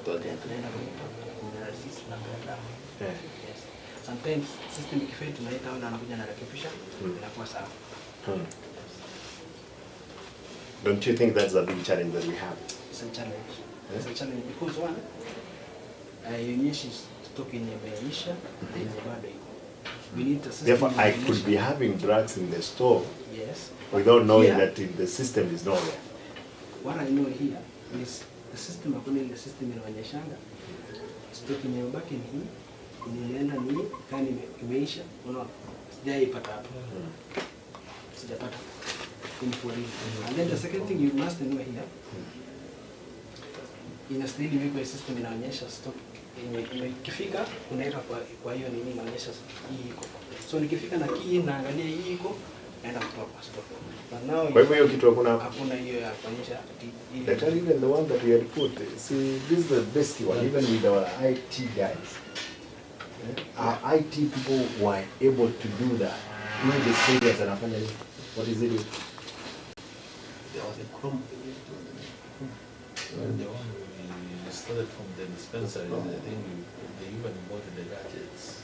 Tunaenda kwa sisi tunapeana dawa. Yes. Sometimes system ikifeli tunaita wale wanakuja na rekebisha, inakuwa sawa. Don't you think that's a big challenge that we have? It's a challenge. It's a challenge because one, haionyeshi stock yenye imeisha na yenye bado iko. We need a system. Therefore, I could be having drugs in the store, yes, without knowing here, that the system is not there. What I know here is the system, according to the system inaonyeshanga stock yenye imebaki ni hii, yenye imeenda ni hii, kani imeisha, unaona? Sijaipata hapo. Sijapata. In for real. And then the second thing you must know here, inastahili iwekwe system inaonyesha stock yenye ikifika unaenda kwa hiyo nini inaonyesha hii iko. So nikifika na key naangalia hii iko, naenda kutoa kwa stock. But now kwa hivyo hiyo kitu hakuna hakuna hiyo ya kuonyesha hii. Daktari, even the one that we had put, see, this is the best one, even with our IT guys. Our IT people were able to do that. Even the serious anafanya nini? What is it? There was a Chrome. Well, the one we started from the dispensary, I think they even bought the gadgets.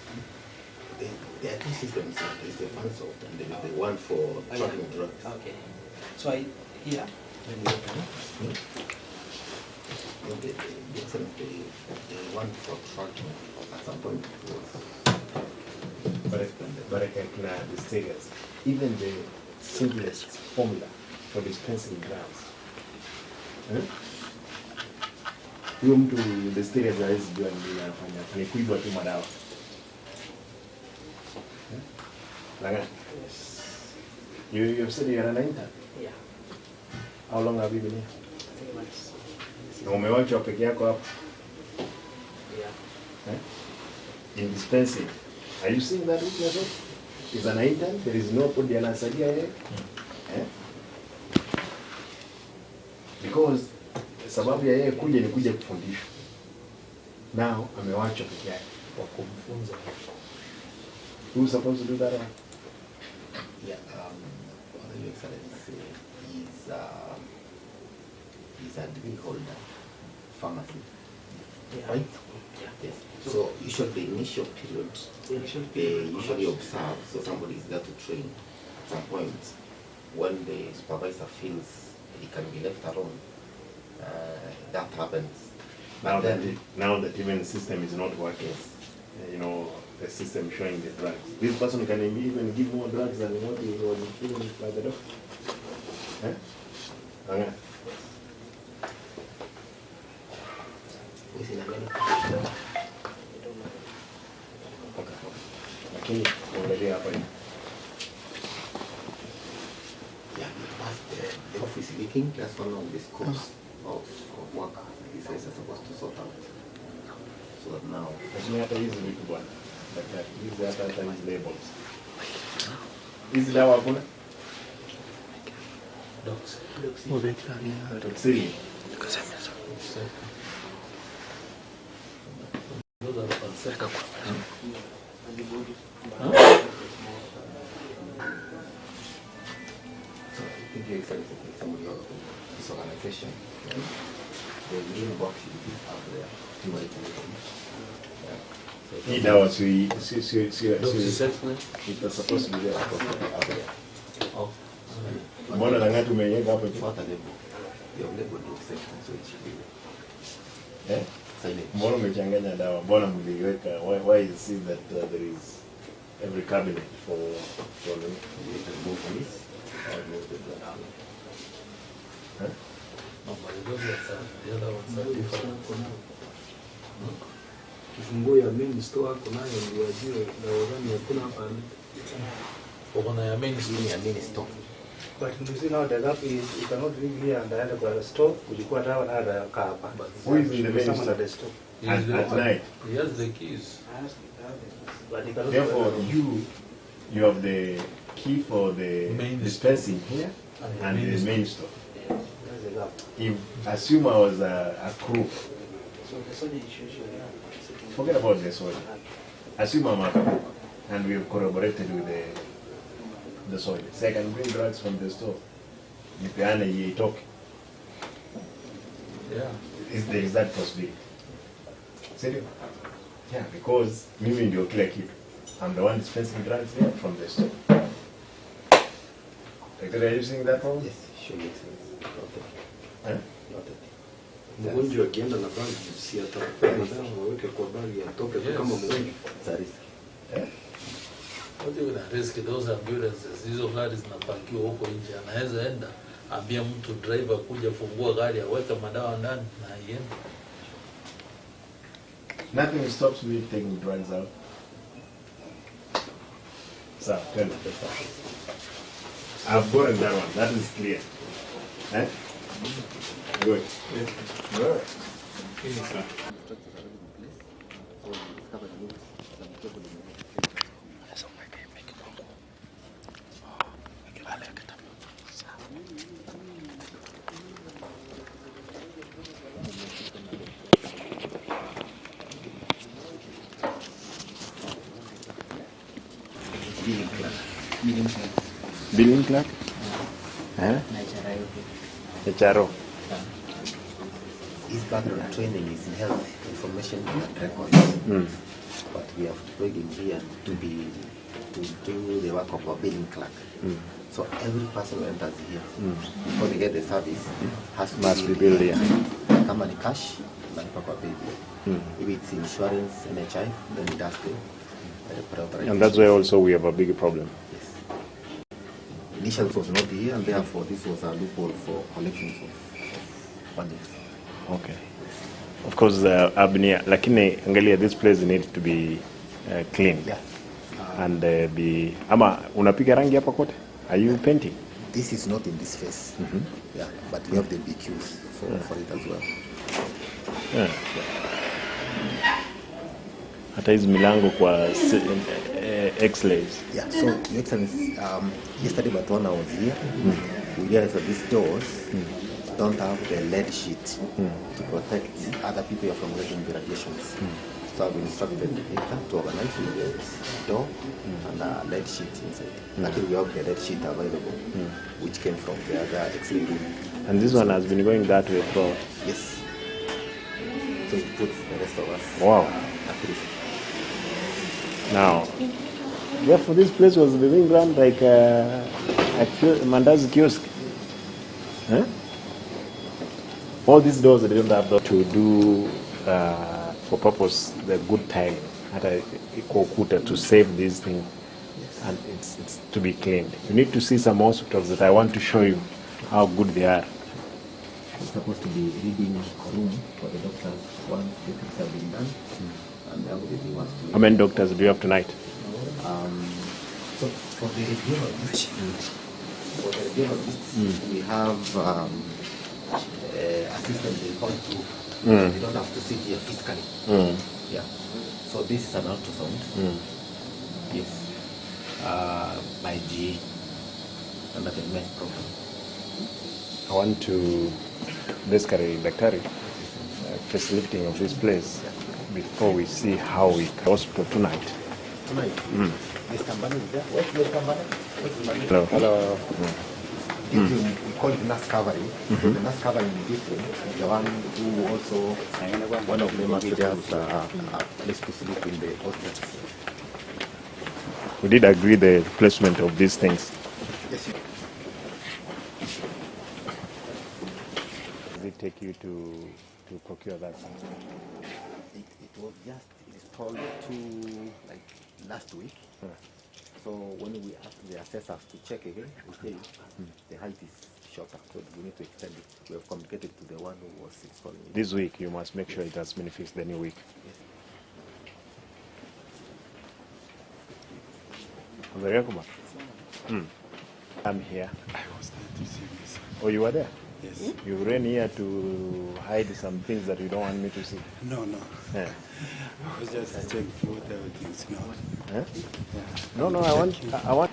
There are two systems. There is the Fansoft and there is the one for tracking drugs. Okay. So I here. Let me open it. The one for tracking at some point was. But I can clear the status. Even the simplest formula for dispensing drugs. Huyo mtu the status hawezi jua ni nini anafanya. Ni kuiba tu madawa. Laga? Yes. You have said you are an intern? Yeah. How long have you been here? 3 months. Na umewachwa peke yako hapo? Yeah. In dispensing. Are you seeing that weakness? Is an intern, there is nobody anasaidia yeye. Because sababu ya yeye kuja ni kuja kufundishwa. Now amewachwa peke yake kwa kumfunza. Who is supposed to do that one? Yeah, Your Excellency is a degree holder, pharmacy. Yeah. Right? Yeah. Yes. So usually the initial period, they usually observe, so somebody is there to train. At some point, when the supervisor feels he can be left alone, that happens. Now that even the system is not working, yes. You know, the system showing the drugs. This person can even give more drugs than what he was given by the doctor. Eh? Okay. Lakini angalia hapa hivi. Yeah, that's the office leaking. That's one of the scopes of work these guys are supposed to sort out. So that now. Lakini hata hizi vitu bwana. Daktari, hizi hata hizi labels. Hizi dawa hakuna? Docs. Toxin. Those are the concepts. So I think Your Excellency, somebody of this organization, the main box is out there. Yeah. Hii dawa si it's supposed to be there. Oh. Mbona langati umeiweka hapo juu? Not a label. You have labeled doxycycline, so it should be there. Eh? Mbona umechanganya dawa? Mbona mliweka? Why is it that there is every cabinet for the move this or move the blood? Huh? No, but those ones are, the other ones are different. Kifunguo ya main store ako nayo ndio ajue dawa gani hakuna hapa. Uko na ya main store. Ya main store. But you see now the gap is you cannot live here and aenda kwa store kuchukua dawa na kaa hapa. Who is in the main store? At night. He has the keys. But he cannot. Therefore you have the key for the main dispensing here and the main store. Yes, that's the gap. If assume I was a crew. So the soldier is usually forget about the soldier. Assume I'm a cook and we have corroborated with the soldier. Say I can bring drugs from the store. Nipeane ye talk. Yeah. Is there is that possibility? Sindio? Yeah, because mimi ndio kila kitu. I'm the one dispensing drugs here from the store. Daktari, are you seeing that problem? Yes, sure, makes sense. Noted. Eh? Noted. Mgonjwa akienda na bagi si atapea madawa waweke kwa bagi atoke tu kama mgonjwa. It's a risk. Eh? What even a risk those ambulances, hizo gari zinapakiwa huko nje, anaweza enda ambia mtu driver kuja fungua gari aweke madawa ndani na iende. Nothing stops me taking drugs out. So, tell me. I've gotten that one. That is clear. Eh? Good. Good. Structures are already in place. So we discovered news, some cable in the Billing clerk. Billing clerk. Billing clerk? Eh? Na HRO. HRO. His background training is in health information and records. But we have deployed him here to do the work of a billing clerk. So every person who enters here, before they get the service, has to Must be billed here. Kama ni cash, unalipa kwa paybill. If it's insurance, NHIF, then it does the pre-authorization. And that's why also we have a big problem. Yes. Initially it was not here, and therefore this was a loophole for collections of fundings. Okay. Of course, Abnia, lakini angalia, this place needs to be cleaned. Yeah. And be ama unapiga rangi hapa kote? Are you painting? This is not in this phase. Yeah, but we have the BQs for it as well. Yeah. Hata hizi milango kwa x-rays. Yeah, so Your Excellency, yesterday but when I was here, we realized that these doors don't have the lead sheet to protect other people from getting the radiations. So I've instructed Victor to organize the door and a lead sheet inside. Luckily we have the lead sheet available, which came from the other X-ray room. And this one has been going that way throughout. Yes. So it puts the rest of us Wow. at risk. Now, therefore, this place was being run like a Mandazi kiosk. Huh? All these doors, they don't have to do for purpose the good tiling at a to save this thing, and it's to be cleaned. You need to see some hospitals that I want to show you how good they are. It's supposed to be reading room for the doctors once the things have been done. And everybody wants to. How many doctors do you have tonight? So for the radiologists, we have a system they call to. They don't have to sit here physically. Yeah. So this is an ultrasound. Yes. By GE under the MES program. I want to basically, Daktari, facelifting of this place before we see how we can hospital tonight. Tonight, Mr. Mbane is there. Where's Mr. Mbane? Where's Mbane? Hello. Hello. We call it nurse covering. So the nurse covering is different. The one who also, one of them actually has a place to sleep in the hospital. We did agree the placement of these things. Yes. Does it take you to procure that? It was just installed like last week. So when we asked the assessors to check again, we say the height is shorter, so we need to extend it. We have communicated to the one who was installing it. This week, you must make sure it has been fixed the new week. Yes. I'm here. I was there to see this. Oh, you were there? Yes. You ran here to hide some things that you don't want me to see. No, no. Yeah. I was just checking what everything's not. Huh? Yeah. No, no, I want.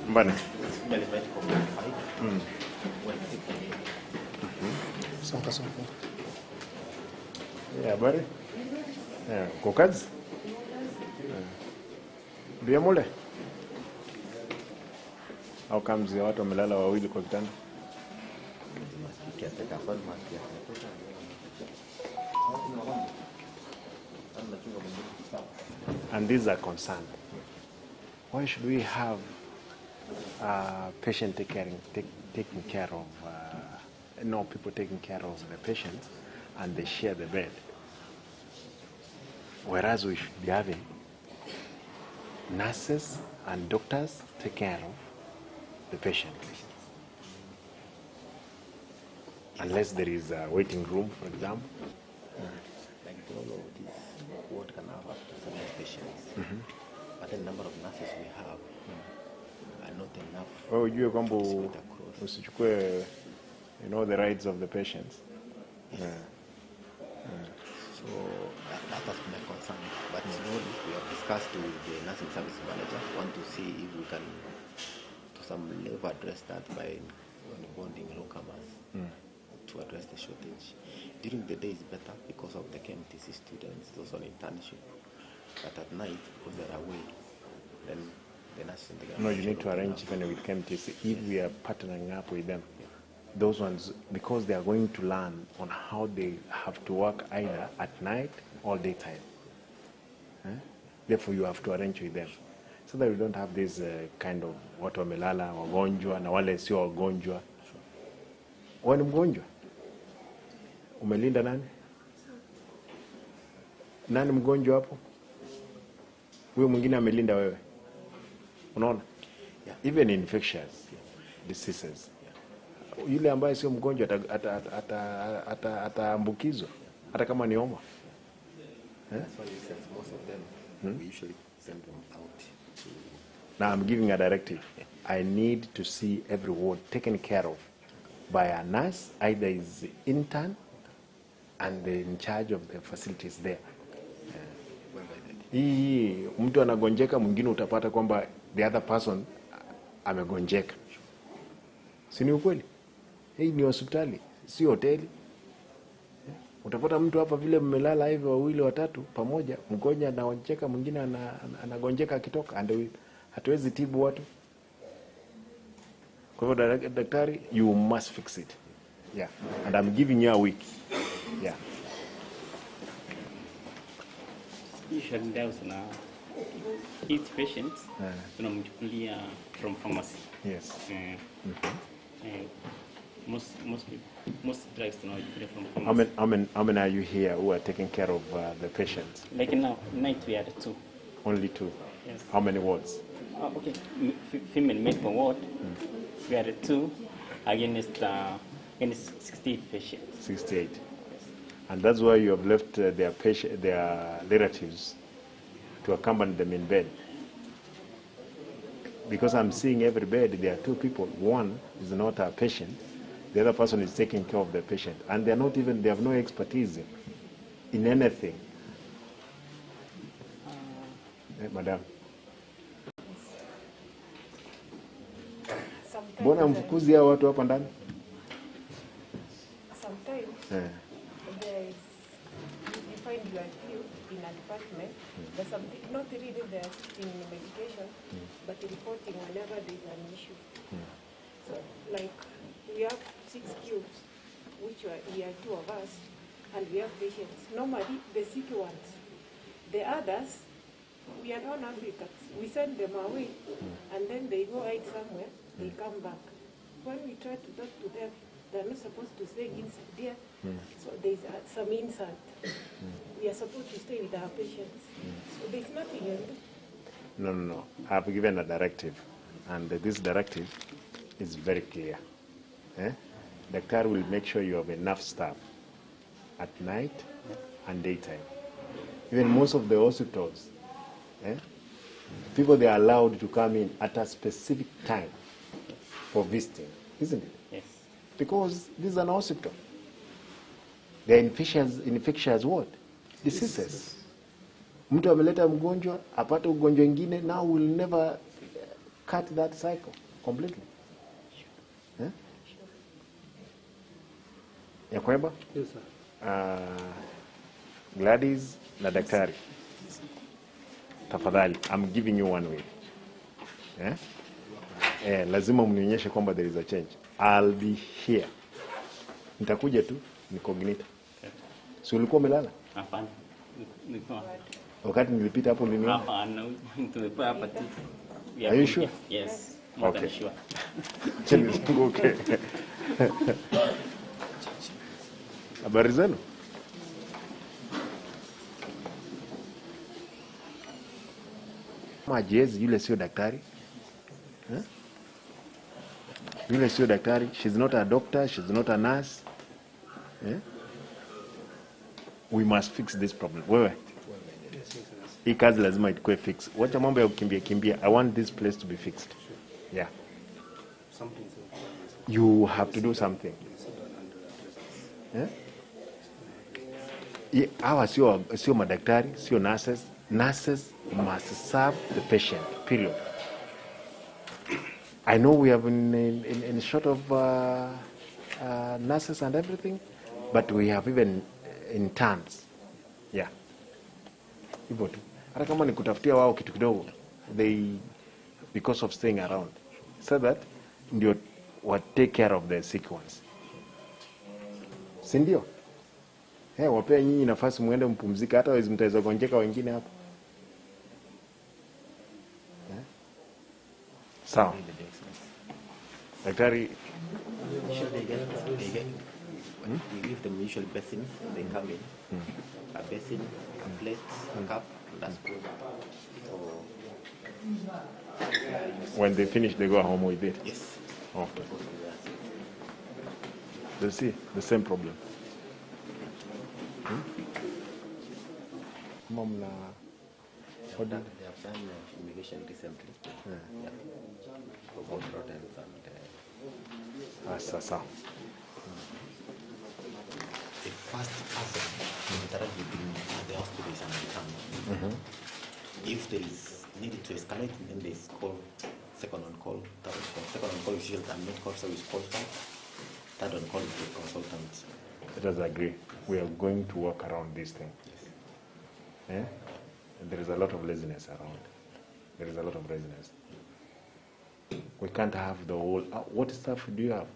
Mbane. Sonka, sonka. Yeah, habari? Yeah, uko kazi? Ndio mule. Au kama mzee watu wamelala wawili kwa kitanda? And these are concerned. Why should we have patient taking care of, no, people taking care of the patients and they share the bed? Whereas we should be having nurses and doctors take care of the patients. Unless there is a waiting room, for example. Like all of this ward can have up to 7 patients. But the number of nurses we have are not enough. Oh, you kwamba usichukue, you know, the rights of the patients. Yes. Yeah. So that has been a concern. But slowly we have discussed with the nursing service manager, want to see if we can, to some level, address that by onboarding locums to address the shortage. During the day is better because of the KMTC students, those on internship. But at night, because they're away, then the nurses on the ground. No, you need to arrange even with KMTC if we are partnering up with them. Yeah. Those ones, because they are going to learn on how they have to work either at night or daytime. Eh? Therefore, you have to arrange with them so that we don't have this kind of watu wamelala, wagonjwa, na wale sio wagonjwa. Wewe ni mgonjwa? Umelinda nani? Nani mgonjwa hapo? Huyo mwingine amelinda wewe. Unaona? Yeah. Even infectious diseases. Yule ambaye sio mgonjwa ataambukizwa hata kama ni homa. That's why we send most of them. We usually send them out to. Now I'm giving a directive. I need to see every ward taken care of by a nurse, either is intern and in charge of the facilities there. Hii mtu anagonjeka, mwingine utapata kwamba the other person amegonjeka. Si ni ukweli? Hii ni hospitali, si hoteli. Utapata mtu hapa vile mmelala hivi wawili watatu pamoja, mgonjwa anagonjeka, mwingine anagonjeka akitoka, and hatuwezi tibu watu. Kwa hivyo daktari, you must fix it. Yeah. And I'm giving you a week. Yeah. Usually na each patient tunamchukulia from pharmacy. Yes. Most drugs tunachukulia from pharmacy. How many are you here who are taking care of the patients? Like now, night we are 2. Only 2? Yes. How many wards? Okay, female medical ward. We are 2 against 68 patients. 68. Yes. And that's why you have left their patient, their relatives to accompany them in bed. Because I'm seeing every bed, there are 2 people. One is not a patient, the other person is taking care of the patient. And they are not even, they have no expertise in anything. Madam. Mbona mfukuzi hao watu hapa ndani? Sometimes there is, you find you are few in a department, there's something, not really they are in medication, but reporting whenever there is an issue. So like we have 6 cubes, which are, we are 2 of us, and we have patients. Normally the sick ones, the others, we are non-Africans. We send them away, and then they go out somewhere, they come back. When we try to talk to them, they are not supposed to stay inside there, so there is some insult. We are supposed to stay with our patients. So there is nothing you do. No, no, no. I have given a directive, and this directive is very clear. Eh? Doctor will make sure you have enough staff at night and daytime. Even most of the hospitals, people, they are allowed to come in at a specific time for visiting, isn't it? Yes. Because this is an hospital. They are infectious what? Diseases. Mtu ameleta mgonjwa, apate ugonjwa ingine, now we'll never cut that cycle completely. Eh? Yakweba? Yes, sir. Gladys na daktari. Tafadhali, I'm giving you 1 week. Eh? Lazima mnionyeshe kwamba there is a change. I'll be here. Nitakuja tu incognito. Si ulikuwa umelala? Hapana. Nilikuwa Wakati nilipita hapo uliniona? Hapana, tumekuwa hapa tu. Are you sure? Yes. More than sure. Chini zunguke. Habari zenu? Majezi yule sio daktari. Eh? Yule sio daktari, she's not a doctor, she's not a nurse. Eh? We must fix this problem. Wewe. Hii kazi lazima ikuwe fix. Wacha mambo ya kukimbia kimbia. I want this place to be fixed. Yeah. You have to do something. Eh? Hawa sio madaktari, sio nurses. Nurses must serve the patient, period. I know we have in short of nurses and everything, but we have even interns. Yeah. Hivyo tu. Hata kama ni kutafutia wao kitu kidogo, they, because of staying around, so that ndio wa take care of the sick ones. Si ndio? Hey, wapea nyinyi nafasi muende mpumzike, hata wezi mtaweza gonjeka wengine hapo. Eh? Sawa. Daktari, we give them usual basins. They come in. A basin, a plate, a cup, and a spoon. So when they finish, they go home with it. Yes. Okay. They see the same problem. Mom, they have done fumigation recently. Yeah. For both rodents and. Sasa. The first person to interact with the hospital is an intern. If there is need to escalate, then there is call, second on call, third on call. Second on call is usually the medical service qualified. Third on call is the consultant. Let us agree. We are going to work around this thing. Yes. Eh? There is a lot of laziness around. There is a lot of laziness. We can't have the whole... what staff do you have?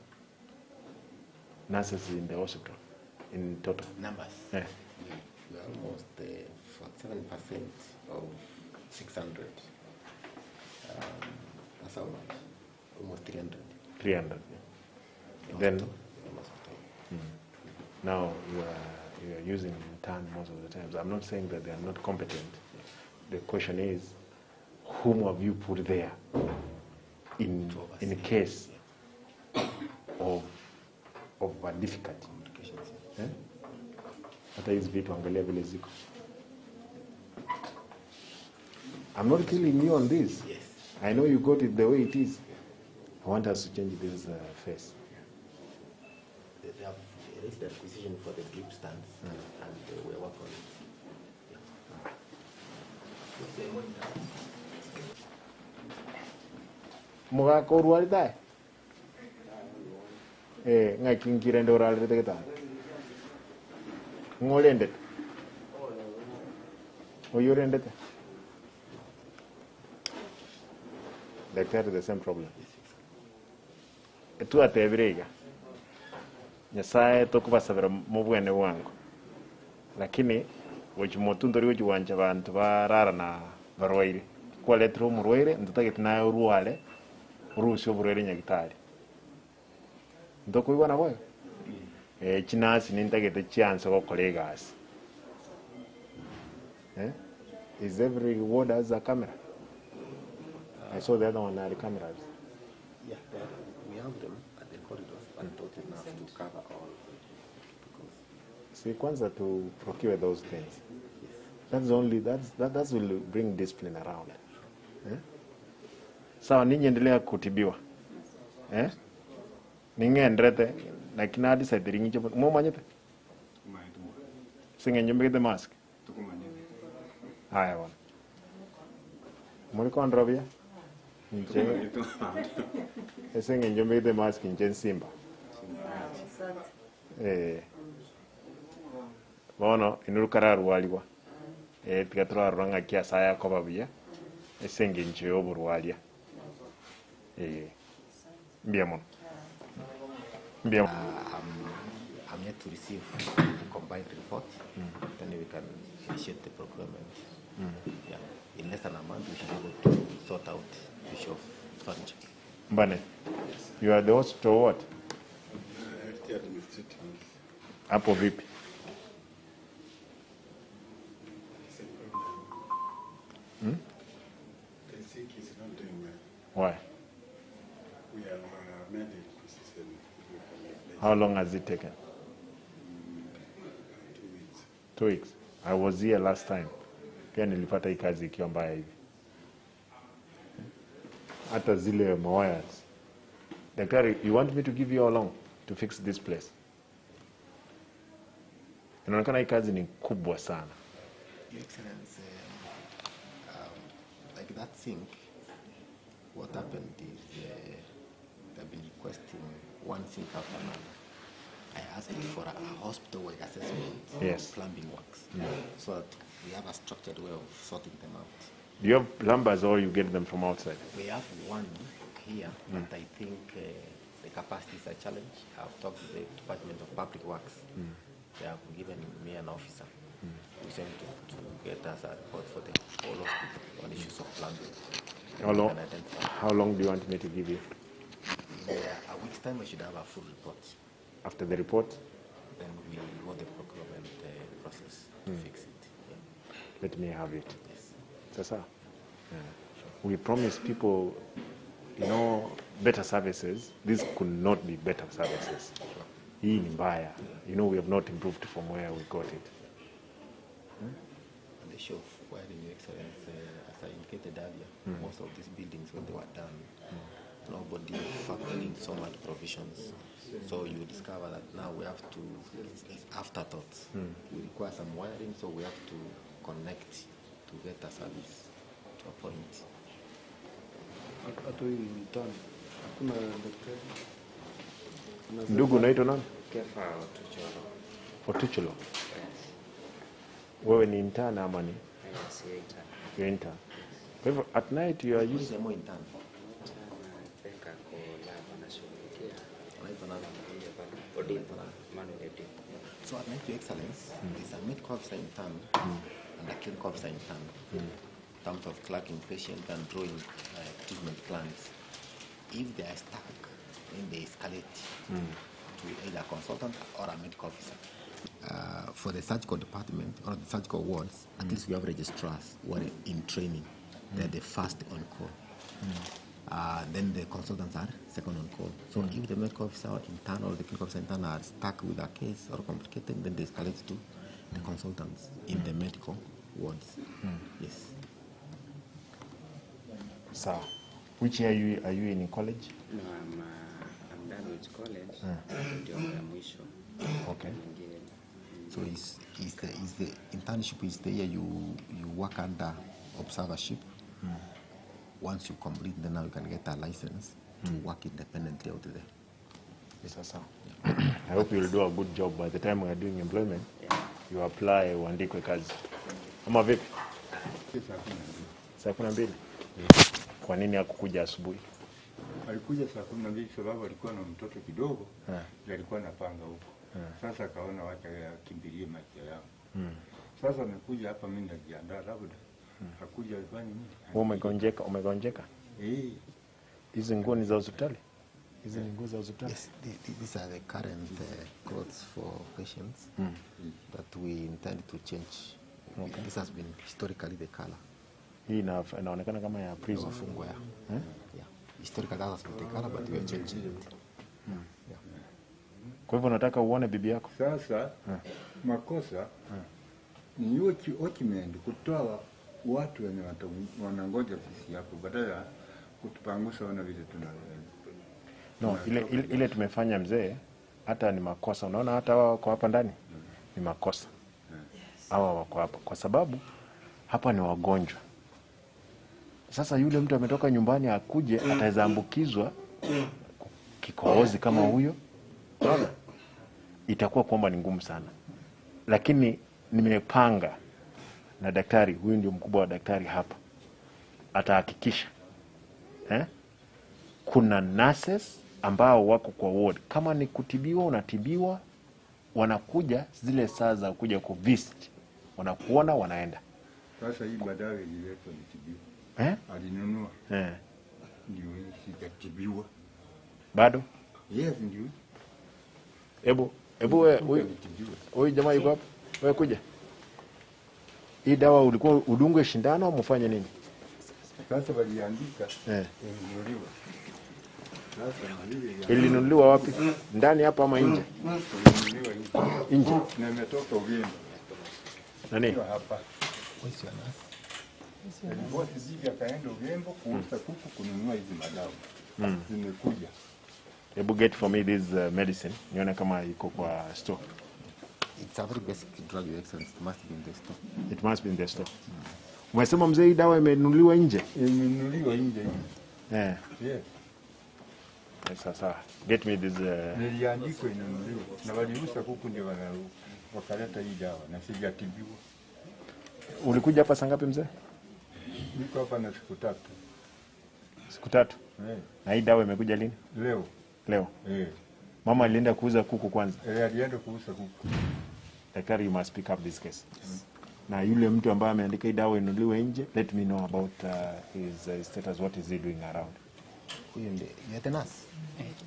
Nurses in the hospital, in total? Numbers? Yeah. We are almost 47% of 600. That's how much? Almost 300. 300. Yeah. Then... Hospital. Now you are using intern most of the times. I'm not saying that they are not competent. The question is, whom have you put there in case of a difficulty? Eh? Hata hizi vitu angalia vile ziko. I'm not killing you on this. Yes. I know you got it the way it is. I want us to change this face. They have raised the requisition for the drip stands, and we work on it. Yeah. Mugaka urwarite? Eh, ng'aki nkirende orarete getanda. Ng'orendete? Oyo orendete? Daktari, the same problem. Twatebire iga. Nyasaye tokubasabira mu bwene bwangu, lakini gochi motu ntori gochiwancha bantu barara na barwaire kwaletera omorwaire ntotagete naye orware orusie oborwaire nyagitari ntokoigwa naboyo chinasi nintagete chianse gokora egasi. Is every ward has a camera? I saw the other one had cameras. Yeah, we have them at the corridors, but not enough to cover all. Because see, kwanza to procure those things. Yes. That's only that will bring discipline around. Eh? Sawa, ninyi endelea kutibiwa. Eh? Ningendrete lakini hadi sasa ringi mo manyete. Singe nyumbe the mask. Haya bwana. Muri kondrovia? Nje. Esenge njombe the mask nje Simba. Eh. Bono inurukara rwaliwa. Eh tigatura rwanga kia saya ko babuya. Esenge nje yoburwalia. Eh. Mbia mono. Mbia. I'm yet to receive the combined report. Then we can initiate the procurement. Yeah. In less than a month, we should be able to sort out the issue of furniture. Mbane, you are the hospital what? Health administrative. Hapo vipi? It's a problem. The sick is not doing well. Why? We have amended the system. How long has it taken? 2 weeks. 2 weeks. I was here last time. Pia nilipata hii kazi ikiwa mbaya hivi. Hata zile mawires. Daktari, you want me to give you how long to fix this place? Inaonekana hii kazi ni kubwa sana. Your Excellency, like that sink, what happened is they've been requesting one sink after another. I asked for a hospital-wide assessment Yes. of plumbing works, so that we have a structured way of sorting them out. Do you have plumbers or you get them from outside? We have one here, but I think the capacity is a challenge. I've talked to the Department of Public Works. They have given me an officer who's going to get us a report for the whole hospital on issues of plumbing. How long, We can identify. how long do you want me to give you? In a week's time, we should have a full report. After the report? Then we go the procurement process to fix it. Yeah. Let me have it. Yes. Sasa, yeah. We promise people, you know, better services. This could not be better services. Hii ni mbaya. You know, we have not improved from where we got it. And the issue of wiring, Your Excellency, as I indicated earlier, most of these buildings, when they were done, nobody factored in so much provisions. So you discover that now we have to, it's afterthoughts. We require some wiring, so we have to connect to get a service to a point. Hata huyu ni mtani. Hakuna daktari. Ndugu, unaitwa nani? Kefa Otucholo. Otucholo. Yes. Wewe ni intern ama ni? Yes, yeah, intern. You're intern. Kwa hivyo at night you are Who is using the more intern? Intern, I think ako lab anashughulikia. Anaitwa nani? Odimbo, Manuel Odimbo. So at night, Your Excellence, there's a medical officer intern and a clinical officer intern. In terms of clerking patient and drawing treatment plans. If they are stuck, then they escalate to either a consultant or a medical officer. For the surgical department or the surgical wards, at least we have registrars who are in training. They're the first on call. Then the consultants are second on call. So if the medical officer or intern or the clinical officer intern are stuck with a case or complicated, then they escalate to the consultants in the medical wards. Yes. Sawa. Which year are you in college? No, I'm done with college. Ndio ya mwisho. Okay. Nyingine. So is the internship is the year you work under observership. Once you complete, then now you can get a license to work independently out there. Sasa. I hope you'll do a good job. By the time we are doing employment, you apply uandikwe kazi. Ama vipi? Saa 12. Kwa nini hakukuja asubuhi? Alikuja saa 12 sababu alikuwa na mtoto kidogo, ndiye alikuwa anapanga huko. Sasa akaona wacha akimbilie maisha yangu. Sasa amekuja hapa, mimi najiandaa labda hakuja afanye nini? Wewe umegonjeka, umegonjeka? Eh. Hizi nguo ni za hospitali? Hizi ni nguo za hospitali? Yes, these are the current clothes for patients that we intend to change. Okay. This has been historically the color. Hii inaonekana kama ya prison. Wafungwa ya. Yeah. Historically that has been the color, but we are changing it. Yeah. Kwa hivyo nataka uone bibi yako. Sasa makosa ni Ochimendi kutoa watu wenye wanangoja sisi hapo badala ya kutupangusa wana vile tuna. No, ile tumefanya mzee hata ni makosa. Unaona hata hawa wako hapa ndani ni makosa. Hawa wako hapa kwa sababu hapa ni wagonjwa. Sasa yule mtu ametoka nyumbani akuje ataweza ambukizwa kikohozi kama huyo. Unaona? Itakuwa kwamba ni ngumu sana. Lakini nimepanga na daktari, huyu ndio mkubwa wa daktari hapa. Atahakikisha kuna nurses ambao wako kwa ward. Kama ni kutibiwa unatibiwa, wanakuja zile saa za kuja ku visit. Wanakuona wanaenda. Sasa hii madawa ililetwa nitibiwa. Eh? Alinunua. Eh. Ndio hii sijatibiwa. Bado? Yes, ndio. Hebu wewe huyu jamaa yuko hapa. Wewe kuja. Hii dawa ulikuwa udungwe shindano au mfanye nini? Sasa waliandika ilinunuliwa. Sasa ilinunuliwa wapi? Ndani hapa ama nje? Ilinunuliwa nje. Nje. Na imetoka Uganda. Nani? Hapa. Bosi zivi akaenda Ugembo kuuza kuku kununua hizi madawa. Zimekuja. Hebu get for me this medicine. Nione kama iko kwa store. It's a very basic drug, Your Excellency. It must be in the store. It must be in the store. Umesema mzee hii dawa imenunuliwa nje? Imenunuliwa nje. Eh. Yes. Sasa get me this niliandikwa inunuliwa. Na waliuza kuku ndio wakaleta hii dawa na sijatibiwa. Ulikuja hapa saa ngapi mzee? Niko hapa na siku tatu. Siku tatu? Eh. Na hii dawa imekuja lini? Leo. Leo. Eh. Mama alienda kuuza kuku kwanza. Eh, alienda kuuza kuku. Daktari, you must pick up this case. Yes. Na yule mtu ambaye ameandika hii dawa inunuliwe nje, let me know about his status, what is he doing around. Huyu ndiye, you are the nurse?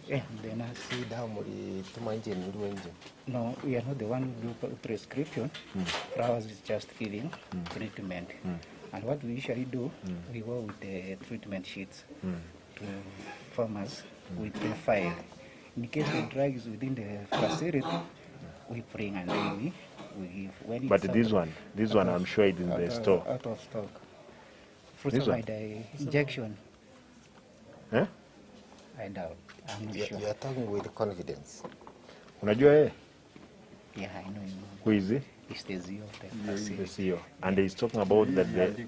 Yeah, the nurse. Hii dawa mlituma nje inunuliwe nje? No, we are not the one who do prescription. Ours is just giving treatment. And what we usually do, we go with the treatment sheets to farmers with the file. In case the drug is within the facility, we bring and then we give. When but this one, I'm sure it's in the store. Out of stock. Fructose injection. Eh? I doubt. I'm not sure. You are talking with confidence. Unajua yeye? Yeah, I know him. Who is he? He's the CEO of the facility. The CEO. And he's talking about that the...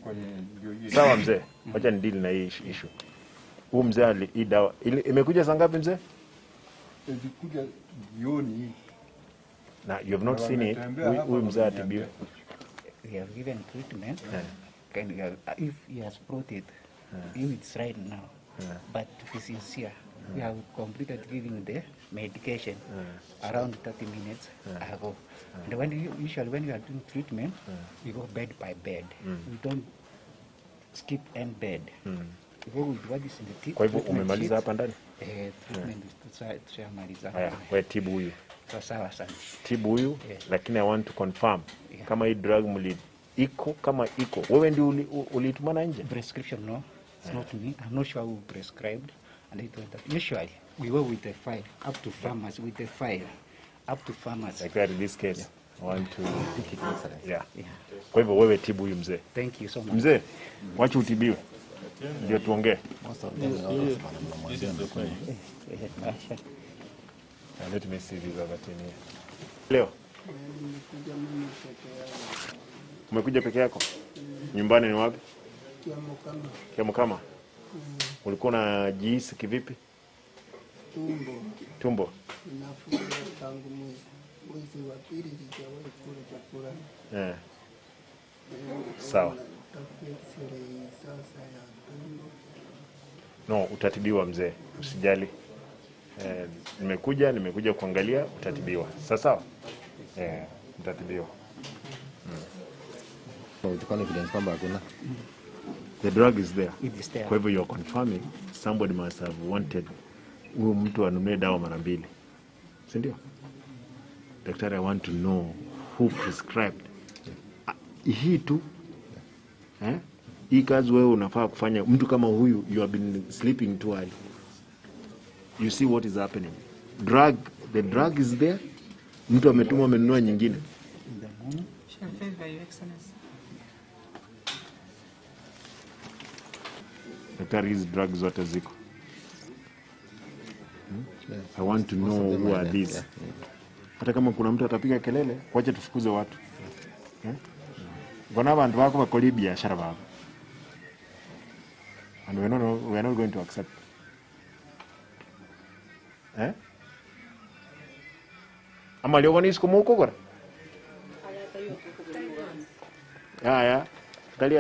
Sawa mzee, wacha ni deal na hii issue. Huyu mzee hii dawa imekuja saa ngapi mzee? Ilikuja jioni. Na you have not seen it. Huyu mzee atibiwe. We have given treatment. Yeah. If he has brought it, if it's right now. But to be sincere, we have completed giving the medication around 30 minutes ago. And when you, usually when we are doing treatment, we go bed by bed. We don't skip any bed. We go with what is in the treatment. Kwa hivyo umemaliza hapa ndani? Treatment tushamaliza. Haya, wewe tibu huyu. Sawa sana. Tibu huyu, lakini I want to confirm kama hii drug mli iko kama iko. Wewe ndio ulitumana nje? Prescription no. It's not me. I'm not sure who prescribed. And it went up. Usually, we work with the file, up to farmers, with the file, up to farmers. Like that in this case, I want to pick it. Yeah. Kwa hivyo wewe tibu huyu mzee. Thank you so much. Mzee, wacha utibiwe. Ndio tuongee. Let me see this other team here. Leo. Umekuja peke yako? Nyumbani ni wapi? Kiamukama. Ulikuwa unajihisi kivipi? Tumbo. Nafura tangu mwezi wa pili sijawahi kula chakula. Eh. Sawa. Sasa ya tumbo. No, utatibiwa mzee, usijali. Nimekuja kuangalia, utatibiwa. Sawa sawa? Utatibiwa. With confidence kwamba hakuna. The drug is there. It is there. Kwa hivyo you are confirming somebody must have wanted huyu mtu anunue dawa mara mbili. Si ndio? Daktari, I want to know who prescribed. Hii tu. Hii kazi wewe unafaa kufanya. Mtu kama huyu, you have been sleeping too early. You see what is happening. The drug is there. Mtu ametuma amenunua nyingine. Daktari, hizi drugs zote ziko. I want to know who are these. Hata kama kuna mtu atapiga kelele, wacha tufukuze watu. Gona bantu wako bakoli biashara babo. And we are not going to accept. Ama leo wani siku muko gora? Haya, kali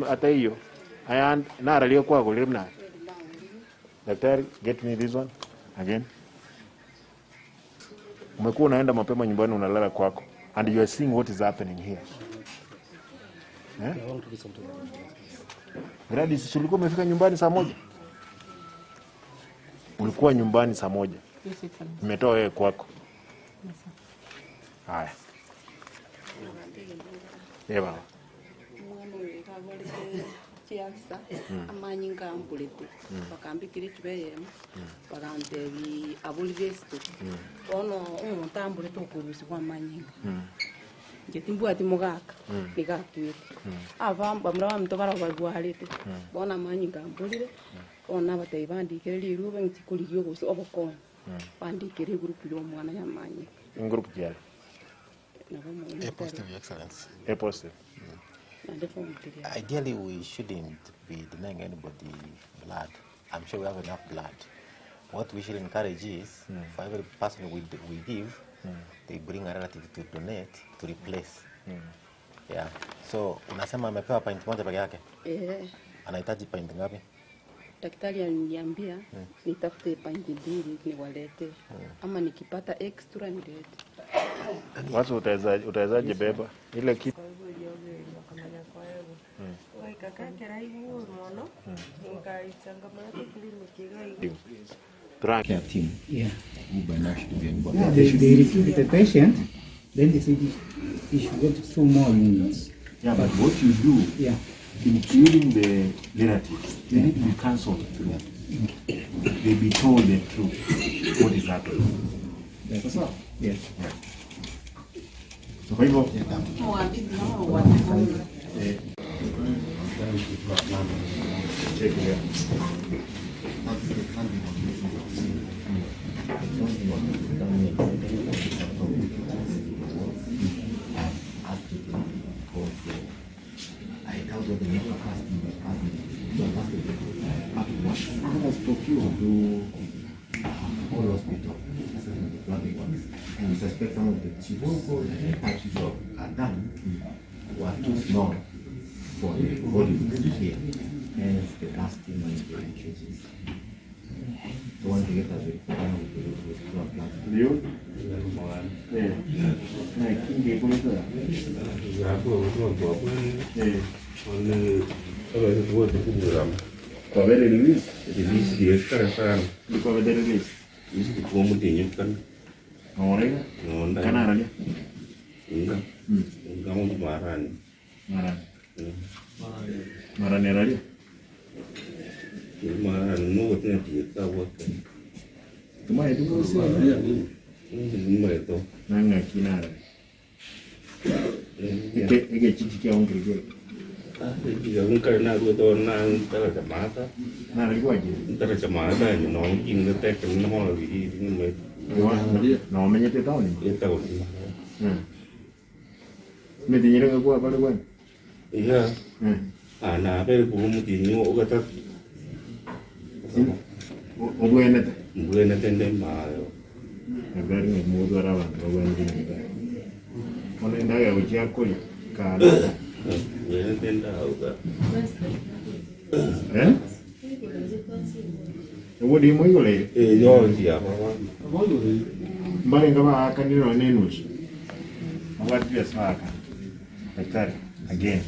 hata hiyo. Haya, nara leo kwako leo mna. Daktari, get me this one again. Umekuwa unaenda mapema nyumbani unalala kwako and you are seeing what is happening here. Eh? Gladys, ulikuwa umefika nyumbani saa 1? Ulikuwa nyumbani saa 1. Nimetoa wewe kwako. Haya. Eba. Amanyinga ambulete bakambikire kibeyemo bakantebi abulgesto ono umuntu ambulete okurusi kwa manyinga nje timbwati mugaka nigatwite abamba mura mto barabagwarete bona manyinga ambulire ona batebi bandikire liruba ngikuligyo gusi obokona bandikire group yo mwana ya manyinga group yale A positive, Your Excellency. A positive. Ideally, we shouldn't be denying anybody blood. I'm sure we have enough blood. What we should encourage is for every person we give, they bring a relative to donate to replace. Yeah. So, unasema amepewa pint moja peke yake? Eh. Anahitaji pint ngapi? Daktari aliniambia nitafute pint 2 niwalete. Ama nikipata extra nilete. Watu utawezaje beba ile kitu? Team. Yeah. Yeah, they receive the patient, then they say he should get 2 more units. Yeah, but what you do, yeah, including the relatives, they need to be cancelled through. They be told the truth, what is happening. That's all. Yes. Yeah. So, kwa hivyo check here. All hospital, and we suspect some of the tubes patches are done were too small for the volume here, hence the casting and the leakages. So once we get us with Ndio. Kwa vile release, release yesterday sana. Kwa vile release. Isi kwa mutinyo kan. Ngorega? Ngonda. Kana ralia? Nga. Nga mo marani. Marani. Marani ralia? Marani no tena dieta wote. Tuma itu ko sio. Ni to. Nanga kinara. Eke eke chichi kia ongre. Na to na tara chamata. Na alikuwa je? Tara chamata ni no inga tek no mo vi ni me. No menyete town. Eta ko. Me tiñeron kwa pale kwa. Iya. Ana pero ko mu tinyo o kata. Obwenete. Obwenete nde mayo. Agari ni mudu araba obwenete. Ona ndaga ujia kuli ka. Eh? Wodi mo yole. Eh yo ndia baba. Mbale ngaba akaniro nenusu. What do you smaka? Daktari, again,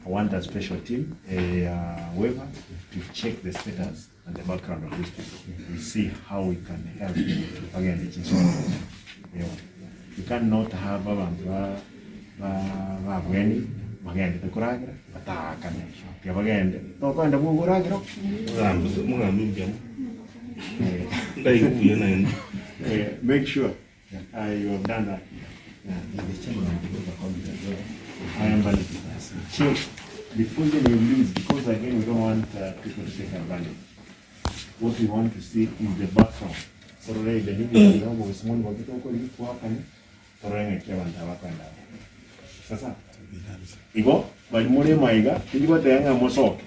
I want a special team, a waiver to check the status and the background of these people. We see how we can help again the chinso. Yeah. You cannot have abantu ba bweni bagende kuragira batakane. Pia bagende. Tokwenda buguragira. Make sure you have done that. I am valid. Check before you release, because again we don't want people to take advantage. What we want to see is the background. Already the new mambo small wakati uko liko hapa ni torenge kia wanda wakwenda. Sasa igo bali muri maiga tilikuwa tayanga mosoke.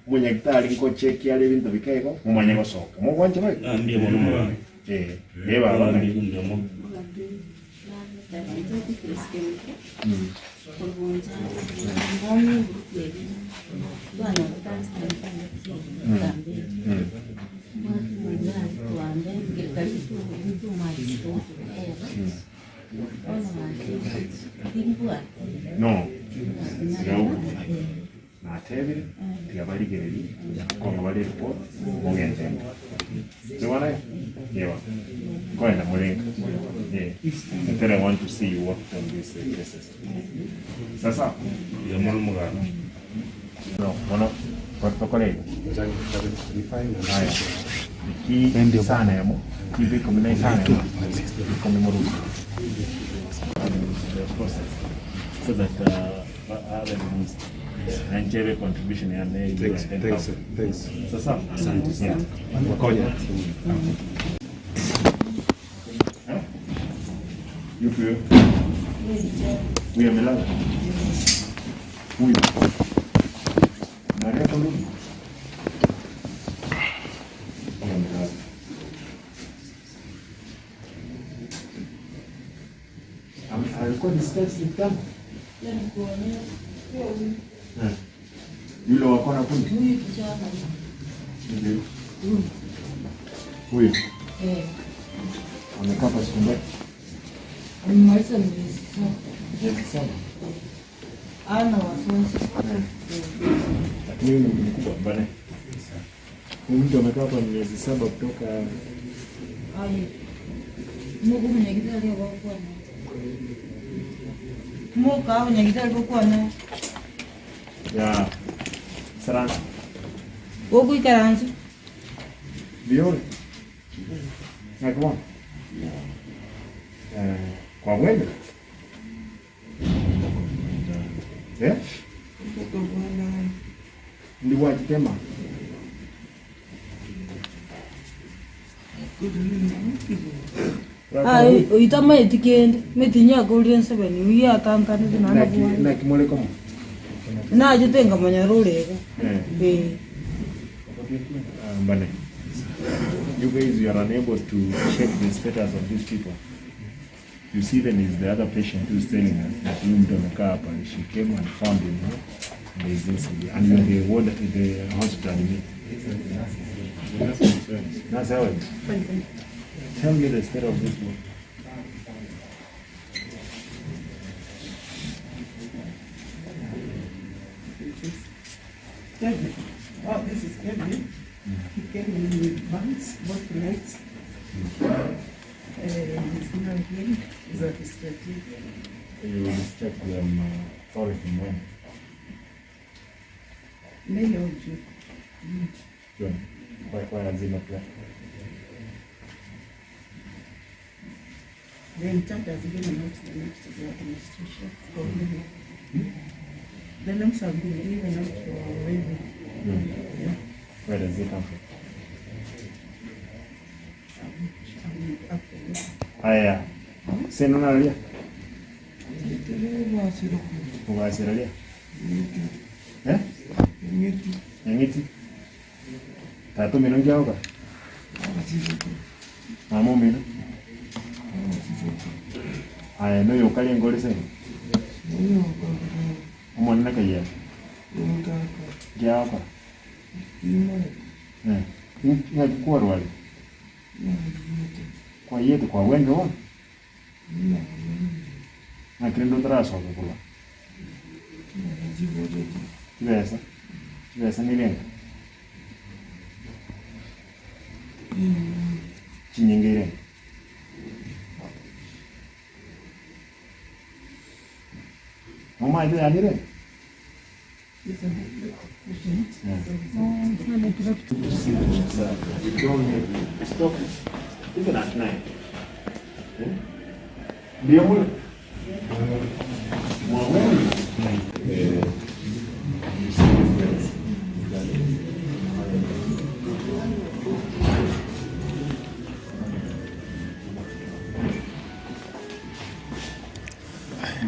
Mwenyekitari nko check yale bintu bikaiko mumanye gosoka. Mungu wanje bai. Ndiye mwana. Eh, eba bana. No. Natebire tigabarigereria kongo bari report mugende. Nibona? Yewa. Kwenda mulenga. Yeah. And then I want to see you work on these cases. Sasa ya mulumugano. No, bueno, protocolo. Haya. Iki sana yamo. Kibi komina sana yamo. Komi moruko. Process. So that other news. And contribution and thanks, thanks, thanks. Sasa asante sana. Wakoja. Yupi huyo? Huyo amelala. Huyu. Maria kwa ndugu. Huyo amelala. Alikuwa discharged kitambo? Yule wako na kundi? Huyu kijana. Ndio. Huyu. Eh. Amekaa hapa siku ngapi? Amemaliza miezi 7. Miezi 7. Ana wasiwasi. Lakini huyu ni mtu mkubwa bwana. Huyu mtu amekaa hapa miezi 7 kutoka Ai. Mungu mwenyekiti aliyekuwa na. Mungu mwenyekiti alikuwa na. Ya. Sarang. Wogu ikaranzu. Biore. Na kwa. Kwa wewe. Eh? Ndi wajitema. Ai, uitama etikende, metinya golden seven, uya tantani na na. Na kimole komo. Na jitenga manyarurega. Eh. Bane. You guys, you are unable to check the status of these people. You see, then is the other patient who's telling us that you amekaa hapa, she came and found him here, and is inside. And you're the ward, the hospital admin. That's how it. Tell me the state of this boy. Kevin. Oh, this is Kevin. He came in with bands, both legs. He's now healed. He's at his 30. You will check them thoroughly when? May or June. June. Why has he not left? The in charge has given out the names to the administration. The names have been given out already. Yeah. Where does it come from? Aya. Seno nalia. Ubasiralia. Eh? Ngiti. Tatu mino ngiaoka. Mamo mino. Aya no yokali ngoli seno. Omwana kaya. Ngiaoka. Eh. Ngakikuwa rwali. Kwa yetu kwa wendo wa? Na kirendo taraso kukula. Chibesa. Chibesa nilenga. Chinyingire. Mama ide anire? You don't need to stop even at 9. Ndio mule.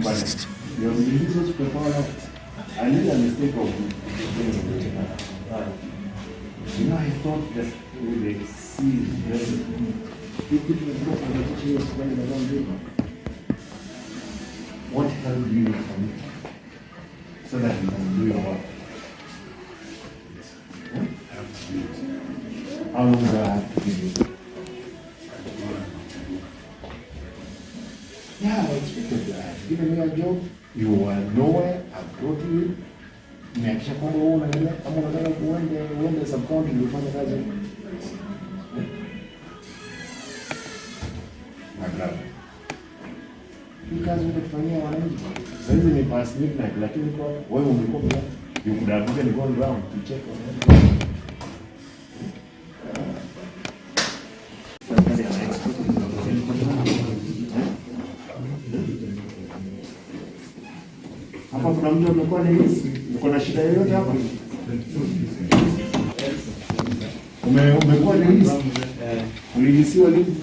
But your religious performance, I made a mistake of you know, I thought that with the sea, you could even go for the teaching of the wrong river. What help do you need from me? So that you can do your work. Hmm? How long do I have to give you? Yeah, I expected that. I've given given you a job, you are nowhere, I've brought you in. Nimehakikisha kwamba wewe unaendelea, kama unataka uende sub county ndio ufanye kazi. My brother. Hii kazi unatufanyia wananchi. Sasa hizi ni past midnight, lakini kwa wewe umekuwa you could have even gone round to check on them. Hapa kuna mtu amekuwa ni uko na shida yoyote hapa? Umekuwa ni ulilisiwa lini?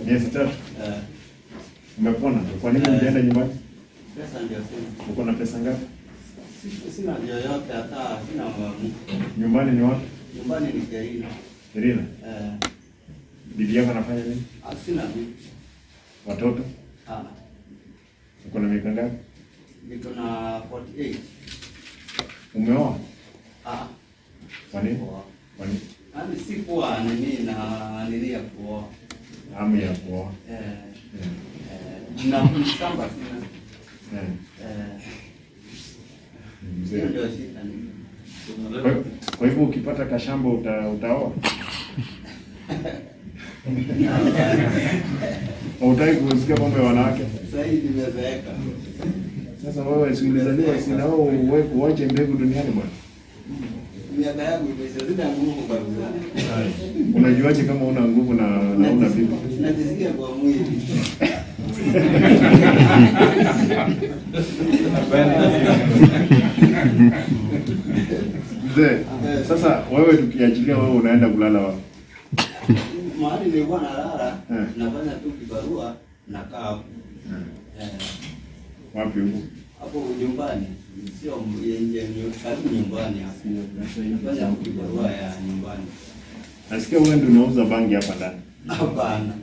Miezi tatu. Umepona? Kwa nini ulienda nyumbani? Pesa ndio sina. Uko na pesa ngapi? Sina yoyote, hata sina mwamu. Nyumbani ni wapi? Nyumbani ni Kerina. Kerina? Bibi yako anafanya nini? Sina bibi. Watoto? Uko na miaka ngapi? Niko na 48. Umeoa? Kwa nini? Kwa nini? Yaani sikuwa nini na nini ya kuoa. Hamu ya kuoa. Na mshamba sina. Mzee. Ndio shida ni. Kwa hivyo ukipata kashamba utaoa? Hutaki kusikia mambo ya wanawake? Sasa hivi nimezeeka. Sasa wewe si ulizaliwa si na wewe uache mbegu duniani bwana. Miaka yangu imesha nguvu kabisa. Unajuaje kama una nguvu na una bibi? Najisikia kwa mwili. Mzee, sasa wewe tukiachilia wewe unaenda kulala wapi? Mahali nilikuwa nalala, nafanya tu kibarua nakaa hapo. Wapi huko? Hapo nyumbani, sio nje, karibu nyumbani hapo. Nafanya tu kibarua ya nyumbani. Nasikia wewe ndio unauza bangi hapa ndani. Hapana.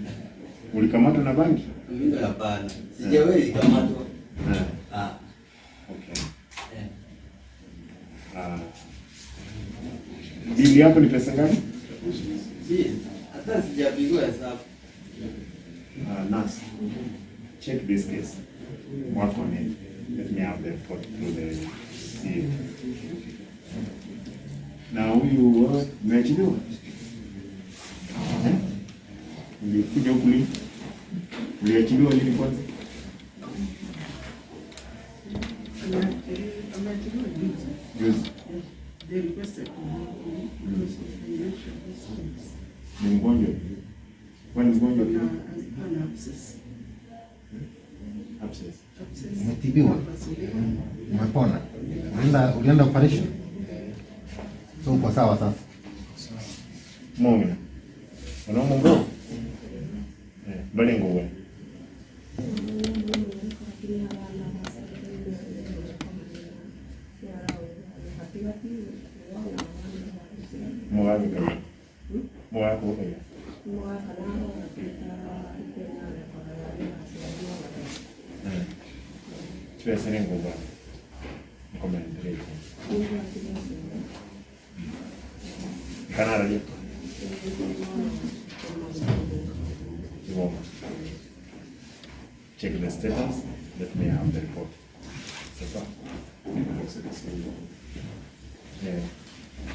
Ulikamatwa na bangi? Mimi hapana. Sijawahi kamatwa. Okay. Bili yako ni pesa ngapi? Hata sijapigiwa hesabu. Nurse, check this case. Work on it. Let me have the report through the CA. Na huyu wewe umeachiliwa? Ulikuja huku lini? Uliachiliwa lini kwanza? Juzi. They requested to because of financial distress. Ni mgonjwa? Kwani mgonjwa pia? Ana abscess. Abscess. Umetibiwa? Umepona? Ulienda operation? So uko sawa sasa? Mongina. Unaona mgongo? Bali nguo. Check the status. Let me have the report. Sasa.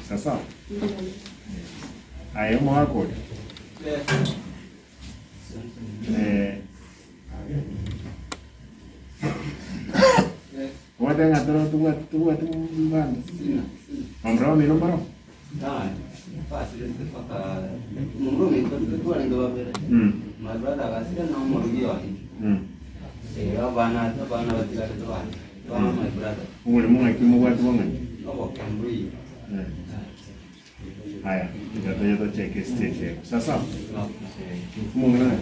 Sasa. Ayo mwako. Wate ngatoro tuwa bando. Omro mi numero? Dai. Facile paka mungu mi tuwa ndo babere. My brother kasira na murugi wali. Abana batira tuwa. Tuwa my brother. Ule mungu akimu watu wangu. Obo kambui. Haya, tutatoa check state yako. Sasa. Mungu naye.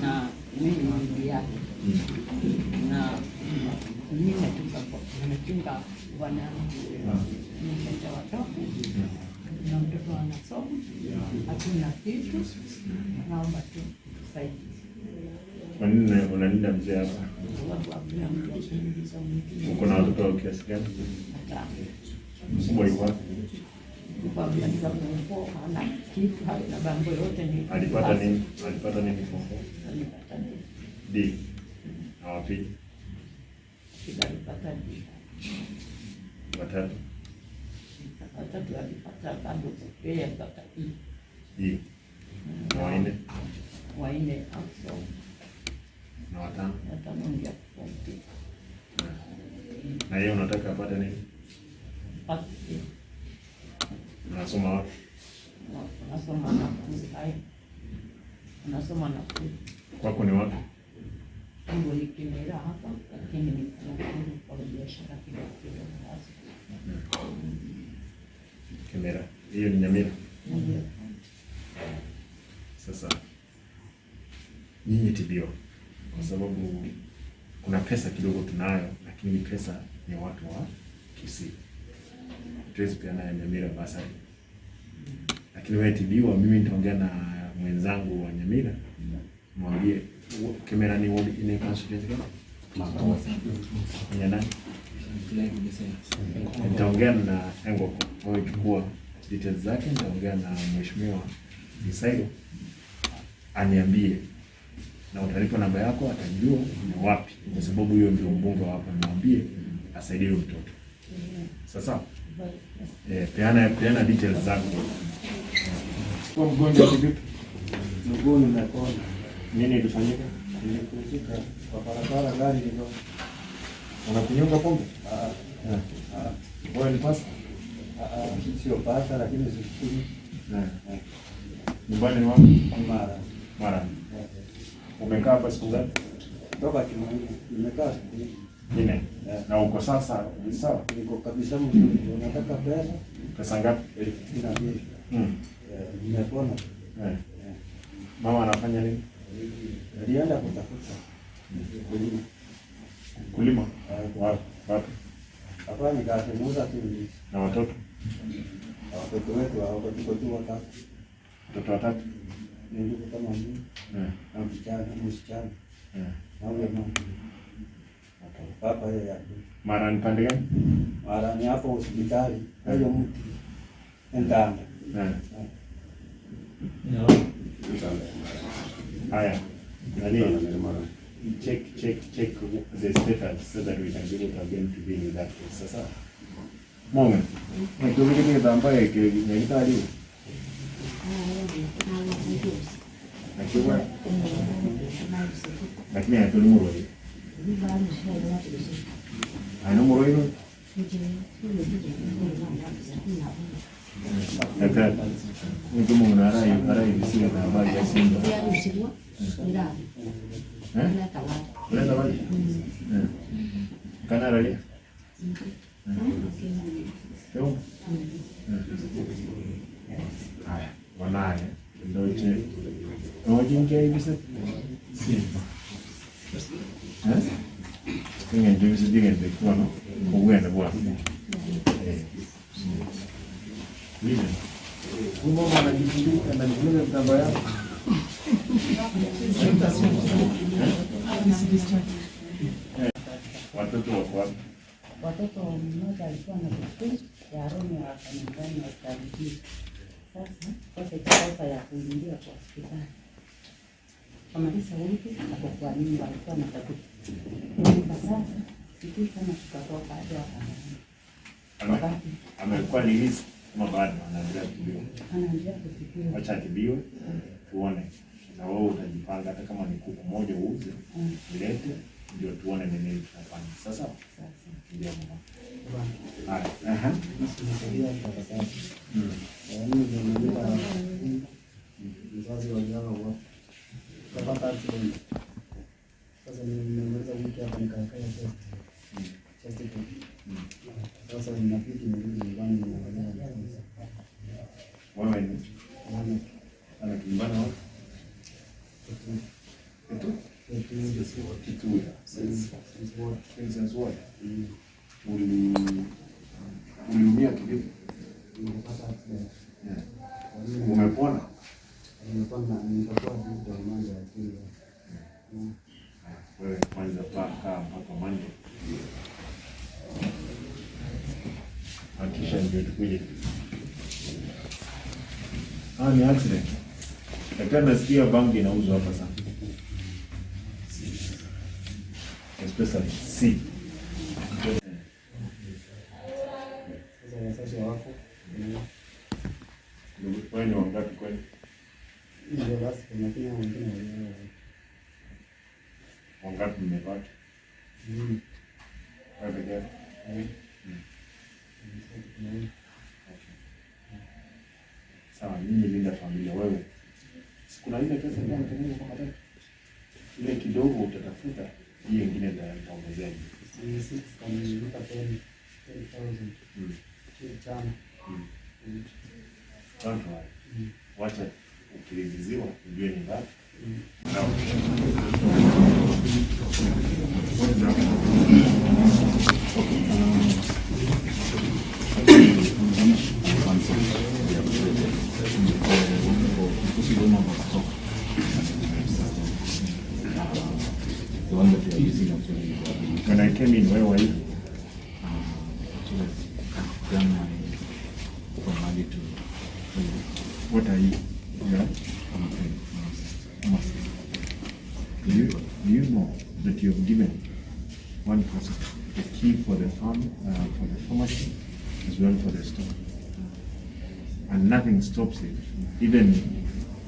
Na mimi ni yake. Na mimi nachunga wanangu. Nimesha watoto. Na mtoto anasoma. Hakuna kitu. Naomba tu tusaidie. Kwa nini unalinda mzee hapa? Sababu hakuna mtu wa kuuliza mwingine. Uko na watoto wa kiasi gani? Watano. Mkubwa yuko wapi? Mkubwa amemaliza form 4, hana kitu, hana mambo yote ni. Alipata nini? Alipata nini form 4? Alipata D. D. Na wa pili? Alipata D. Watatu? Watatu alipata bado, yeye alipata E. E. Na wa nne? Wa nne hakusoma. Na watano? Watano ndio form 2. Na yeye unataka apate nini? Apate. Unasoma wapi? Unasoma Nakuru. Unasoma Nakuru. Kwako ni wapi? Mungu ni Kimera hapa, lakini ni Nakuru kwa biashara kidogo kidogo. Kimera. Hiyo ni Nyamira. Ndio. Sasa nyinyi tibiwa kwa sababu kuna pesa kidogo tunayo, lakini pesa ni watu wa Kisii. Tuwezi peana ya Nyamira basari. Lakini wewe tibiwa, mimi nitaongea na mwenzangu wa Nyamira, mwambie Kimera ni ward ni constituency gani? Ni ya nani? Nitaongea na Engoko, wewe chukua details zake, nitaongea na mheshimiwa Gisairo aniambie, na utalipa namba yako, atajua ni wapi, kwa sababu hiyo ndio mbunge wa hapa, niambie asaidie huyo mtoto. Sasa peana details zako. Kwa mgonjwa kivipi? Mguu nimepona. Nini ilifanyika? Nilipumzika kwa barabara, gari liko. Unakunywa pombe? Wewe ni pasta? Sio pasta, lakini sikunywi. Nyumbani ni wapi? Mara. Mara. Umekaa hapa siku ngapi? Toka Jumanne. Nimekaa siku nne. Na uko sasa sawa? Niko kabisa mzuri. Unataka pesa? Pesa ngapi? 12,000. Nimepona. Mama anafanya nini? Alienda kutafuta. Kulima. Kulima? Wapi? Wapi? Hapa ni kazi muuza tu. Na watoto? Watoto wetu hawako, tuko tu watatu. Watoto watatu? Ni ndugu kama mimi. Na msichana, msichana. Na huyo mama. Papa yeye hapo. Mara ni pande gani? Mara ni hapo hospitali, hiyo mti. Ndanda. Haya. Nani? Check the status so that we can be able to again to be in that case. Sasa. Mungu. Ndio kitu ambaye nyakitari. Lakini hapo ni Ano mo rin? Daktari, mtu mmoja arai bisiga na habari ya Simba. Unaweza wapi? Kana rali? Leo? Haya, wanaye ndio che. Unajingia hivi sasa? Simba. Eh? Ndio hivi sasa kwa no. Kuenda bwana. Eh. Mimi. Mama anajifunza anajifunza mtambo yako. Watoto wako wapi? Watoto mmoja alikuwa na kikuu ya Rome akanyumbani hospitali. Sasa kosa pesa ya kuingia kwa hospitali. Kamaliza wiki hapo kwa nyumba alikuwa na tatizo. Sasa sijui kama tutatoka hadi hapa. Amekuwa release kama bado anaendelea kutibiwa. Anaendelea kutibiwa. Acha atibiwe tuone. Na wewe utajipanga hata kama ni kuku moja uuze, ulete ndio tuone ni nini tutafanya. Sasa ndio mama. Haya, aha. Mzazi wa jana wa kapata accident. Sasa nimemaliza wiki hapa nikakaa test. Test tu. Sasa ninapiki nirudi nyumbani niangalie. Wewe ni ana kimbana wapi? Etu? Etu. Since what? Uliumia kivipi? Nilipata accident. Umepona? Nimepona, nitakuwa vipi kwa mambo ya akili. Wewe kwanza Hakisha ndio tukuje. Ah, ni accident. Daktari, nasikia bangi inauzwa hapa sana. Especially C. Sasa wazazi wako Wewe ni wangapi kwani? Ndio basi, lakini hao wengine waliona. Wangapi mmebaki? Wewe peke yako? Okay. Sawa, nyinyi linda familia wewe. Si kuna ile pesa ndio mtengeneza kwa matatu. Ile kidogo utatafuta, hiyo ingine ndio nitaongezea. Si six kamilipa 10,000. Jana. Don't worry. Wacha ukiliziziwa ujue ni ngapi. What is happening? Because you don't have a stock system, the one that we are using actually. When I came in, where were you? Actually, I've done my from Monday to Friday. What are you? Yeah? I'm a pharmacist. Do you know that you have given one person the key for the farm, for the pharmacy, as well for the store, and nothing stops it, even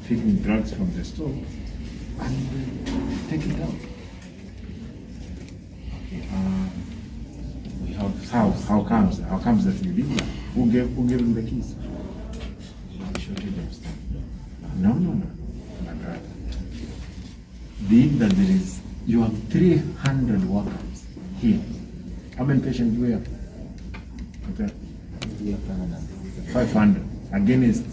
taking drugs from the store and take it out. Okay. We have how comes that you did that? Who gave him the keys? Shortage of staff. No, my brother. Being that there is, you have 300 workers here. How many patients do we have? Okay. 500 against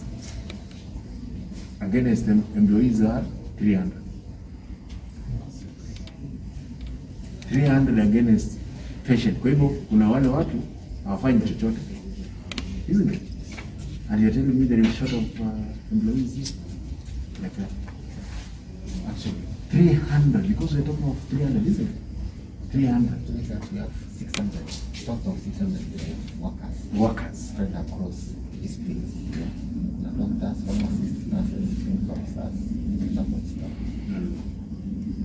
them, employees are 300. 300 against patient. Kwa hivyo kuna wale watu hawafanyi chochote. Isn't it? And you're telling me there is short of employees here? Like that. Actually, 300, because we're talking of 300, isn't it? 300. We have 600, total 600 workers. Workers. Spread across disciplines. Yeah. The doctors, pharmacists, nurses, clinical officers, support staff. No.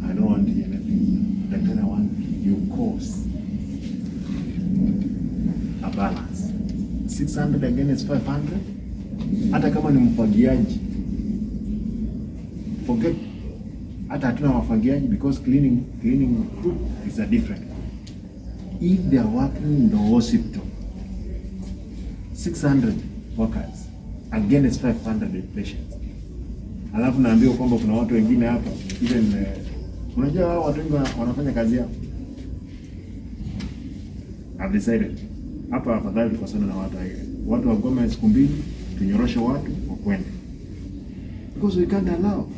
I don't want anything. Doctor, I want you cause a balance. 600 against 500. Hata kama ni mfagiaji. Forget. Hata hatuna wafagiaji because cleaning group is a different. If they are working in the hospital, 600 workers against 500 patients. Alafu naambiwa kwamba kuna watu wengine hapa even unajua hao watu wengi wanafanya kazi yao. I've decided hapa afadhali tukosane na watu watu wagome siku mbili, tunyoroshe watu wakwende. Because we can't allow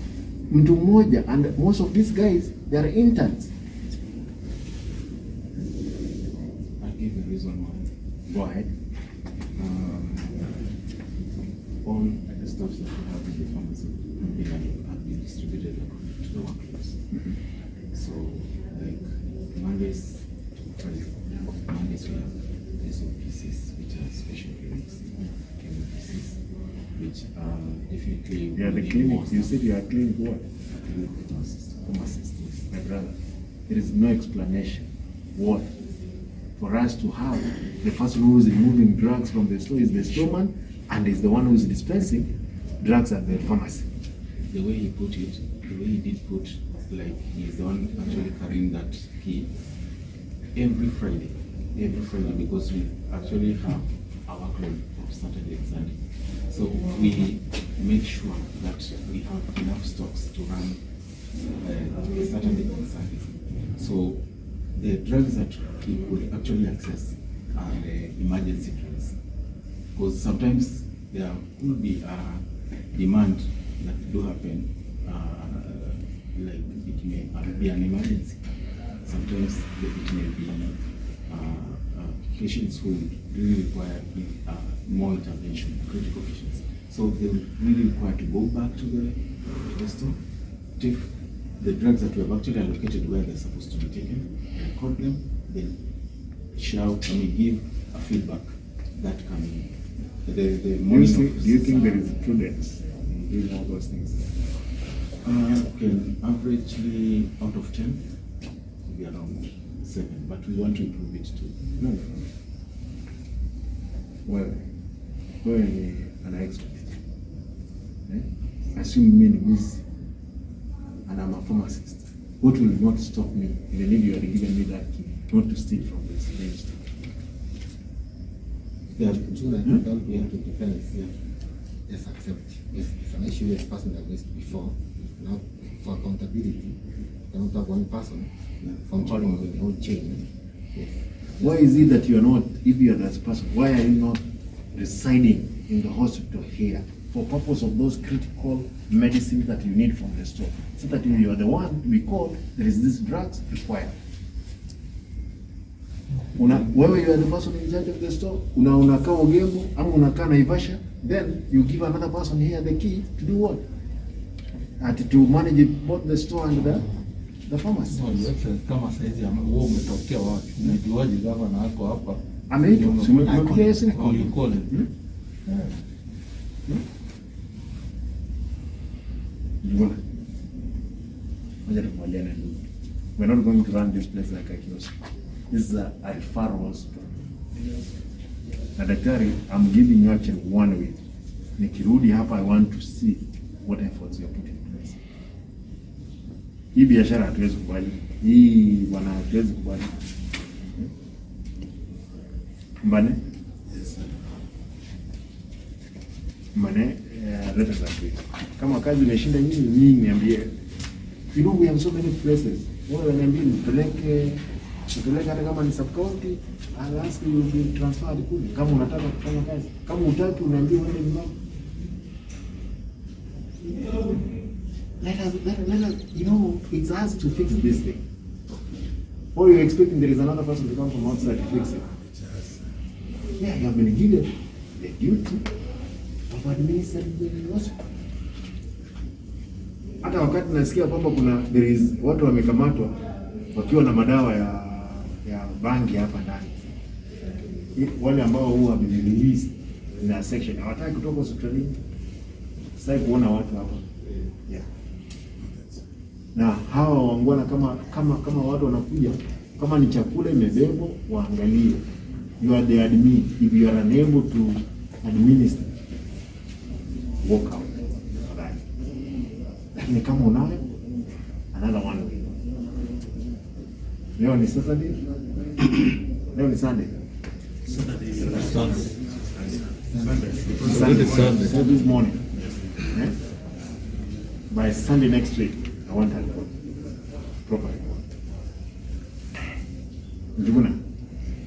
mtu mmoja, and most of these guys, they are interns. I'll give you a reason why. Go ahead. All the stuff that we have in the pharmacy have been distributed according to the workloads. So, like Mondays to Friday, Mondays we have SOPCs, which are special clinics, MPCs, which are definitely. You are the clinic. You said you are clinic what? Clinic pharmacist. Yes. My brother, there is no explanation what for us to have the person who is removing drugs from the store is the storeman and is the one who is dispensing drugs at the pharmacy. The way he put it, the way he did put, like he is the one actually carrying that key every Friday, because we actually have our workload of Saturday and Sunday. So we make sure that we have enough stocks to run Saturday and Sunday. So the drugs that he could actually access are the emergency drugs, because sometimes there could be a demand that do happen, like it may be an emergency. Sometimes it may be patients who really require more intervention, critical patients. So they really require to go back to the store, take the drugs that we have actually allocated where they're supposed to be taken, record them, then give a feedback that The morning Do you think there is prudence in doing all those things? Okay, averagely out of 10, be around 7, but we want to improve it too. No. Well, wewe ni an expert. Eh? Assume mimi ni mwizi and I'm a pharmacist. What will not stop me, even if you had given me that key, not to steal from this main store? Yeah, without going to defense, yeah. Yes, accept. Yes, it's an issue this person that raised before. Now, for accountability, you cannot have one person functioning the whole chain. Yes. Why is it that you are not, if you are that person, why are you not residing in the hospital here for purpose of those critical medicines that you need from the store, so that you are the one to be called, there is this drugs required. Wewe you are the person in charge of the store, unakaa Ogembo ama unakaa Naivasha, then you give another person here the key to do what? And to manage both the store and the pharmacy. No, your excellency, kama saizi wewe umetokea wapi? Unajuaje gavana ako hapa? Ameitwa, si umempigia simu? Oh, you call him. Njuguna. Ngoja tukubaliane ndugu. We're not going to run this place like a kiosk. This is a referral hospital. Na daktari, I'm giving you actually 1 week. Nikirudi hapa, I want to see what efforts you are putting in place. Hii biashara hatuwezi kubali. Hii bwana hatuwezi kubali. Mbane? Yes, sir. Mbane, let us agree. Kama kazi imeshinda nyinyi niambie. You know we have so many places. Wewe niambie nipeleke hata kama ni sub county, I'll ask you be transferred kule. Kama unataka kufanya kazi. Kama hutaki unaambiwa uende nyumbani. Let us, you know, it's us to fix this thing. Or you're expecting there is another person to come from outside to fix it. Yeah, you have been given the duty of administering the hospital. Hata wakati nasikia kwamba kuna there is watu wamekamatwa wakiwa na madawa ya bangi hapa ndani. Wale ambao huwa wame release na section hawataki kutoka hospitalini. Sasa kuona watu hapa. Yeah. Na hawa wangwana kama watu wanakuja, kama ni chakula imebebwa waangalie. You are the admin. If you are unable to administer, walk out. Right. Lakini kama unayo, another one week. Leo ni Saturday. Leo ni Sunday. Sunday. So this morning. Yeah? By Sunday next week, I want a report. Proper report. Njuguna,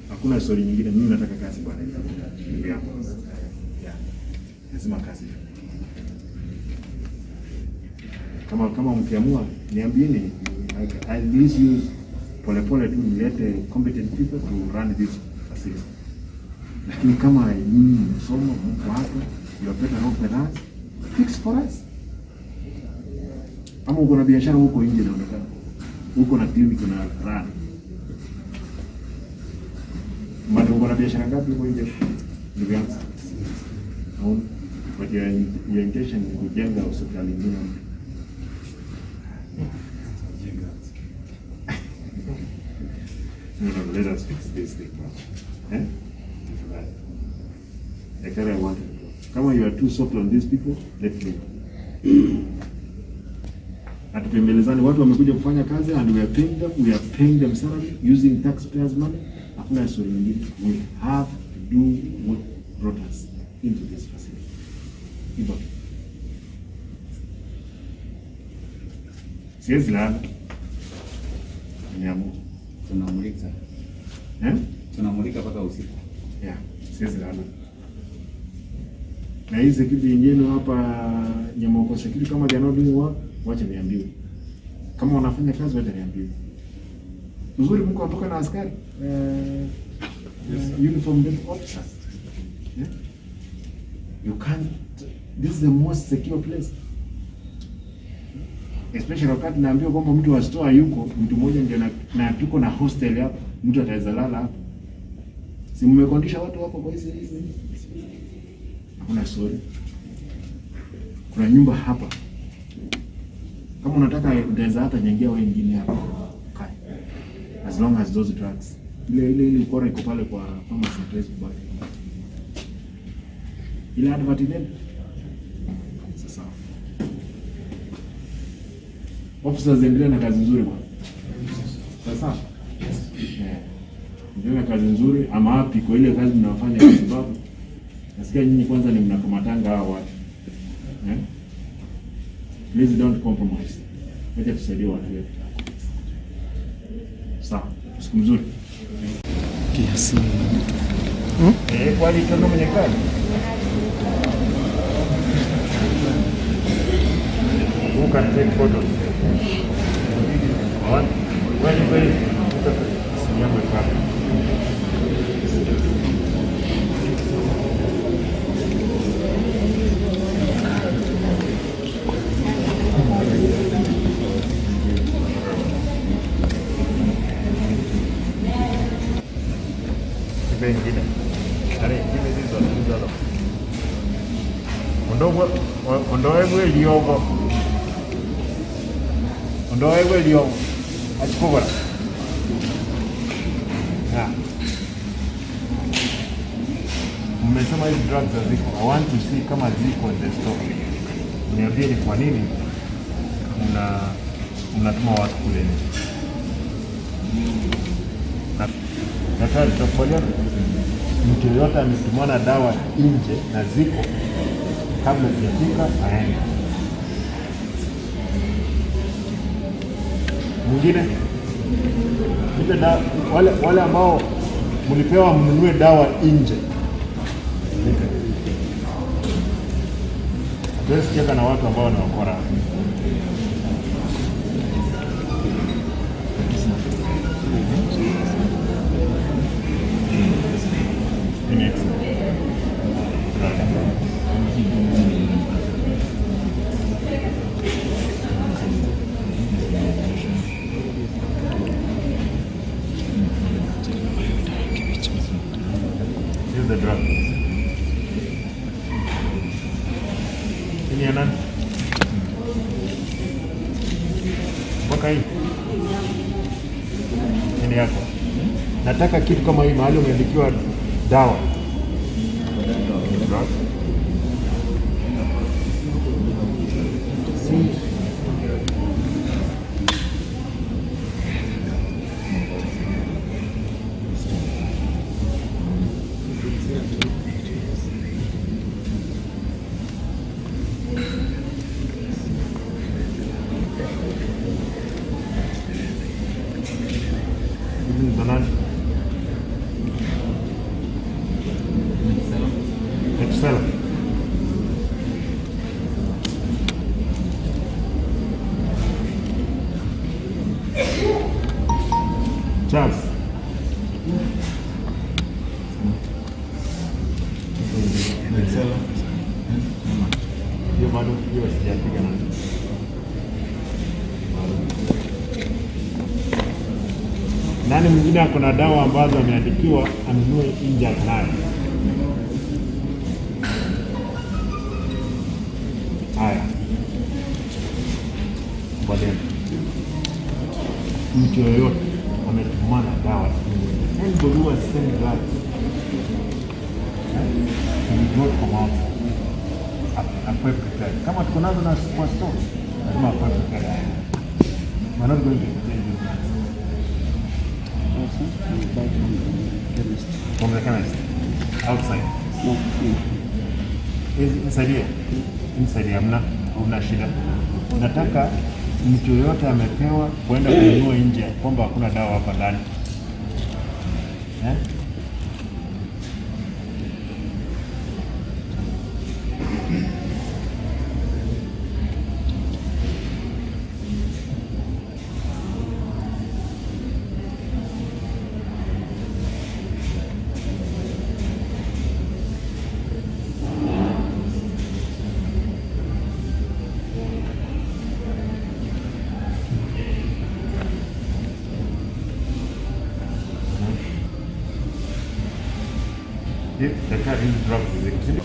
hakuna story nyingine, mimi nataka kazi bwana. Ndugu yangu. Yeah. Lazima kazi. Kama mkiamua niambieni, I release you pole pole tu nilete competent people to run this facility. Lakini kama nyinyi msomo mko hapa, you are better off than us. Fix for us. Ama uko na biashara huko nje inaonekana. Uko na clinic na run. Mbona uko na biashara ngapi huko nje? Ndugu yangu. No, but your intention ni kujenga hospitali nyingine. No, let us fix this thing. Eh? Daktari, I want to go. Kama you are too soft on these people, let me. Hatupembelezani, watu wamekuja kufanya kazi and we are paying them, we are paying them salary using taxpayers money. Hakuna story nyingine. We have to do what brought us into this facility. Hivyo. Siwezi lala. Nimeamua. Tunamulika. Eh? Tunamulika mpaka usiku. Yeah, siwezi lala. Na hii security nyingine hapa Nyamoko security kama they are not doing work, wacha niambiwe. Kama wanafanya kazi wacha niambiwe. Uzuri mko mpaka na askari. Yes, uniformed officers. Yeah? You can't, this is the most secure place. Especially wakati naambiwa kwamba mtu wa store yuko, mtu mmoja ndio na tuko na hostel hapa, mtu ataweza lala hapa. Si mmekondisha watu hapo kwa hizi. Hakuna story. Kuna nyumba hapa. Kama unataka utaweza hata jengia wengine hapa. Kae. As long as those drugs. Ile ukora iko pale kwa pharmacy hatuwezi kubali. Ile advert ile. Sasa. Officers endelea na kazi nzuri bwana. Sasa. Yes. Endelea na kazi nzuri ama happy kwa ile kazi mnafanya kwa sababu nasikia nyinyi kwanza ni mnakamatanga hao watu. Please don't compromise. Wacha tusaidie watu wetu. Sawa. Siku mzuri. Kiasi. Kwani tondo mwenye kazi? Who can take photos? One. Very, very. Simu yangu iko hapa. Ingine. Give me this one, this other. Ondoe liogo. Ondoe liogo. Achukua. Ah. Mmesema hizi drugs haziko. I want to see kama ziko in the store. Niambie ni kwa nini mnatuma watu kule nje. Daktari, tutakubaliana mtu yoyote ametumana dawa nje na ziko kabla sijafika aende. Mwingine nipe dawa, wale ambao mlipewa mnunue dawa nje. Nipe. Hatuwezi kucheka na watu ambao ni wakora. This is the drug. Ini ya nani? Mpaka hii. Ini yako. Nataka kitu kama hii mahali umeandikiwa dawa. Drug. Excel. Charles. Hiyo bado hiyo sijapiga na. Nani mwingine ako na dawa ambazo ameandikiwa anunue nje nayo? Haya. Bwana. Mtu yoyote ametumana dawa nje. Anybody who has sent drugs he will not come out. Akuwe prepared. Kama tuko nazo na kwa store, lazima akuwe prepared. We are not going to entertain these drugs. Also, we buy from the chemist. From the chemist? Outside? No. Inside here? Inside here, hamna shida. Nataka mtu yoyote amepewa kuenda kununua nje kwamba hakuna dawa hapa ndani. Eh? Daktari, hizi drugs ziko, si ndio?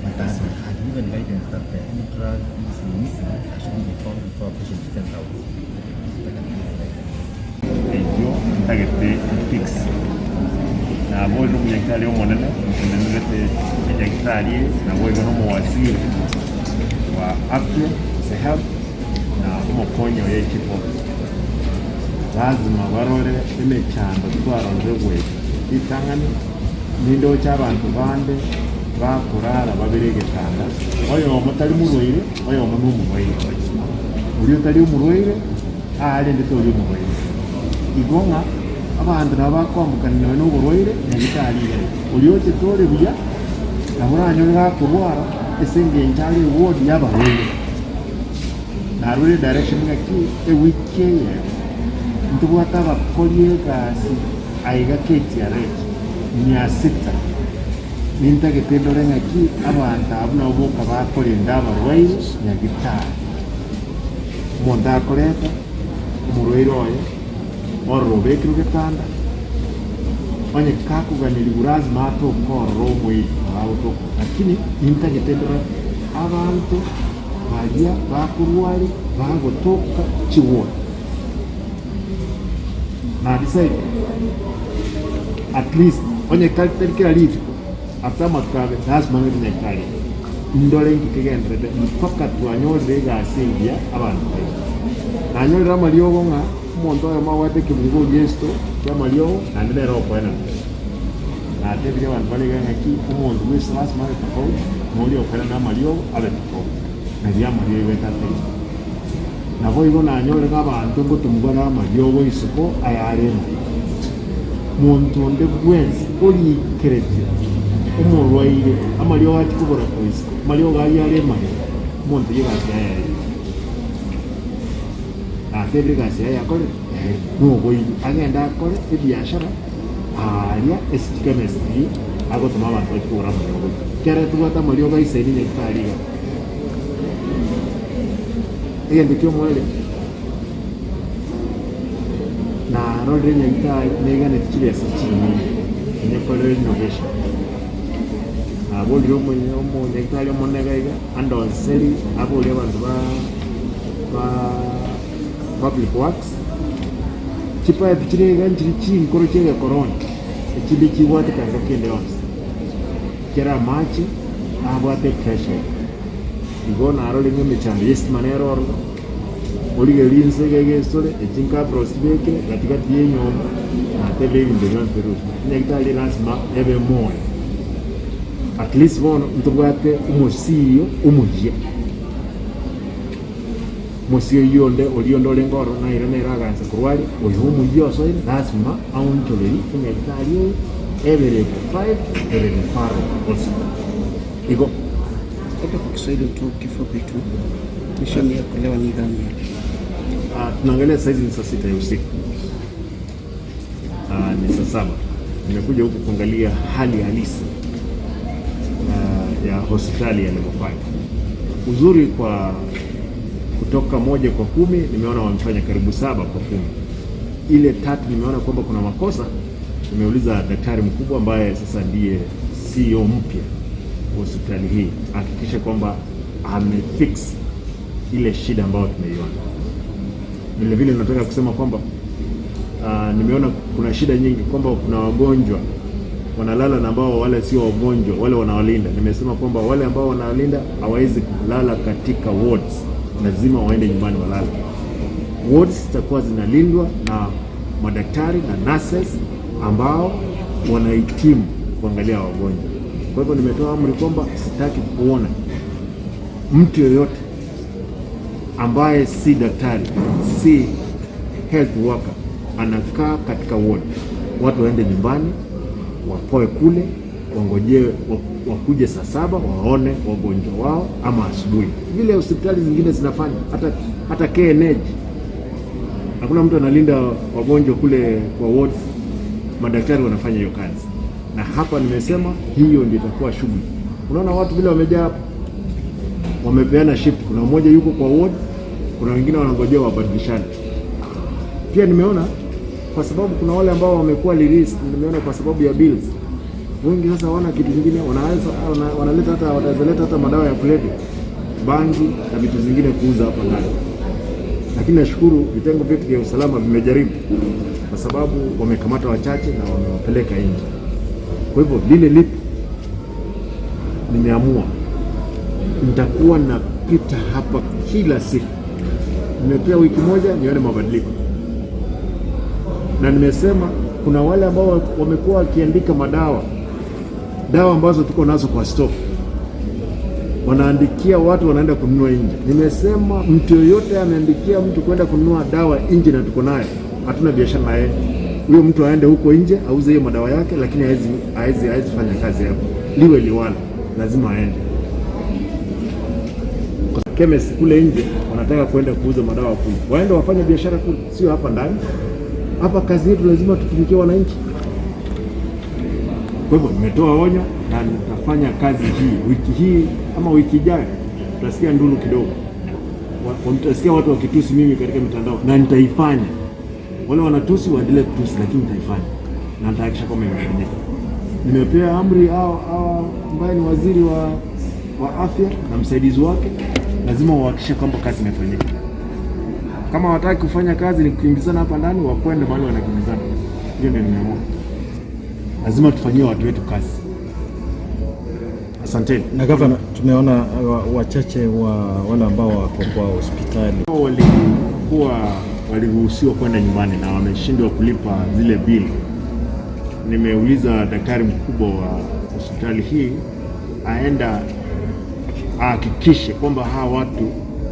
But I had given guidance that any drug is missing should be informed before a patient is sent out. That can be guidance. Ejo ntagete fix nabo n'omunyagitari omonene ntenerete enyagitari nabo igo n'omuwaziri wa afya se health na omukonyi oye chief officer lazima barore emechando twarorire bweka itang'ani nindocha abantu bande bakurara babiri egetanda oyo omo tari murwaire oyo omo n'omurwaire oria otari omurwaire arendete oria omurwaire igonga abantu nabo bakwambukanira n'oburwaire nyagitari igere oria ochete ore buya nabo oranyore gakorwara ase eng'encho are eward y'abarwaire narure direction ng'aki ewiki eye ntobwate abakori egasi aiga KTRH 600 nintagete ndore ng'aki abantu abwo nabo boka bakorenda abarwaire nyagitari omonto akoreta omorwaire oye ororo obekirwe getanda onye kakuganiriwa lazima atokorora omwiri agotoka lakini nintagete ndore abantu baria bakurwari bagotoka chiwodi na decide at least onye kira rituko after makabe lazima ng'ende nyagitari ndore nkigenderete mpaka twanyorire egasi engiya abantu baito nanyorire amariogo ng'a omonto oyomo abwate ekeburugo giesto kia amariogo naende nere okoenana natebire abanto barega ng'aki omonto bwese lazima abe tofauti noria okoenana amariogo abe tofauti naria amariogo etateri nabo igo nanyorire ng'a abanto ngotumwa bare amariogo isiko ayare emari muntu onde bwensi orikeretie omorwaire amariogo atikobora koisiko amariogo aria are emari omonto ye egasi yaye yaerire atebire egasi yaye akore noboibi agende akore ebiashara aria ase chemistry agotoma abanto bachikogora amariogo kere tobwate amariogo aisaini nyagitari iga egento kia omwere narorire nyagitari neganeti chibesa chinyinge nyekorere renovation aborire omonyagitari omonene iga andonseri aborie abanto ba public works chipipe chirega nchiri chinkoro chiege corona echinde chibwate kansa kende yonsi kera amache abwate pressure igo narore ng'emechando yesitima nere ororo origereria inse iga egesore echinkabros chibekire gatigati ya enyomba natebire ebinto bionsi birusia nyagitari lazima ebe moyo at least bono ntobwate omosiyo omoyia mosiyo yonde orionde orenge oro naira nere agansa korwari oyo omoyia osoire lazima aonchoreri enyagitari eye ebe level 5 ebe referral hospital igo. Labda kwa Kiswahili tu kifupi tu, mission ya leo ni gani? Tunaangalia saizi ni saa 6 ya usiku. Ni saa 7. Nimekuja huku kuangalia hali halisi ya hospitali ya level 5. Uzuri kwa kutoka 1 kwa 10 nimeona wamefanya karibu 7 kwa 10. Ile 3 nimeona kwamba kuna makosa. Nimeuliza daktari mkubwa ambaye sasa ndiye CEO mpya hospitali hii hakikisha kwamba amefix ile shida ambayo tumeiona. Vile vile nataka kusema kwamba nimeona kuna shida nyingi kwamba kuna wagonjwa wanalala na ambao wale sio wagonjwa, wale wanawalinda. Nimesema kwamba wale ambao wanawalinda hawawezi kulala katika wards, lazima waende nyumbani walale. Wards zitakuwa zinalindwa na madaktari na nurses ambao wanahitimu kuangalia wagonjwa. Kwa hivyo nimetoa amri kwamba sitaki kuona mtu yoyote ambaye si daktari, si health worker anakaa katika ward. Watu waende nyumbani, wapoe kule, wangojee wakuje saa 7 waone wagonjwa wao ama asubuhi. Vile hospitali zingine zinafanya, hata KNH hakuna mtu analinda wagonjwa kule kwa wards, madaktari wanafanya hiyo kazi. Na hapa nimesema hiyo ndio itakuwa shughuli. Unaona watu vile wamejaa hapa, wamepeana shift, kuna mmoja yuko kwa ward, kuna wengine wanangojea wabadilishane. Pia nimeona kwa sababu kuna wale ambao wamekuwa released, nimeona kwa sababu ya bills. Wengi sasa hawana kitu kingine, wanaweza wanaleta hata watazaleta hata madawa ya kulevya, bangi na vitu zingine kuuza hapa ndani. Lakini nashukuru vitengo vyetu vya usalama vimejaribu, kwa sababu wamekamata wachache na wamewapeleka nje. Kwa hivyo lile lipo, nimeamua nitakuwa napita hapa kila siku. Nimepea wiki moja nione mabadiliko, na nimesema kuna wale ambao wamekuwa wakiandika madawa, dawa ambazo tuko nazo kwa stock, wanaandikia watu wanaenda kununua nje. Nimesema mtu yoyote ameandikia mtu kwenda kununua dawa nje na tuko nayo, hatuna biashara naye, huyo mtu aende huko nje auze hiyo madawa yake, lakini haezi fanya kazi hapo, liwe liwalo, lazima aende. Chemist kule nje wanataka kwenda kuuza madawa kule, waende wafanye biashara kule, sio hapa ndani. Hapa kazi yetu lazima tutumikie wananchi. Kwa hivyo nimetoa onyo na nitafanya kazi hii wiki hii ama wiki ijayo. Tutasikia nduru kidogo, mtasikia watu wakitusi mimi katika mitandao, na nitaifanya. Wale wanatusi waendelee kutusi, lakini nitaifanya na nitahakikisha kwamba imefanyika. Nimepea amri hao ambaye ni waziri wa afya na msaidizi wake, lazima wahakikishe kwamba kazi imefanyika. Kama hawataki kufanya kazi ni kukimbizana hapa ndani, wakwende mahali wanakimbizana. Hiyo ndio nimeamua. Lazima tufanyie watu wetu kazi. Asanteni. Na gavana, tumeona wachache wa wale ambao wako kwa hospitali waliruhusiwa kwenda nyumbani na wameshindwa kulipa zile bili. Nimeuliza daktari mkubwa wa hospitali hii aenda ahakikishe kwamba hawa watu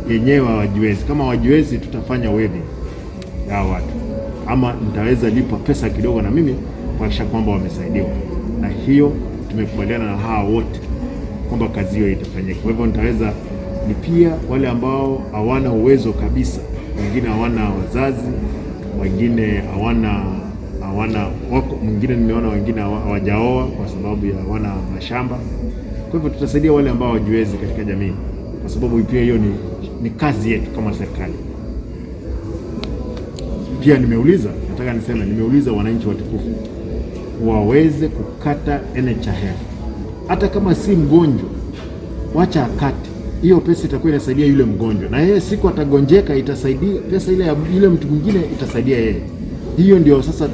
yenyewe hawajiwezi. Kama hawajiwezi, tutafanya wedding ya hawa watu, ama nitaweza lipa pesa kidogo na mimi kuhakikisha kwamba wamesaidiwa. Na hiyo tumekubaliana na hawa wote kwamba kazi hiyo itafanyika. Kwa hivyo nitaweza lipia wale ambao hawana uwezo kabisa, wengine hawana wazazi, wengine hawana wako, mwingine nimeona wengine hawajaoa kwa sababu ya hawana mashamba. Kwa hivyo tutasaidia wale ambao hawajiwezi katika jamii, kwa sababu pia hiyo ni kazi yetu kama serikali. Pia nimeuliza, nataka niseme, nimeuliza wananchi watukufu waweze kukata NHIF, hata kama si mgonjwa, wacha akate hiyo pesa, itakuwa inasaidia yule mgonjwa, na yeye siku atagonjeka itasaidia pesa ile ya yule mtu mwingine itasaidia yeye. Hiyo ndio sasa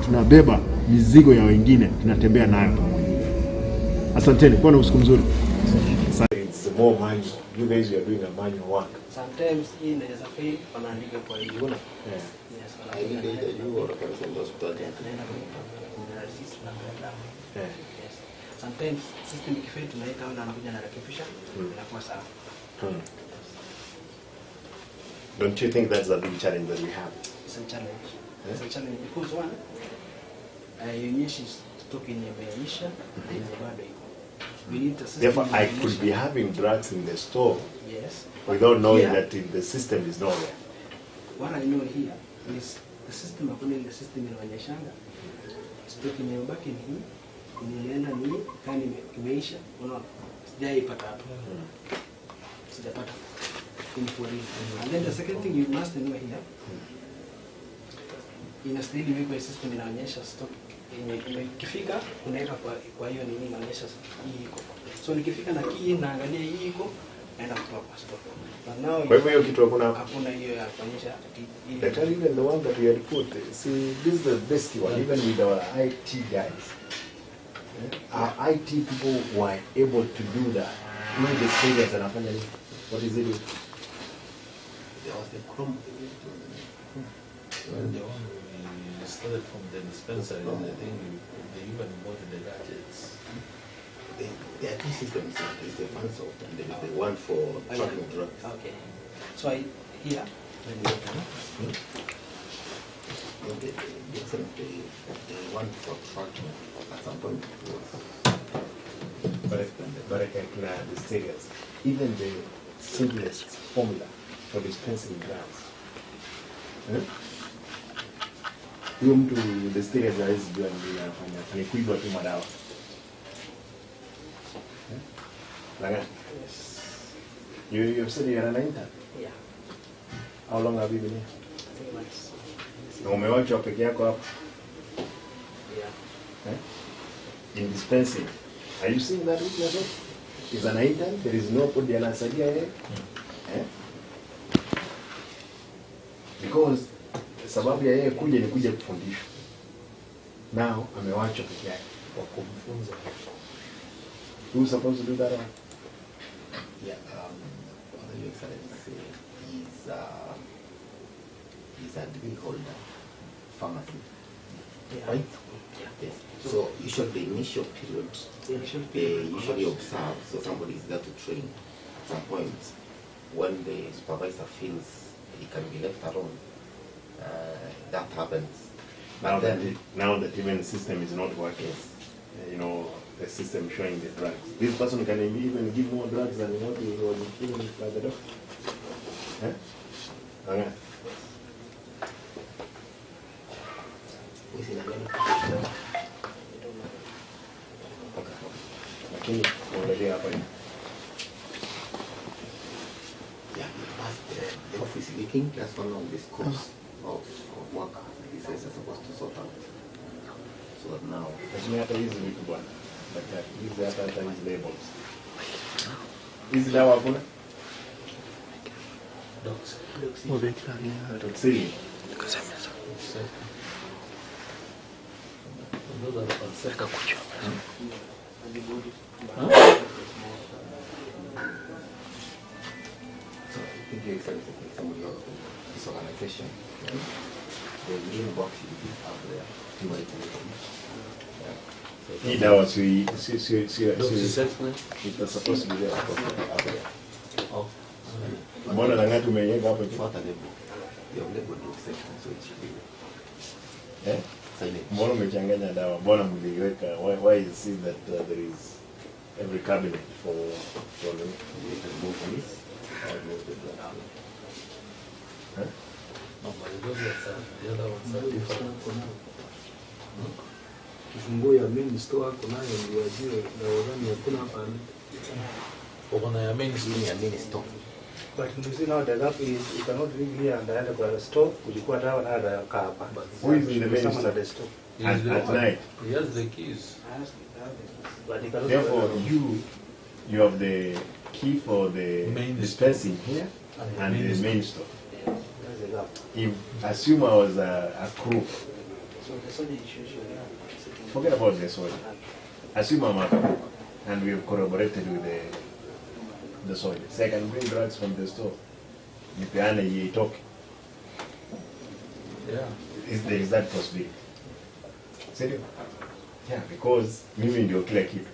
tunabeba mizigo ya wengine, tunatembea nayo pamoja. Asanteni, kuwa na usiku mzuri. It's more manual. You guys, you are doing a manual work. Sometimes hii inaweza fail, wanaandika kwa hiyo. Yeah. Yes, I need either you or person hospital. Tunaenda kwa receipt tunapea dawa. Yeah. Yes. Sometimes system ikifail tunaita wale wanakuja na rekebisha, inakuwa sawa. Don't you think that's a big challenge that we have? It's a challenge. It's a challenge because one, haionyeshi stock yenye imeisha na yenye bado iko. We need a system. Therefore, I could be having drugs in the store Yes. without knowing Here, that the system is nowhere. What I know here is the system, hakuna ile system inaonyeshanga stock yenye imebaki ni hii, yenye ilienda ni hii, kani imeisha, unaona? Sijaipata hapa. Sijapata. In for real. And then the second thing you must know here, inastahili iwekwe system inaonyesha stock yenye ikifika unaweka kwa hiyo nini inaonyesha hii iko. So nikifika na key naangalia hii iko, naenda kutoa kwa stock. But now Kwa hivyo hiyo kitu hakuna hapa. Hakuna hiyo ya kuonyesha ati hii. Daktari, even the one that we had put, see, this is the best one, even with our IT guys. Our IT people were able to do that. With the status anafanya nini? What is it? There was the Chrome. Well, the one we started from the dispensary, I think they even bought the gadgets. There are two systems. There is the FanSoft and there is the one for Oh, yeah. tracking drugs. Okay. So I here. The one for tracking at some point was. But I can clear the status. Even the simplest formula for dispensing drugs. Huyo mtu the status hawezi jua ni nini anafanya, ni kuiba tu madawa. Laga? Yes. You have said you are an intern? Yeah. How long have you been here? 3 months. Na umewachwa peke yako hapa? Yeah. Eh? In dispensing. Are you seeing that weakness also? Is an intern, there is nobody anasaidia yeye. Eh? Because sababu ya yeye kuja ni kuja kufundishwa. Now amewachwa peke yake kwa kumfunza. Who is supposed to do that one? Yeah, Your Excellency, he's a degree holder, pharmacy, yeah. Right? Yeah. Yes. So usually the initial period, they usually observe, so somebody is there to train. At some point, when the supervisor feels he can be left alone, that happens. Now that, now that even the system is not working, yes. You know, the system showing the drugs. This person can even give more drugs than what he was given by the doctor. Eh? Okay. Lakini kuangalia hapa. Yeah, the office leaking, that's one of the scopes of work these guys are supposed to sort out. So that now. Lakini hata hizi vitu bwana. Daktari, hizi hata hizi labels. Hizi dawa hakuna? Doxy. So I think Your Excellency, somebody of this organization, the green box is up there. Hii dawa si it's supposed to be there. Oh. Mbona Lang'ata umeiweka hapo juu? Fuata label. You have labeled doxycycline, so it should be there. Eh? Mbona umechanganya dawa? Mbona mliweka? Why is it that there is every cabinet for the move this or move the drug? Huh? No, but those are the other ones are different. Kifunguo ya main store ako nayo ndio ajue dawa gani hakuna hapa. Uko na ya main store, ya main store. But you see now the gap is you cannot live here and aenda kwa store kuchukua dawa na kaa hapa. Who is in the main store? At night. He has the keys. But he cannot. Therefore you have the key for the main dispensing here and the main store. That's the gap. If assume I was a crew. So the soldier is usually forget about the soldier. Assume I'm a cook and we have corroborated with the soldier. Say I can bring drugs from the store. Nipeane itoke. Yeah. Is there is that possibility? Serious? Yeah, because mimi ndio kila kitu.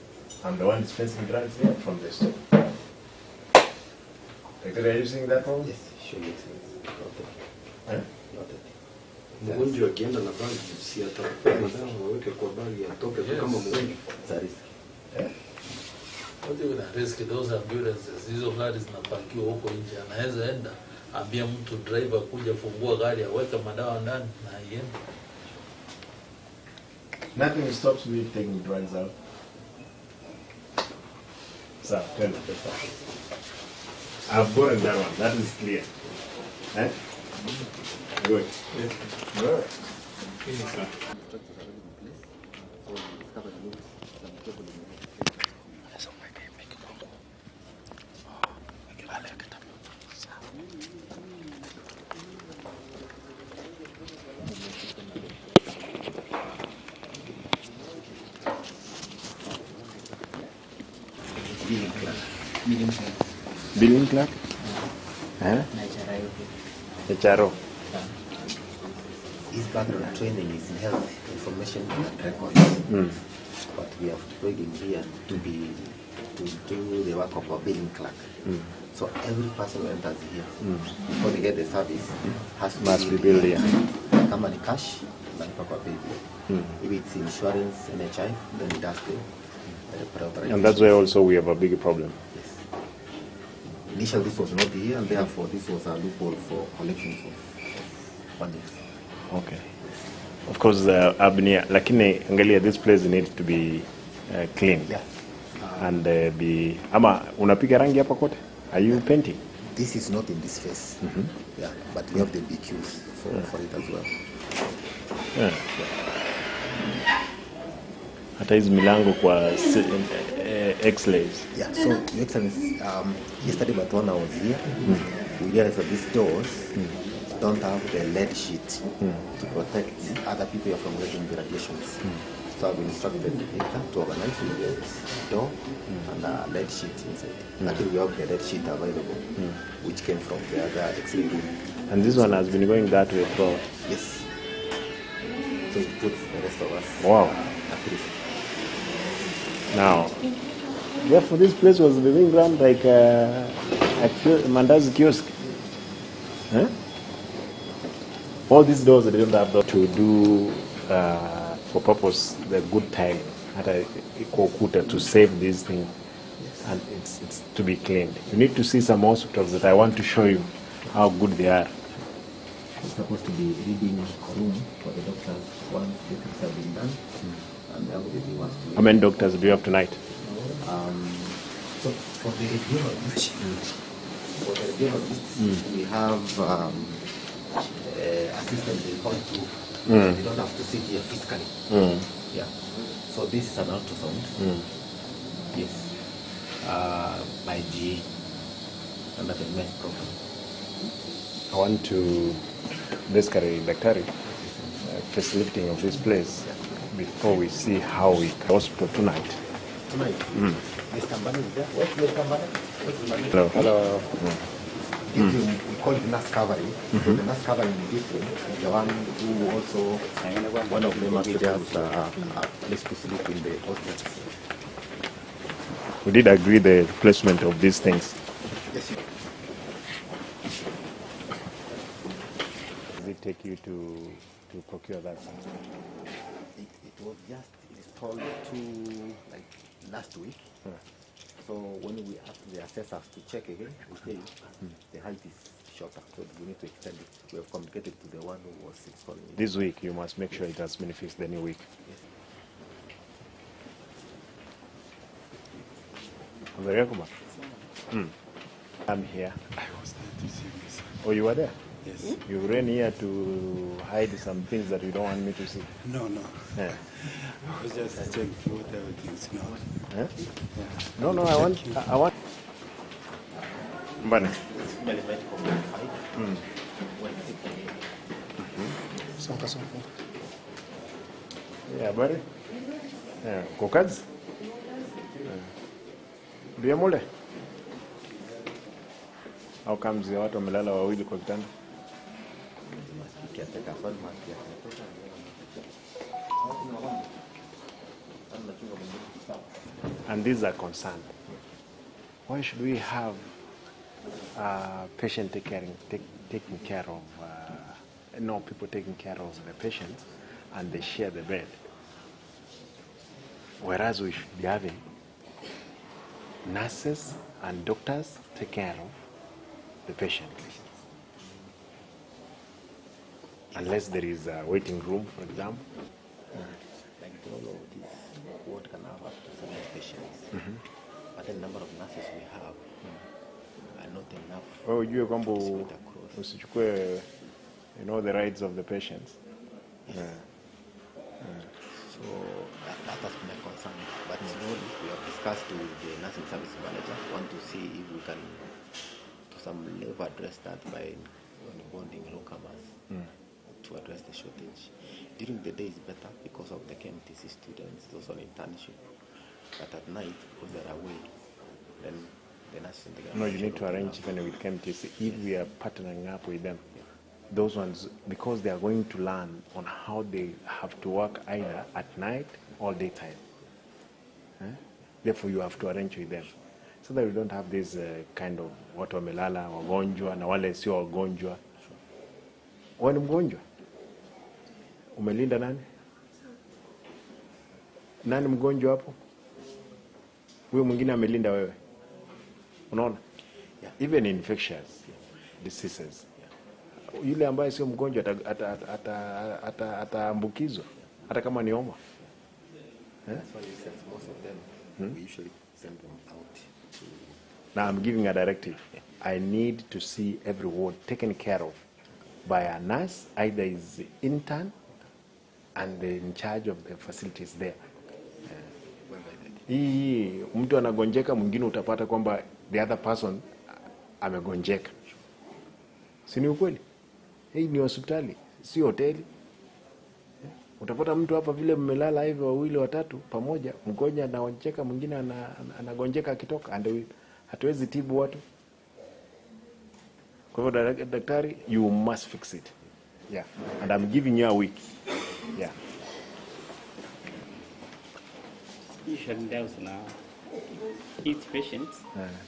I'm the one dispensing drugs here from the store. Doctor, are you seeing that problem? Yes, sure, makes sense. Noted. Huh? Noted. Mgonjwa akienda na bagi si atakupea madawa waweke kwa bagi atoke tu kama mgonjwa. It's a risk. Eh? What even a risk, those ambulances, hizo gari zinapakiwa huko nje, anaweza enda ambia mtu driver kuja fungua gari aweke madawa ndani na iende. Nothing stops me taking drugs out. So, tell me. I've gotten that one. That is clear. Eh? Good. Yeah. Good. Billing clerk. Eh? HRO. His background training is in health information and records. But we have deployed him here to do the work of a billing clerk. So every person who enters here, before they get the service, has to must be billed here. Kama ni cash, nalipa kwa paybill. If it's insurance, NHI, then it does the And that's why also we have a big problem. Yes. Initially this was not here, and therefore this was a loophole for collections of fundings. Okay. Of course, Abnia, lakini angalia, this place needs to be cleaned. Yeah. And be ama unapiga rangi hapa kote? Are you painting? This is not in this phase. Yeah, but we have the BQs for it as well. Yeah. Hata hizi milango kwa x-rays. Yeah, so Your Excellency, yesterday but when I was here, we realized that these doors don't have the lead sheet to protect other people from getting the radiations. So I've instructed Victor to organize with the door and a lead sheet inside. Luckily we have the lead sheet available, which came from the other X-ray room. And this one has been going that way throughout? Yes. So it puts the rest of us at risk. Now, therefore this place was being run like a mandazi kiosk. Huh? All these doors, they don't have to do for purpose the good time at to save this thing, and it's to be cleaned. You need to see some hospitals that I want to show you how good they are. It's supposed to be reading room for the doctors once the things have been done. And how many doctors do you have tonight? So for the radiologists, we have assistant in hall 2. They don't have to sit here physically. Yeah. So this is an ultrasound. Yes. By GE under the MES program. I want to basically, Daktari, facelifting of this place before we see how we can hospital tonight. Tonight? Mr. Mbane is there. Where's Mr. Mbane? Hello. Hello. We call it nurse covering. So the nurse covering is different. The one who also, one of them actually has a place to sleep in the hospital. We did agree the placement of these things. Yes. Does it take you to procure that? It was just installed like last week. So when we asked the assessors to check again, we say the height is shorter, so we need to extend it. We have communicated to the one who was installing it. This week, you must make sure it has been fixed the new week. Yes. I'm here. I was there to see this. Oh, you were there? Yes. You ran here to hide some things that you don't want me to see. No, no. Yeah. I was just checking what everything's not. Huh? Yeah. No, no, I want. Mbane. Sonka, sonka. Yeah, buddy. Yeah, uko kazi? Ndiye mule? Au kama watu wamelala wawili kwa kitanda? And these are concerned. Why should we have a patient taking care of, no, people taking care of the patients, and they share the bed? Whereas we should be having nurses and doctors take care of the patient. Unless there is a waiting room, for example. Like all of this ward can have up to 7 patients. But the number of nurses we have are not enough. Oh, you kwamba usichukue, you know, the rights of the patients. Yes. Yeah. So that has been a concern. But slowly we have discussed with the nursing service manager, want to see if we can to some level address that by onboarding newcomers to address the shortage. During the day is better because of the KMTC students, those on internship. But at night, because they're away, then the nurses. No, you need to arrange even with KMTC if we are partnering up with them. Yeah. Those ones, because they are going to learn on how they have to work either at night or daytime. Eh? Therefore, you have to arrange with them so that we don't have this kind of watu wamelala, wagonjwa, na wale sio wagonjwa. Wewe ni mgonjwa? Umelinda nani? Nani mgonjwa hapo? Huyo mwingine amelinda wewe. Unaona? Yeah. Even infectious diseases. Yule ambaye sio mgonjwa ataambukizwa hata kama ni homa. That's why it says most of them, we usually send them out to. Now I'm giving a directive. I need to see every ward taken care of by a nurse, either is intern and in charge of the facilities there. Yeah. Hii mtu anagonjeka, mwingine utapata kwamba the other person amegonjeka. Si ni ukweli? Hii ni hospitali, si hoteli. Utapata mtu hapa vile mmelala hivi wawili watatu pamoja, mgonjwa anagonjeka, mwingine anagonjeka akitoka, and hatuwezi tibu watu. Kwa hivyo daktari, you must fix it. Yeah. And I'm giving you a week. Yeah. Usually na each patient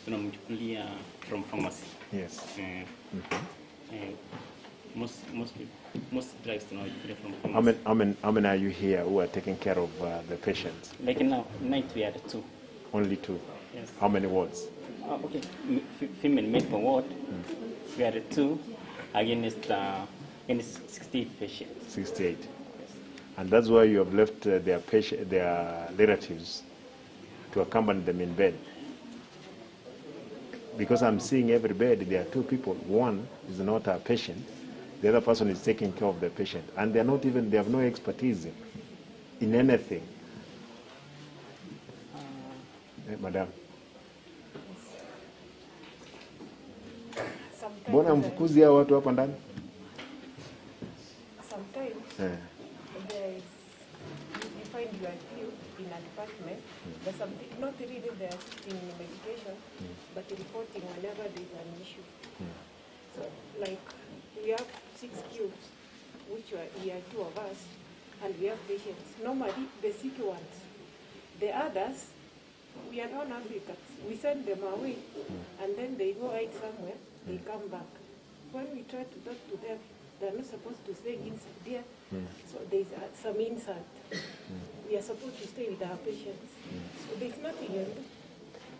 tunamchukulia from pharmacy. Yes. Most drugs tunachukulia from pharmacy. How many are you here who are taking care of the patients? Like now, night we are 2. Only 2? Yes. How many wards? Okay, female medical ward, we are 2 against 68 patients. 68. Yes. And that's why you have left their their relatives to accompany them in bed. Because I'm seeing every bed, there are 2 people. One is not a patient, the other person is taking care of the patient. And they are not even, they have no expertise in anything. Madam. Mbona mfukuzi hao watu hapa ndani? Sometimes there is, you find you are few in a department. There's something, not really they are in medication, but reporting whenever there is an issue. So like we have 6 cubes, which are, we are 2 of us, and we have patients. Normally the sick ones, the others, we are non-Africans. We send them away, and then they go out somewhere. They come back. When we try to talk to them, they are not supposed to stay inside there. So there is some insult. We are supposed to stay with our patients. So there is nothing you can do.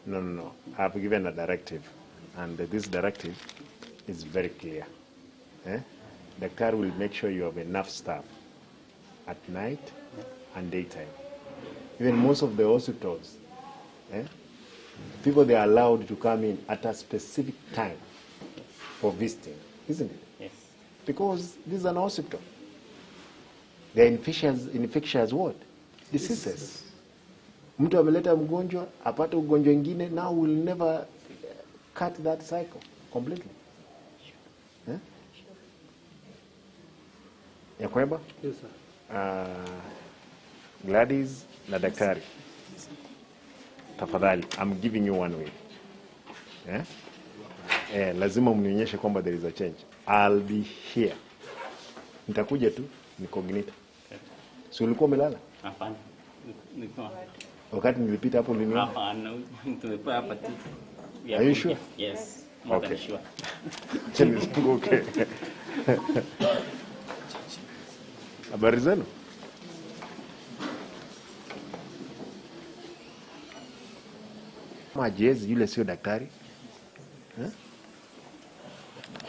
No, no, no. I have given a directive, and this directive is very clear. Eh? Doctor will make sure you have enough staff at night and daytime. Even most of the hospitals, people, they are allowed to come in at a specific time for visiting, isn't it? Yes. Because this is an hospital. They are infectious what? Diseases. Mtu ameleta mgonjwa, apate ugonjwa ingine, now we'll never cut that cycle completely. Eh? Yakweba? Yes, sir. Gladys na daktari. Tafadhali, I'm giving you 1 week. Eh? Lazima mnionyeshe kwamba there is a change. I'll be here. Nitakuja tu incognito. Si ulikuwa umelala? Hapana. Nilikuwa. Wakati nilipita hapo uliniona? Hapana, tumekuwa hapa tu. Are you sure? Yes. More than sure. Okay. Habari zenu? Majezi yule sio daktari. Eh?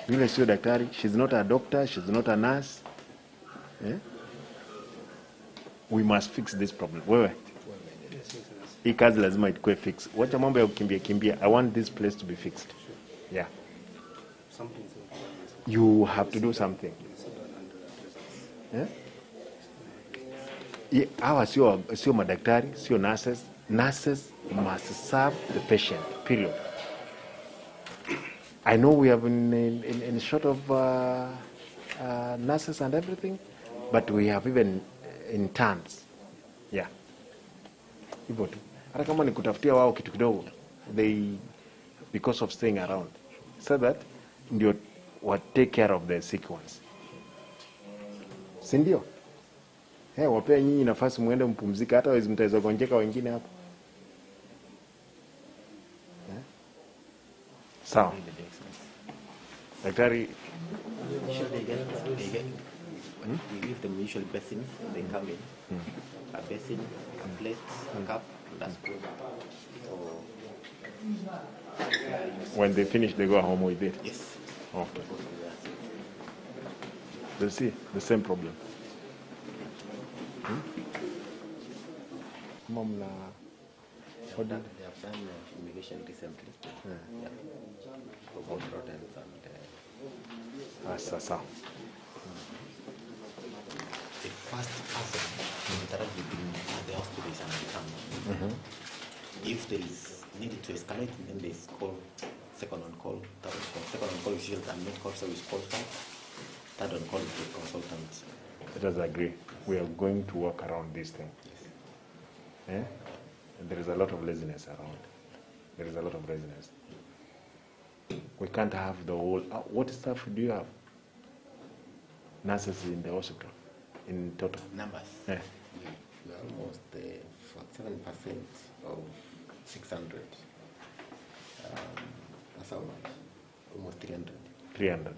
Yule sio daktari, she's not a doctor, she's not a nurse. Eh? We must fix this problem. Wewe. Hii kazi lazima ikuwe fix. Wacha mambo ya kukimbia kimbia. I want this place to be fixed. Yeah. You have to do something. Eh? Hawa sio madaktari, sio nurses. Nurses must serve the patient, period. I know we have in short of nurses and everything, but we have even interns. Yeah. Hivyo tu. Hata kama ni kutafutia wao kitu kidogo, they, because of staying around, so that ndio wa take care of the sick ones. Si ndio? Hey, wapea nyinyi nafasi muende mpumzike, hata wezi mtaweza gonjeka wengine hapo. Eh? Sawa. Daktari, we give them usual basins when they come in. A basin, a plate, a cup, and a spoon. So when they finish, they go home with it? Yes. Okay. They see the same problem. Mom, they have done fumigation recently. Yeah. For both rodents and. Sasa. The first person to interact with him at the hospital is an intern. If there is need to escalate, then there is call, second on call, third on call. Second on call is usually the medical officer who is qualified. Third on call is the consultant. Let us agree. We are going to work around this thing. Yes. Eh? There is a lot of laziness around. There is a lot of laziness. We can't have the whole... what staff do you have? Nurses in the hospital, in total? Numbers? Yeah. We are almost 47% of 600. That's how much? Almost 300. 300.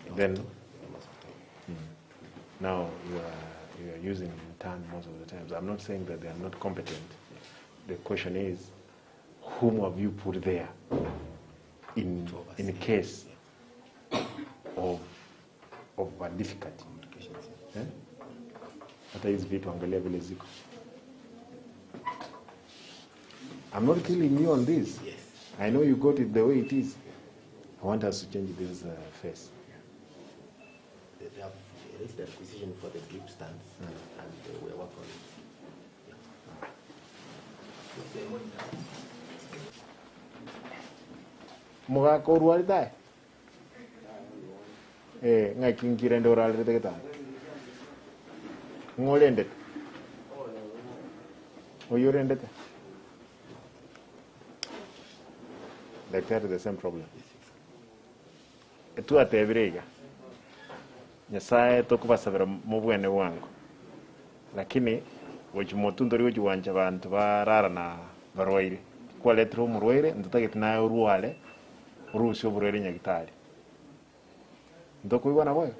Yeah. Then, hospital. Now you are using intern most of the times. I'm not saying that they are not competent. The question is, whom have you put there in case of a difficulty? Eh? Hata hizi vitu angalia vile ziko. I'm not killing you on this. Yes. I know you got it the way it is. I want us to change this face. They have raised the requisition for the drip stands, and we work on it. Yeah. Mugaka urwarite? Eh, ng'aki nkirende orarete getanda. Ng'orendete? Oyo orendete? Daktari, the same problem. Twatebire iga. Nyasaye tokubasabira mu bwene bwangu. Lakini gochi motu ntori gochiwancha bantu barara na barwaire. Kwaletire omorwaire ntotagete naye orware orusie oborwaire nyagitari. Ntokoigwa naboyo?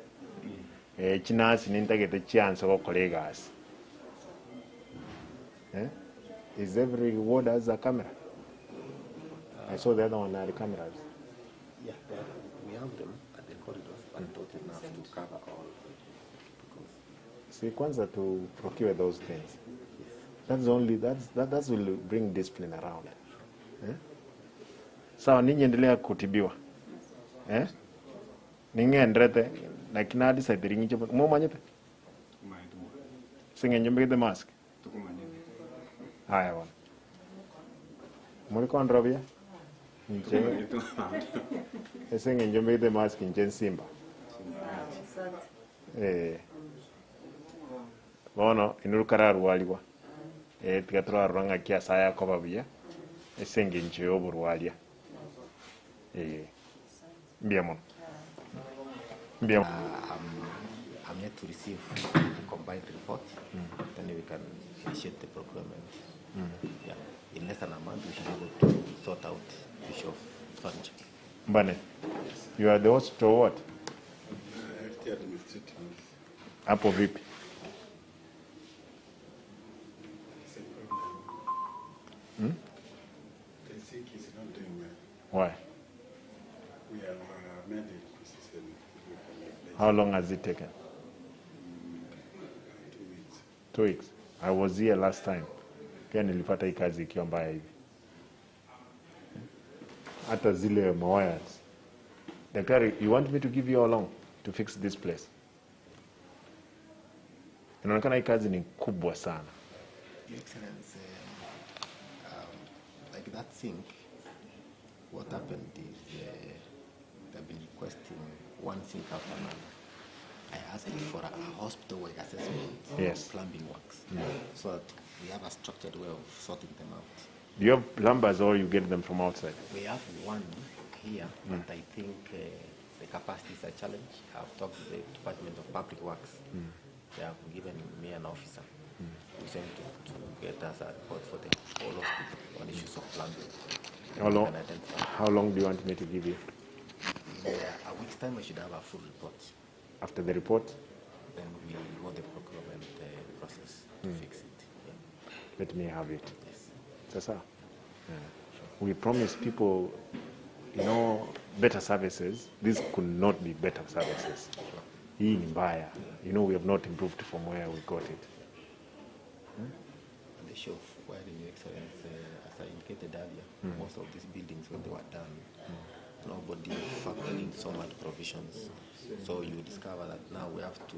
Chinasi nintagete chianse gokora egasi. Eh? Is every ward has a camera? I saw the other one had cameras. Yeah, we have them at the corridors, but not enough to cover all. Because see, kwanza to procure those things. Yes. That's only that will bring discipline around. Eh? Sawa, ninyi endelea kutibiwa. Eh? Ningendrete lakini hadi sasa ringi mo manyete. Singe the mask. Haya bwana. Muri kondrobia? Nje. Esenge njombe the mask nje Simba. Eh. Bono inurukara rwaliwa. Eh tigatura rwanga kia saya ko babuya. Esenge nje yoburwalia. Eh. Mbia mono. Mbia. I'm yet to receive the combined report. Then we can initiate the procurement. Yeah. In less than a month, we should be able to sort out the issue of furniture. Mbane, you are the hospital what? Health administrative. Hapo vipi? Hmm? The sink is not doing well. Why? We have made a requisition. We can replace. How long has it taken? 2 weeks. 2 weeks. I was here last time. Pia nilipata hii kazi ikiwa mbaya hivi. Hata zile mawires. Daktari, you want me to give you how long to fix this place? Inaonekana hii kazi ni kubwa sana. Your Excellency, like that sink, what happened is they've been requesting one sink after another. I asked for a hospital-wide assessment Yes. of plumbing works, so that we have a structured way of sorting them out. Do you have plumbers or you get them from outside? We have one here, but I think the capacity is a challenge. I've talked to the Department of Public Works. They have given me an officer who's going to get us a report for the whole hospital on issues of plumbing. How We long, can identify. how long do you want me to give you? In a week's time, I should have a full report. After the report? Then we go the procurement process to fix it. Yeah. Let me have it. Yes. Sasa, yeah. We promise people, you know, better services. This could not be better services. Hii ni mbaya. You know, we have not improved from where we got it. And the issue of wiring, Your Excellency, as I indicated earlier, most of these buildings, when they were done, nobody factored in so much provisions. So you discover that now we have to,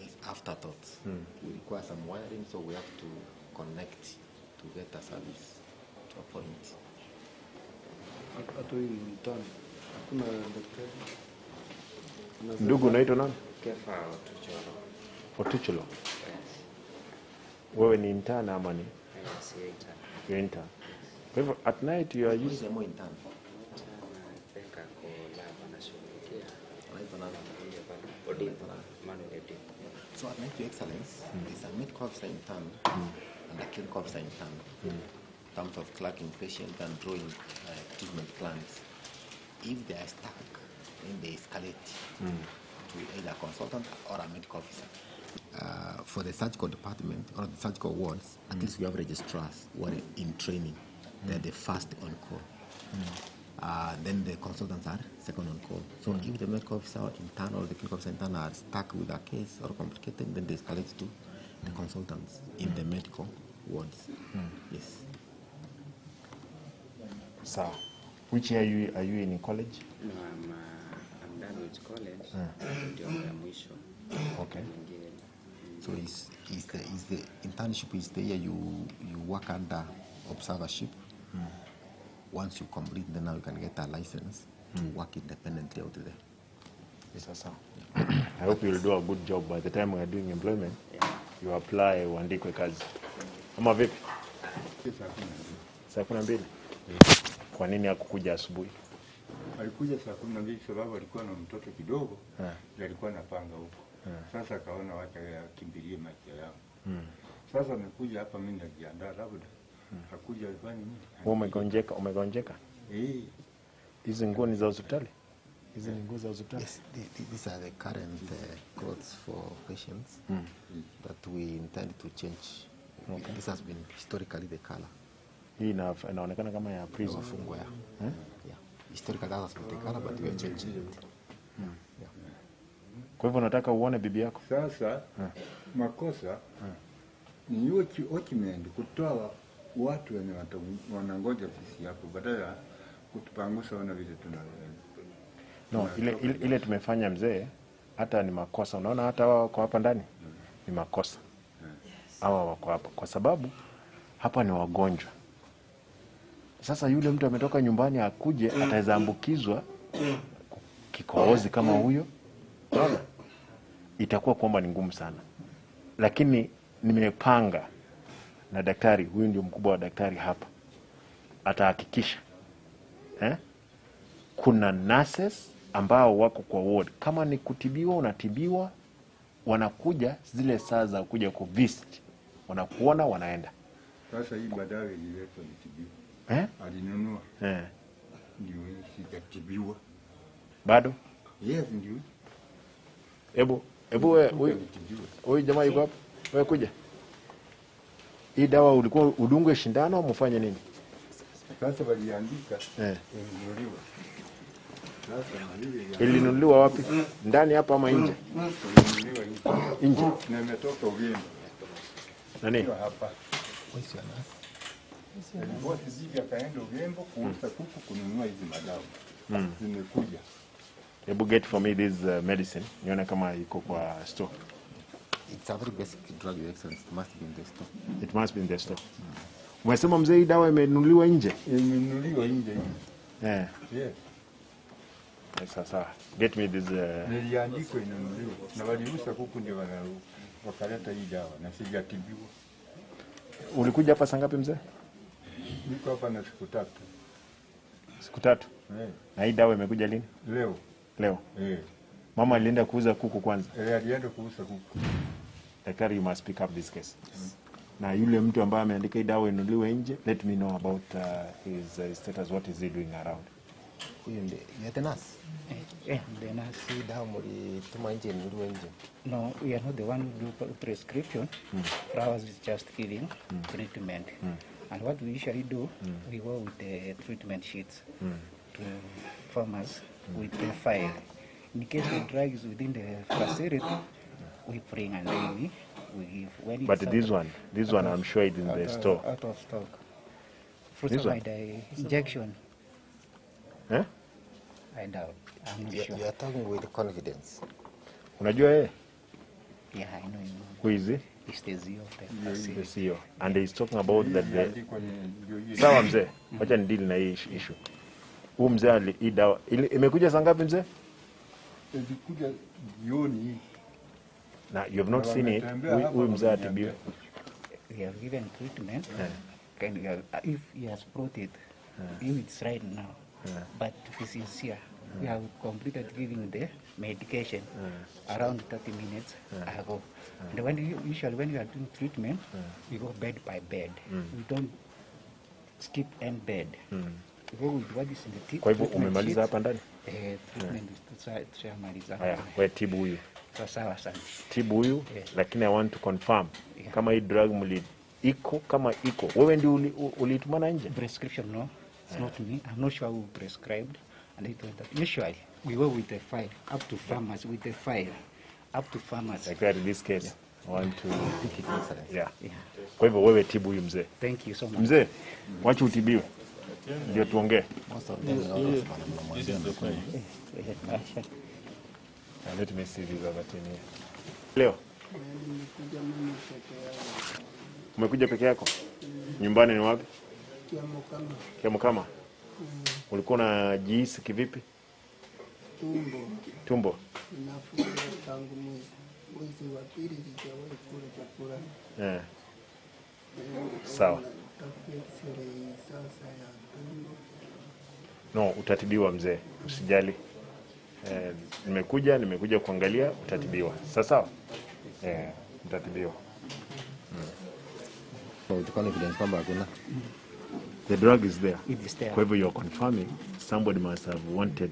it's afterthoughts. We require some wiring, so we have to connect to get a service. to a point. Hata huyu ni mtani. Hakuna daktari. Ndugu, unaitwa nani? Kefa Otucholo. Otucholo. Yes. Wewe ni intern ama ni? Yes, yeah, intern. You're intern. Kwa hivyo at night you are using more intern. I think ako lab anashughulikia. Anaitwa nani? Odimbo. Manuel Odimbo. So at night, Your Excellence, there's a medical officer intern and a clinical officer intern. In terms of clerking patient and drawing treatment plans. If they are stuck, then they escalate to either a consultant or a medical officer. For the surgical department or the surgical wards, at least we have registrars who are in training. They're the first on call. Then the consultants are second on call. So if the medical officer intern or the clinical officer intern are stuck with a case or complicated, then they escalate to the consultants in the medical wards. Yes. So, which year are you in college? No, I'm done with college. Ndio ya mwisho. Okay. So is the internship is the year you work under observership. Once you complete, then now you can get a license to work independently out there. Yes, sir. I hope you'll do a good job. By the time we are doing employment, you apply uandikwe kazi. Ama vipi? Saa 12. Kwa nini hakukuja asubuhi? Alikuja saa 12 sababu alikuwa na mtoto kidogo, alikuwa anapanga huko. Sasa akaona wacha akimbilie maisha yangu. Sasa amekuja hapa, mimi najiandaa labda hakuja afanye nini? Wewe umegonjeka? Eh. Hizi nguo ni za hospitali? Hizi ni nguo za hospitali? Yes, these are the current clothes for patients that we intend to change. Okay. This has been historically the color. Hii inaonekana kama ya prison. Wafungwa ya. Yeah. Historically that has been the color, but we are changing it. Yeah. Kwa hivyo unataka uone bibi yako? Sasa makosa ni Ochimendi kutoa watu wenye wanangoja sisi hapo badala kutupangusa wana vile tuna. No, ile tumefanya mzee hata ni makosa. Unaona hata wao wako hapa ndani ni makosa. Hawa wako hapa kwa sababu hapa ni wagonjwa. Sasa yule mtu ametoka nyumbani akuje ataweza ambukizwa kikohozi kama huyo. Unaona? Itakuwa kwamba ni ngumu sana. Lakini nimepanga na daktari, huyu ndio mkubwa wa daktari hapa, atahakikisha kuna nurses ambao wako kwa ward. Kama ni kutibiwa unatibiwa, wanakuja zile saa za kuja ku visit, wanakuona wanaenda. Sasa hii madawa ililetwa nitibiwa. Alinunua. Ndio sijatibiwa. Bado? Yes, ndio. Ebu wewe huyu jamaa yuko hapa. Wewe kuja. Hii dawa ulikuwa udungwe shindano au mfanye nini? Sasa waliandika ilinunuliwa. Sasa ilinunuliwa wapi? Ndani hapa ama nje? Ilinunuliwa nje. Nje. Na imetoka Uganda. Nani? Hapa. Wote zivi akaenda Ugembo kuuza kuku kununua hizi madawa. Zimekuja. Hebu get for me this medicine. Nione kama iko kwa store. It's a very basic drug, Your Excellency. It must be in the store. It must be in the store. Umesema mzee hii dawa imenunuliwa nje? Imenunuliwa nje. Yeah. Yes. Sasa get me this niliandikwa inunuliwa. Na waliuza kuku ndio wakaleta hii dawa na sijatibiwa. Ulikuja hapa saa ngapi mzee? Niko hapa na siku tatu. Siku tatu? Eh. Na hii dawa imekuja lini? Leo. Leo. Eh. Mama alienda kuuza kuku kwanza. Eh, alienda kuuza kuku. Daktari, you must pick up this case. Yes. Na yule mtu ambaye ameandika hii dawa inunuliwe nje, let me know about his status, what is he doing around. Huyu ndiye the nurse. Yeah, the nurse. Hii dawa mlituma nje inunuliwe nje. No, we are not the one who do prescription. Ours is just giving treatment. And what we usually do, we go with the treatment sheets to farmers with the file. In case the drug is within the facility, we bring and then we give. When but this one, I'm sure it's in the store. Out of stock. Fructose injection. Eh? I doubt. I'm not sure. You are talking with confidence. Unajua yeye? Yeah, I know him. Who is he? It's the CEO of the facility. The CEO. And he's talking about that the... Sawa mzee, wacha ni deal na hii issue. Huyu mzee hii dawa imekuja saa ngapi mzee? Ilikuja jioni. Na you have not seen it. Huyu mzee atibiwe. We have given treatment. Yeah. If he has brought it, if it's right now. But to be sincere, we have completed giving the medication around 30 minutes ago. And when you, usually when you are doing treatment, we go bed by bed. We don't skip any bed. We go with what is in the treatment. Kwa hivyo umemaliza hapa ndani? Treatment tushamaliza. Haya, wewe tibu huyu. Sawa sana. Tibu huyu, lakini I want to confirm kama hii drug muli iko kama iko. Wewe ndio ulitumana nje? Prescription no. It's not me. I'm not sure who prescribed. And it went up. Usually, we go with the file, up to farmers, with the file, up to farmers. Like that in this case, I want to... Yeah. Kwa hivyo wewe tibu huyu mzee. Thank you so much. Mzee, wacha utibiwe. Ndio tuongee. Let me see this other team here. Leo. Umekuja peke yako? Nyumbani ni wapi? Kiamokama. Kiamokama? Ulikuwa unajihisi kivipi? Tumbo. Tumbo. Nafura tangu mwezi wa pili sijawahi kula chakula. Sawa. Sasa ya tumbo. No, utatibiwa mzee, usijali. Nimekuja kuangalia, utatibiwa. Sawa sawa? Utatibiwa. With confidence kwamba hakuna. The drug is there. It is there. Kwa hivyo you are confirming somebody must have wanted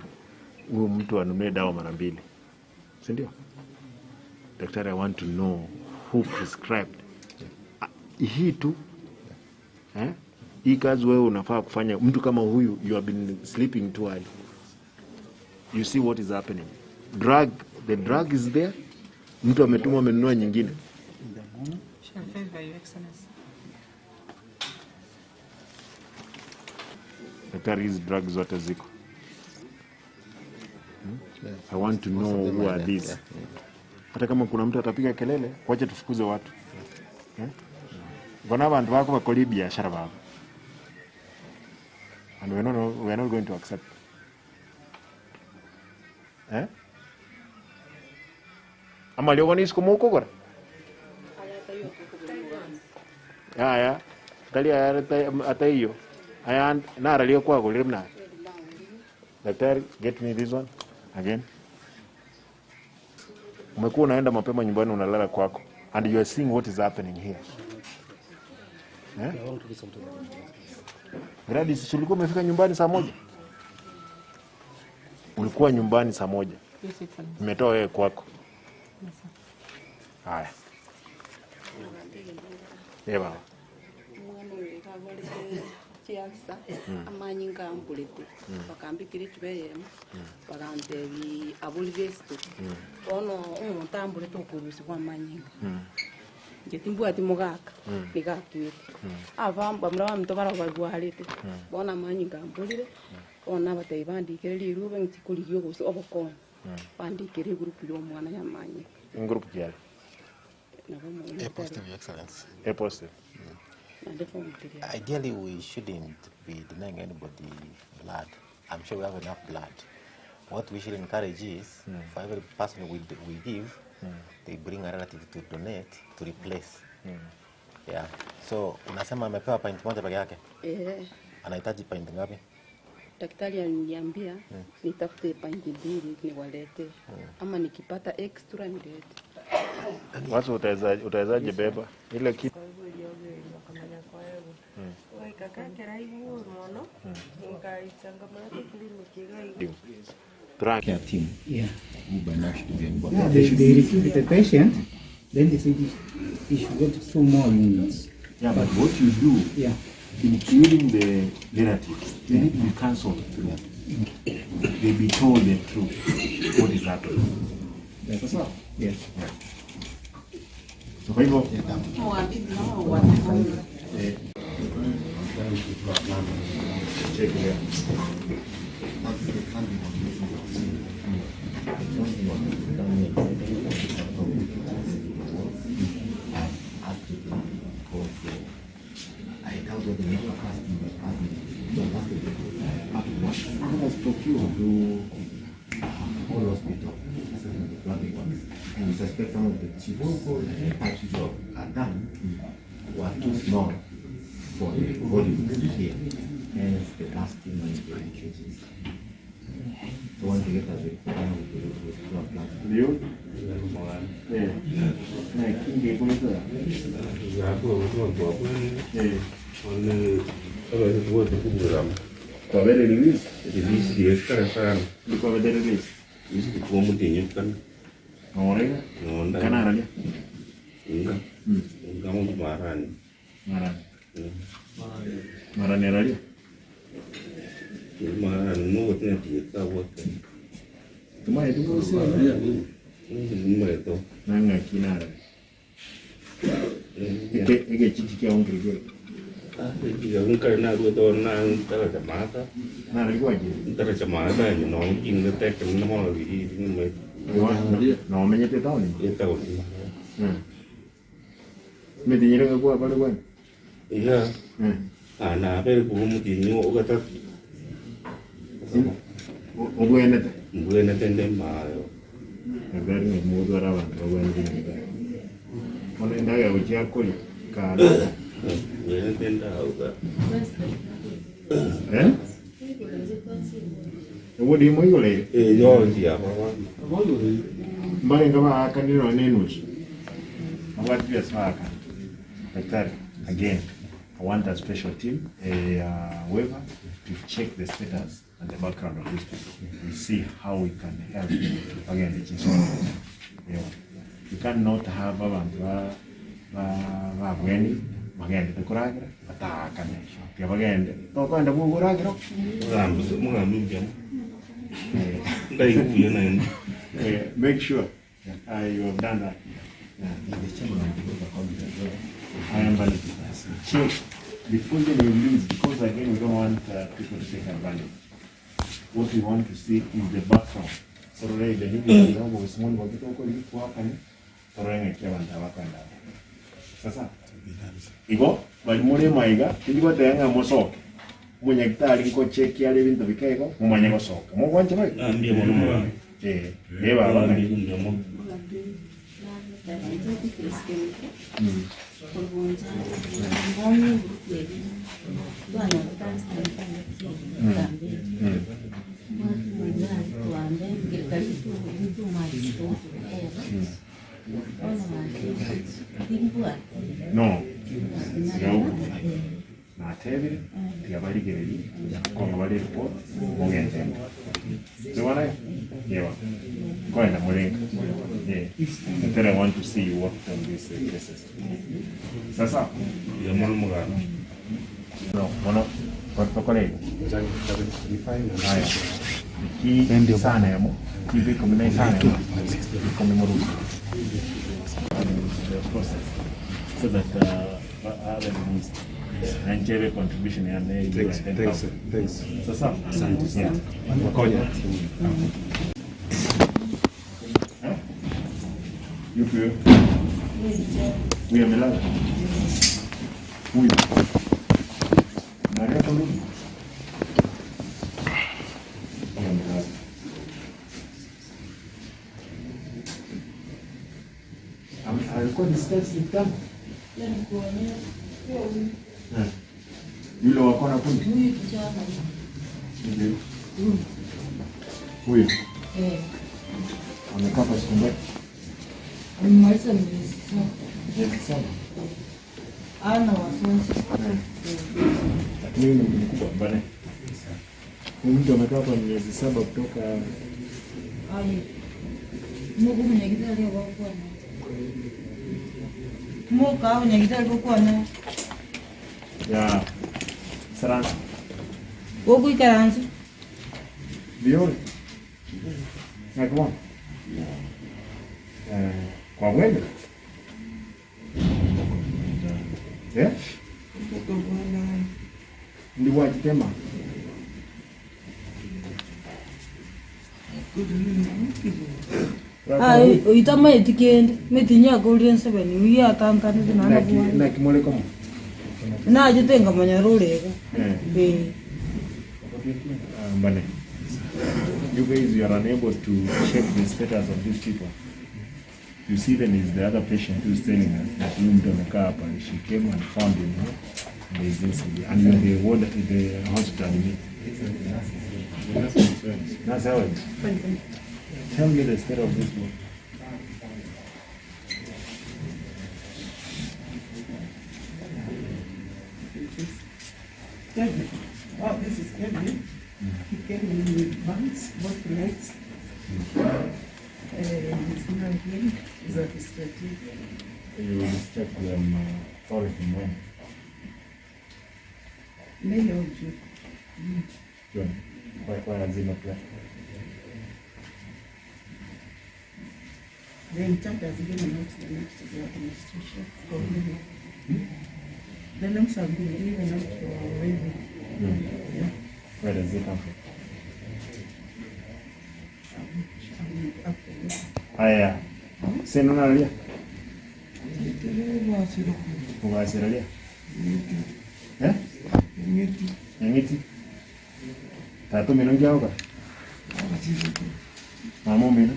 huyu mtu anunue dawa mara mbili. Si ndio? Daktari, I want to know who prescribed. Hii tu. Hii kazi wewe unafaa kufanya. Mtu kama huyu, you have been sleeping too early. You see what is happening. Drug, the drug is there. Mtu ametuma amenunua nyingine. Daktari, hizi drugs zote ziko. I want to know who are these. Hata kama kuna mtu atapiga kelele, wacha tufukuze watu. Gona bantu wako bakoli biashara babo. And we are not going to accept. Ama leo wani siku moko gora? Haya, tali ata hiyo. Aya nara leo kwa golire mna. Daktari, get me this one again. Umekuwa unaenda mapema nyumbani unalala kwako and you are seeing what is happening here. Gladys, ulikuwa umefika nyumbani saa 1? Ulikuwa nyumbani saa 1. Nimetoa wewe kwako. Haya. Baba. Chiaksa amanyinga ambulete bakambikire chibeyemo bakantebi abulvesto ono omuntu ambulete okurusi kwa manyinga nje timbwati mugaka nigatwite abamba mura mto barabagwarete bona manyinga ambulire ona batebi bandikire liruba ngikuligyo gusi obokono bandikire group yo mwana ya manyinga group gyali A positive, Your Excellency. A positive. Ideally, we shouldn't be denying anybody blood. I'm sure we have enough blood. What we should encourage is, for every person we give, they bring a relative to donate, to replace. Yeah. So, unasema amepewa pint moja peke yake? Anahitaji pint ngapi? Daktari aliniambia nitafute pint 2 niwalete. Ama nikipata extra nilete. Watu utawezaje beba ile kitu? Team. Yeah. Yeah, they receive the patient, then they say he should get 2 more units. Yeah, but what you do, including the relatives, they need to be cancelled through. They be told the truth, what is happening. That's all. Yes. Yeah. So kwa hivyo check here. us procure to all hospital, the plumbing works, and we suspect some of the tubes and pipes which are done were too small for the volume here, hence the busting and the leakages. So once we get us with the Ndio. Eh. Na kinge kwa hiyo. Eh. Kwa vere release. Release yekara sana. Ni kwa vere release. Isi kwa mutinyo kan. Ngorega? Ngonda. Kana ralia. Nga. Nga mundu marani. Marani. Marani ralia. Marani no tena tieka wote. Tumaye tuko sio. Mweto. Nanga kinara. Eke eke chichi kia ongre. Unka na ruto na ntara chamata. Na rigwaje. Ntara chamata ni no inga tek na mo ri ni me. No menyete taoni. Eta oni. Me tinyere kwa pale kwa. Iya. Ana per ku mu tinyo ogata. Obwenete. Obwenete ndema yo. Agari ni mudu araba obwenete. Ona ndaga ujia kuli ka. Eh? What do you mean? Eh, yo ya baba. Mbale ngaba akaniro nenusu. What do you smaka? Daktari, again, I want a special team, a waiver to check the status and the background of these people. We see how we can help again the chinso. Yeah. You cannot have abantu ba bweni bagende tukuragira batakane pia bagende tokwenda buguragira mugambi ndayikuye nayo. Make sure you have done that. I am valid. Check before you release, because again we don't want people to take advantage. What we want to see is the background. Sorry, the new one was one wakitoko liko hapa ni sorry ngiye wakwenda. Sasa igo bali muri maiga tilikuwa tayanga mosoke munyagitari nko check yale bintu bikaiko mumanye gosoka mugwanje bai ndiye mono eh deba bana ndiye mono No, natebire tiabarigereri kongo bari report mugende Ziwana? Yeah. Go ahead, Murenga. Yeah. And then I want to see you work on these cases. Sasa? No, bueno, protocolo. Iki sana yamo, kivi komine sana yamo, komimoruka. The process so that other released. And Jerry contribution and thanks, thanks, thanks. Sasa, asante sana. Wakoja. Yupi wewe? Huyu amelala. Huyu. Maria kwa nini? Huyu amelala. Alikuwa discharge kitambo? Yule wako na kundi? Huyu kijana. Ndio. Huyu. Eh. Amekaa kwa siku ngapi? Amemaliza miezi 7. Miezi 7. Ana wasiwasi. Lakini huyu ni mtu mkubwa bwana. Huyu mtu amekaa kwa miezi 7 kutoka ai. Mungu mwenyekiti aliyokuwa na. Mungu mwenyekiti aliyokuwa na. Ya. Sarang. Wogu ikaranzi. Biori. Na come on. Kwa wewe? Eh? Ndi wajitema. Ai, uitama etikende, metinya golden 7, uya tantani na na. Na kimole komo. Na jitenga manyarurega. Eh. Eh. Mbane. You guys, you are unable to check the status of these people. You see, then is the other patient who's telling us that huyu mtu amekaa hapa, she came and found him here, and is this, and you're the ward, the hospital admin. Nurse Howard, tell me the state of this boy. Kevin. Oh, this is Kevin. He came in with bands, both legs. He's now here. He's at his 30. You will check them thoroughly when? May or June. June. Why has he not left? The in charge has given out the names to the administration. The names have been given out to already. Yeah. Where does it come from? Aya. Seno nalia. Ugasiralia. Eh? Ngiti. Tatu mino ngiaoka. Mamo mino.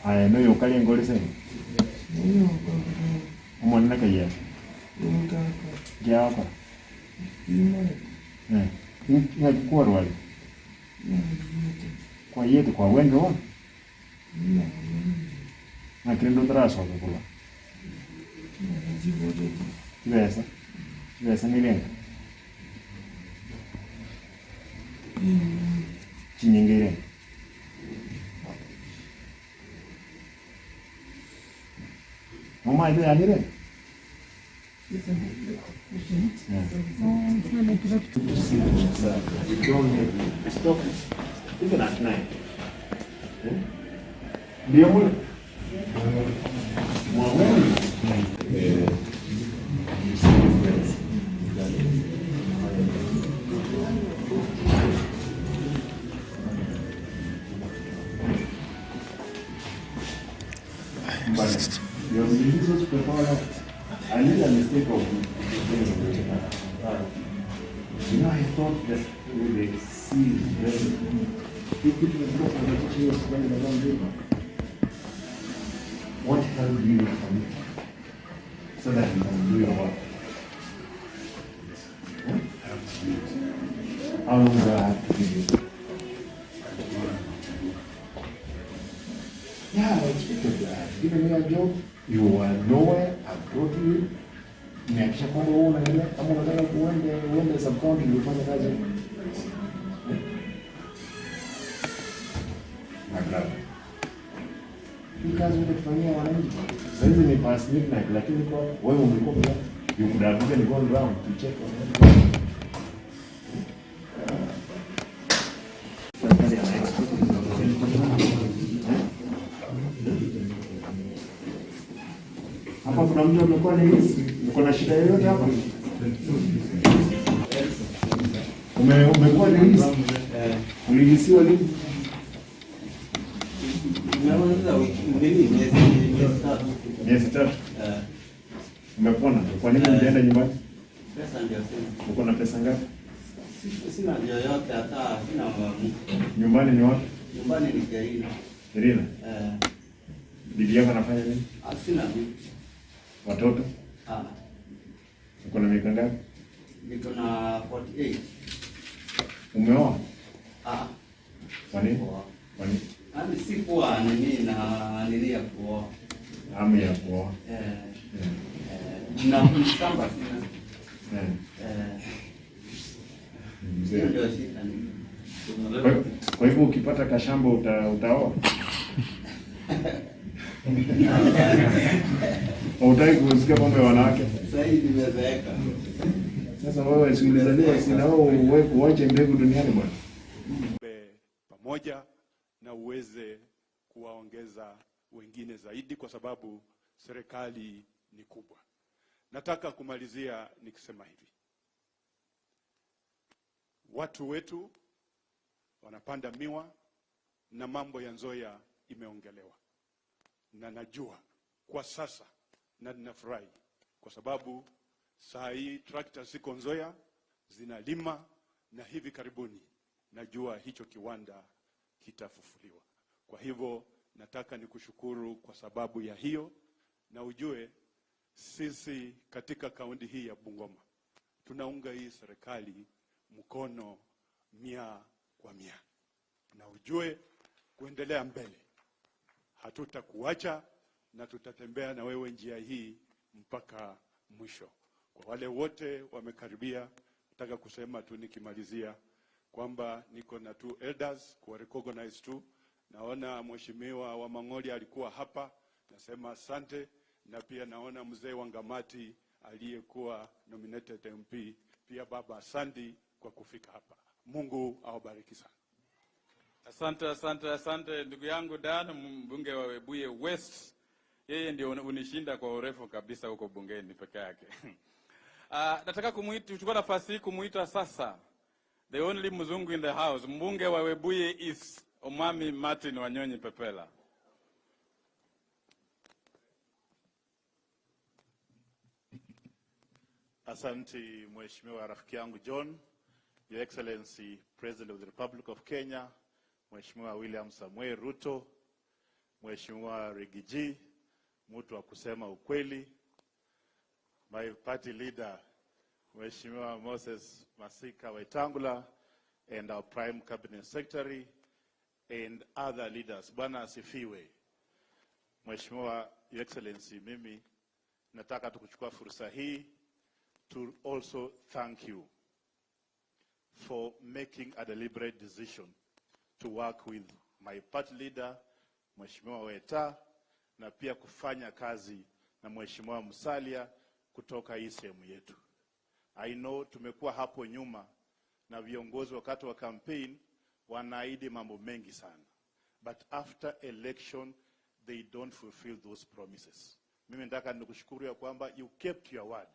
Aya no yokali ngoli seno. Omwana kaya. Ngiaoka. Eh. Ngakikuwa rwali. Kwa yetu kwa wendo wa na kirendo taraso kula chibesa chibesa nilenga chinyingire mama ile alire. You don't need to stop even at night. Ndio mule. You see difference. But your religious performance, I made a mistake of you know, I thought that with the sea very if it was not for the teaching was running along river. What help do you need from me? So that you can do your work. Hmm? How long do I have to give you? Yeah, I expected that. I've given you a job, you are nowhere, I've brought you. Nimehakikisha kwamba wewe unaendelea, kama unataka kuende uende sub county ndio ufanye kazi. My brother. Hii kazi unatufanyia wananchi. Sasa hizi ni past midnight, lakini kwa wewe umekuwa you would have even gone round to check on them. Hapa kuna mtu amekuwa ni uko na shida yoyote hapa? Umekuwa ni ulihisiwa lini? Miezi tatu. Umepona? Kwa nini ulienda nyumbani? Pesa ndio sina. Uko na pesa ngapi? Sina yoyote, hata sina mwamu. Nyumbani ni wapi? Nyumbani ni Kerina. Kerina? Bibi yako anafanya nini? Sina bibi. Watoto? Uko na miaka ngapi? Niko na 48. Umeoa? Kwa nini? Kwa nini? Yaani sikuwa nini na nini ya kuoa. Hamu ya kuoa. Na shamba sina. Mzee. Ndio shida ni. Kwa hivyo ukipata kashamba utaoa? Hutaki kusikia mambo ya wanawake? Sasa hivi nimezeeka. Sasa wewe si ulizaliwa si na wewe uache mbegu duniani bwana. Pamoja na uweze kuwaongeza wengine zaidi kwa sababu serikali ni kubwa. Nataka kumalizia nikisema hivi. Watu wetu wanapanda miwa na mambo ya Nzoia imeongelewa. Na najua kwa sasa na ninafurahi kwa sababu saa hii trakta ziko Nzoia zinalima na hivi karibuni najua hicho kiwanda kitafufuliwa. Kwa hivyo nataka nikushukuru kwa sababu ya hiyo, na ujue sisi katika kaunti hii ya Bungoma tunaunga hii serikali mkono 100%, na ujue kuendelea mbele hatutakuacha na tutatembea na wewe njia hii mpaka mwisho. Kwa wale wote wamekaribia, nataka kusema tu nikimalizia kwamba niko na two elders kwa recognize tu. Naona Mheshimiwa wa Mang'oli alikuwa hapa, nasema asante, na pia naona mzee wa Ngamati aliyekuwa nominated MP, pia baba asante kwa kufika hapa. Mungu awabariki sana. Asante, asante, asante ndugu yangu Dan, mbunge wa Webuye West. Yeye ndio unishinda kwa urefu kabisa huko bungeni peke yake. Nataka kuchukua nafasi hii kumuita sasa the only mzungu in the house, mbunge wa Webuye East, Omami Martin Wanyonyi Pepela. Asante Mheshimiwa rafiki yangu John, Your Excellency President of the Republic of Kenya, Mheshimiwa William Samuel Ruto, Mheshimiwa Rigiji, mtu wa kusema ukweli, my party leader Mheshimiwa Moses Masika Wetangula, and our Prime Cabinet Secretary and other leaders. Bwana asifiwe. Mheshimiwa Your Excellency, mimi nataka tu kuchukua fursa hii to also thank you for making a deliberate decision to work with my party leader Mheshimiwa Weta, na pia kufanya kazi na Mheshimiwa Musalia kutoka hii sehemu yetu. I know tumekuwa hapo nyuma na viongozi wakati wa campaign wanaahidi mambo mengi sana, but after election they don't fulfill those promises. Mimi nataka nikushukuru ya kwamba you kept your word.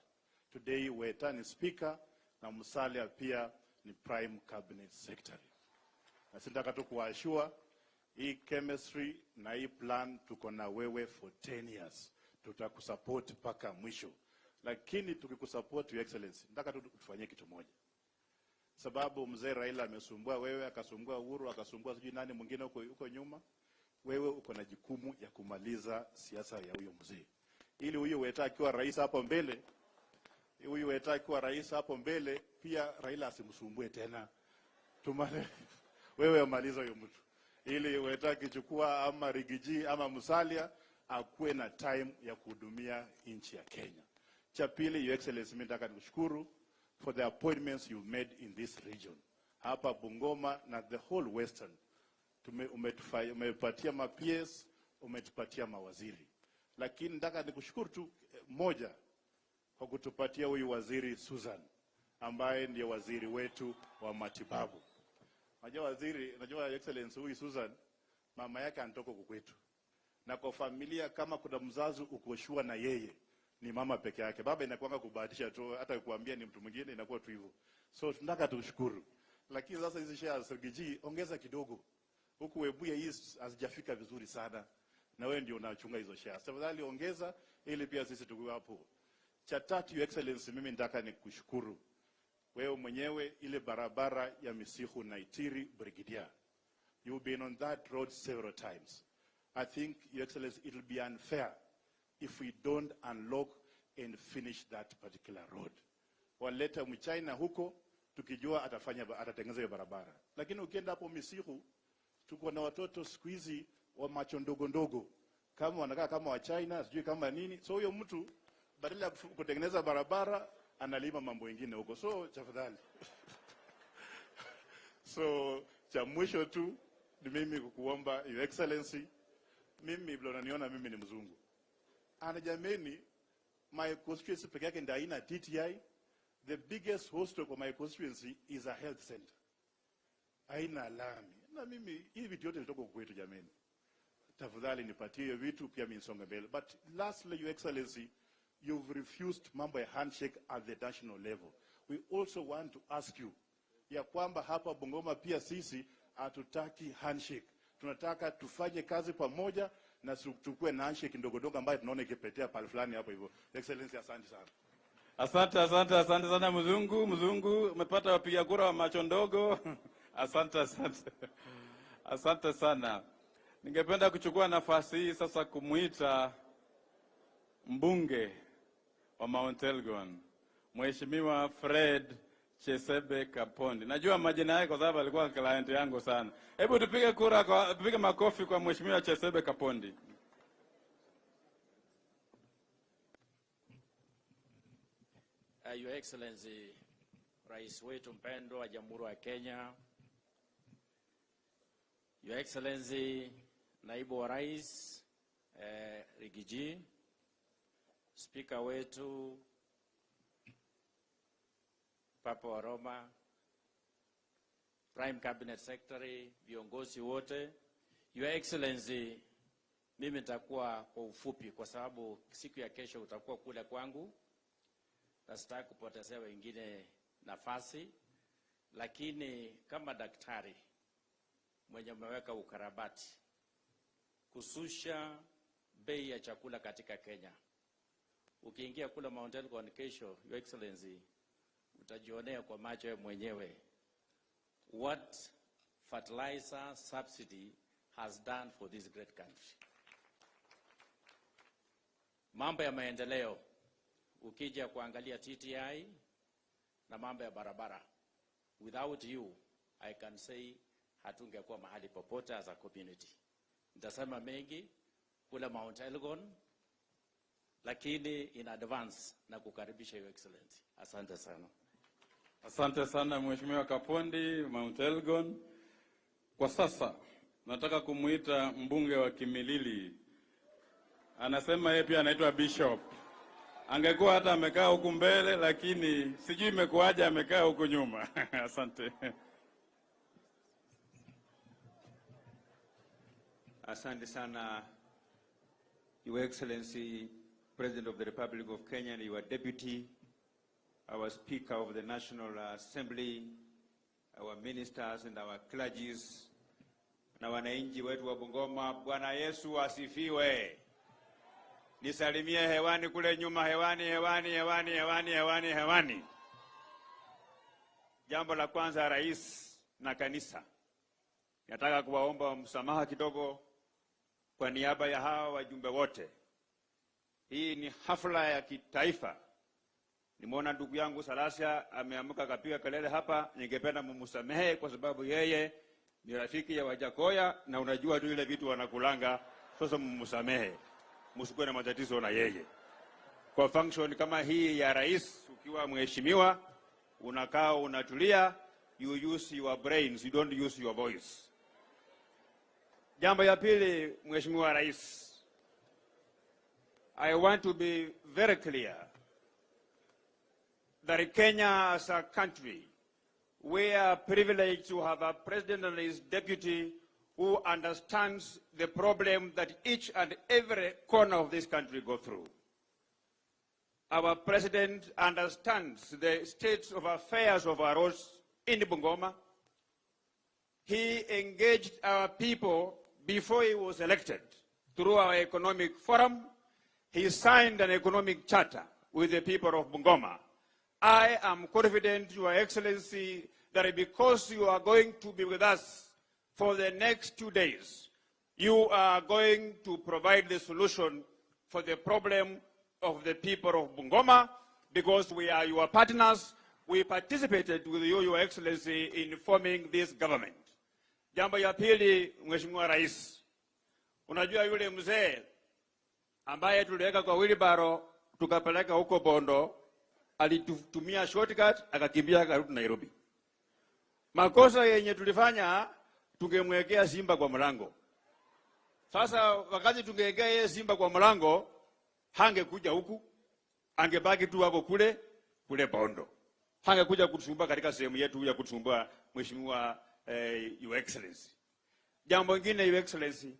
Today Weta ni speaker na Musalia pia ni Prime Cabinet Secretary. Na sitaka tu kuwaashua hii chemistry na hii plan tuko na wewe for 10 years. Tutakusupport mpaka mwisho. Lakini tukikusupport Your Excellency, nataka tu tufanyie kitu moja. Sababu mzee Raila amesumbua wewe, akasumbua Uhuru, akasumbua sijui nani mwingine huko nyuma. Wewe uko na jukumu ya kumaliza siasa ya huyo mzee. Ili huyo Weta akiwa rais hapo mbele, huyu Weta akiwa rais hapo mbele, pia Raila asimsumbue tena. Wewe umaliza huyo mtu. Ili Weta akichukua ama Rigiji ama Musalia akuwe na time ya kuhudumia nchi ya Kenya. Cha pili, Your Excellency, mimi nataka nikushukuru for the appointments you made in this region. Hapa Bungoma na the whole Western. Umetupatia ma PS, umetupatia mawaziri. Lakini nataka nikushukuru tu moja kwa kutupatia huyu waziri Susan ambaye ndiye waziri wetu wa matibabu. Unajua waziri, unajua Your Excellency, huyu Susan mama yake anatoka huku kwetu. Na kwa familia kama kuna mzazi ukoshua na yeye ni mama peke yake. Baba inakuanga kubahatisha tu, hata kuambia ni mtu mwingine inakuwa tu hivyo. So tunataka tushukuru. Lakini sasa hizi shares Rigiji ongeza kidogo. Huku Webuye hii hazijafika vizuri sana. Na wewe ndio unachunga hizo shares. Tafadhali ongeza ili pia sisi tuwe hapo. Cha tatu, Your Excellency, mimi nataka nikushukuru wewe mwenyewe ile barabara ya Misihu na Itiri Brigadier. You've been on that road several times. I think, Your Excellency, it will be unfair if we don't unlock and finish that particular road. Waleta mchina huko tukijua atatengeneza hiyo barabara. Lakini ukienda hapo Misihu tuko na watoto siku hizi wa macho ndogo ndogo, kama wanakaa kama wa China, sijui kama nini. So huyo mtu badala ya kutengeneza barabara analima mambo mengine huko. So tafadhali. So cha mwisho tu ni mimi kukuomba Your Excellency, mimi vile unaniona mimi ni mzungu. Ana jameni, my constituency peke yake ndio haina TTI. The biggest hostel for my constituency is a health center. Haina lami. Na mimi hivi vitu yote vitoka kwetu jameni. Tafadhali nipatie hiyo vitu pia mimi nisonge mbele. But lastly, Your Excellency, you've refused mambo ya handshake at the national level. We also want to ask you ya kwamba hapa Bungoma pia sisi hatutaki handshake. Tunataka tufanye kazi pamoja na tukue na handshake ndogo ndogo ambayo tunaona ikipetea pale fulani hapo hivyo. Excellency, asante sana. Asante, asante, asante sana mzungu. Mzungu, umepata wapiga kura wa macho ndogo. Asante, asante, asante sana. Ningependa kuchukua nafasi hii sasa kumuita mbunge wa Mount Elgon, Mheshimiwa Fred Chesebe Kapondi. Najua majina yake kwa sababu alikuwa client yangu sana. Hebu tupige makofi kwa Mheshimiwa Chesebe Kapondi. Your Excellency, Rais wetu mpendwa wa Jamhuri ya Kenya, Your Excellency, Naibu wa Rais Riggy G, Speaker wetu Papa wa Roma, Prime Cabinet Secretary, viongozi wote, Your Excellency, mimi nitakuwa kwa ufupi kwa sababu siku ya kesho utakuwa kule kwangu na sitaki kupotezea wengine nafasi, lakini kama daktari mwenye umeweka ukarabati kususha bei ya chakula katika Kenya, ukiingia kule Mount Elgon kesho, Your Excellency, utajionea kwa macho mwenyewe what fertilizer subsidy has done for this great country. Mambo ya maendeleo, ukija kuangalia TTI na mambo ya barabara, without you I can say hatungekuwa mahali popote as a community. Nitasema mengi kule Mount Elgon, lakini in advance na kukaribisha Your Excellency. Asante sana. Asante sana Mheshimiwa Kapondi, Mount Elgon. Kwa sasa nataka kumuita mbunge wa Kimilili. Anasema yeye pia anaitwa Bishop. Angekuwa hata amekaa huku mbele, lakini sijui imekuwaje amekaa huku nyuma. Asante. Asante sana, Your Excellency, President of the Republic of Kenya and your Deputy, our Speaker of the National Assembly, our ministers and our clergies, na wananchi wetu wa Bungoma. Bwana Yesu asifiwe. Nisalimie hewani kule nyuma, hewani, hewani, hewani, hewani, hewani, hewani. Jambo la kwanza, Rais na kanisa, nataka kuwaomba msamaha kidogo kwa niaba ya hawa wajumbe wote. Hii ni hafla ya kitaifa. Nimeona ndugu yangu Salasia ameamka akapiga kelele hapa. Ningependa mumsamehe kwa sababu yeye ni rafiki ya Wajakoya na unajua tu ile vitu wanakulanga. Sasa mumsamehe, msikuwe na matatizo na yeye. Kwa function kama hii ya rais, ukiwa mheshimiwa, unakaa unatulia, you use your brains, you don't use your voice. Jambo ya pili, Mheshimiwa Rais, I want to be very clear that Kenya as a country, we are privileged to have a president and his deputy who understands the problem that each and every corner of this country go through. Our president understands the state of affairs of our roads in Bungoma. He engaged our people before he was elected through our economic forum. He signed an economic charter with the people of Bungoma. I am confident, Your Excellency, that because you are going to be with us for the next 2 days, you are going to provide the solution for the problem of the people of Bungoma, because we are your partners. We participated with you, Your Excellency, in forming this government. Jambo ya pili, Mheshimiwa Rais, unajua yule mzee ambaye tuliweka kwa wheelbarrow tukapeleka huko Bondo, alitumia shortcut akakimbia akarudi Nairobi. Makosa yenye tulifanya, tungemwekea simba kwa mlango. Sasa wakati tungewekea yeye simba kwa mlango, hangekuja huku, angebaki tu wako kule kule Bondo. Hangekuja kutusumbua katika sehemu yetu ya kutusumbua, Mheshimiwa Your Excellency. Jambo lingine, Your Excellency,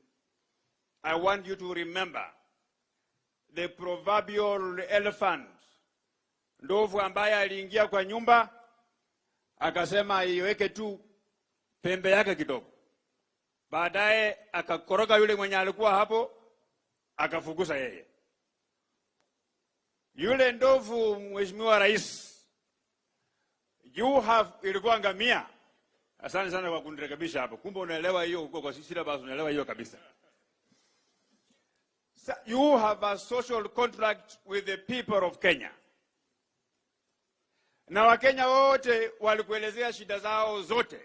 I want you to remember the proverbial elephant, ndovu ambaye aliingia kwa nyumba akasema iweke tu pembe yake kidogo. Baadaye akakoroga yule mwenye alikuwa hapo, akafukuza yeye. Yule ndovu, Mheshimiwa Rais, you have, ilikuwa ngamia. Asante sana kwa kunirekebisha hapo. Kumbe unaelewa hiyo huko kwa syllabus, unaelewa hiyo kabisa. You have a social contract with the people of Kenya. Na Wakenya wote walikuelezea shida zao zote.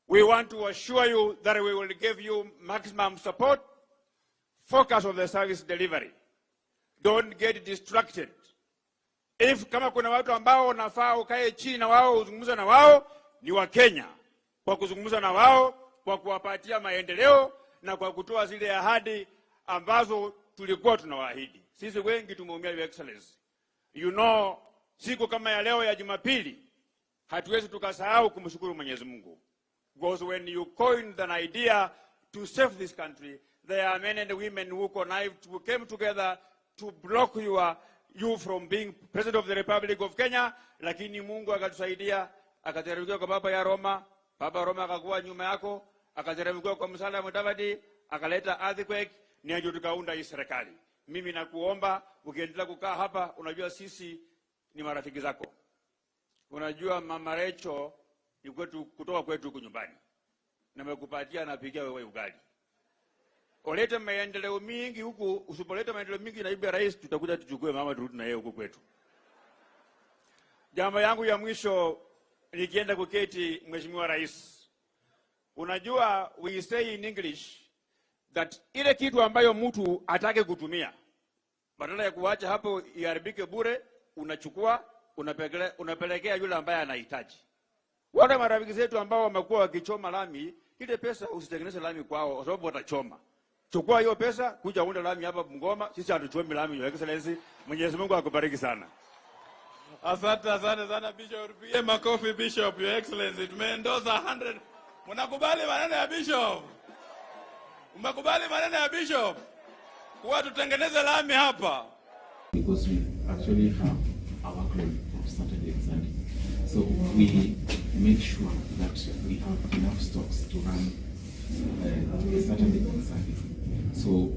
We want to assure you that we will give you maximum support. Focus on the service delivery. Don't get distracted. If kama kuna watu ambao unafaa ukae chini na wao uzungumze na wao ni Wakenya, kwa kuzungumza na wao, kwa kuwapatia maendeleo na kwa kutoa zile ahadi ambazo tulikuwa tunawaahidi. Sisi wengi tumeumia, Your Excellency. Siku kama ya leo ya Jumapili hatuwezi tukasahau kumshukuru Mwenyezi Mungu. Because when you coined an idea to save this country, there are men and women who connived, who came together to block you from being President of the Republic of Kenya, lakini Mungu akatusaidia, akateremkia kwa Papa ya Roma, Papa Roma akakuwa nyuma yako, akateremkia kwa Musalia Mudavadi, akaleta earthquake, ndio tukaunda hii serikali. Mimi nakuomba ukiendelea kukaa hapa, unajua sisi ni marafiki zako. Unajua Mama Rachel ni kwetu, kutoka kwetu huku nyumbani. Nimekupatia, napigia wewe ugali. Ulete maendeleo mingi huku, usipoleta maendeleo mingi naibu ya rais, tutakuja tuchukue mama turudi na yeye huku kwetu. Jambo yangu ya mwisho nikienda kuketi, Mheshimiwa Rais. Unajua we say in English that ile kitu ambayo mtu atake kutumia, badala ya kuacha hapo iharibike bure, unachukua unapelekea yule ambaye anahitaji. Wale marafiki zetu ambao wamekuwa wakichoma lami, ile pesa usitengeneze lami kwao kwa sababu watachoma. Chukua hiyo pesa kuja unda lami hapa Bungoma, sisi hatuchomi lami, Your Excellency. Mwenyezi Mungu akubariki sana. Asante, asante sana Bishop. Tupige makofi Bishop, Your Excellency. Tumeendoza 100. Mnakubali maneno ya Bishop? Umekubali maneno ya Bishop? Kuwa tutengeneze lami hapa. Because we actually have a workload of Saturday and Sunday. So we make sure that we have enough stocks to run Saturday and Sunday. So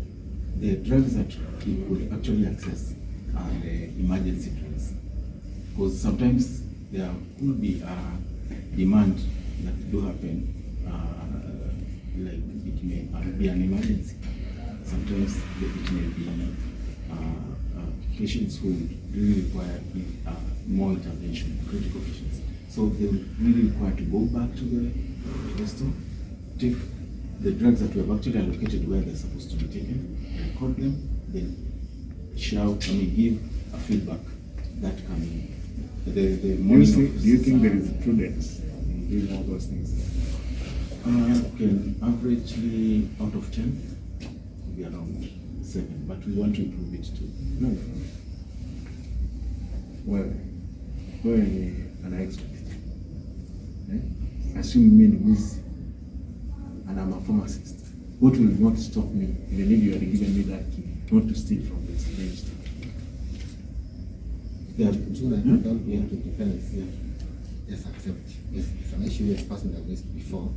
the drugs that we could actually access are the emergency drugs. Because sometimes there could be a demand that do happen, like it may be an emergency. Sometimes it may be patients who really require more intervention, critical patients. So they really require to go back to the store, take the drugs that we have actually allocated where they're supposed to be taken, record them, then give a feedback that can. The Do you think there is prudence in doing all those things? Okay, averagely out of 10, be around 7, but we want to improve it too. No. Well, wewe ni an expert. Eh? Assume me ni mwizi and I'm a pharmacist. What will not stop me, even if you had given me that key, not to steal from this register? Yeah, don't go into defense. Yeah. Just accept. Yes, it's an issue a person that raised before.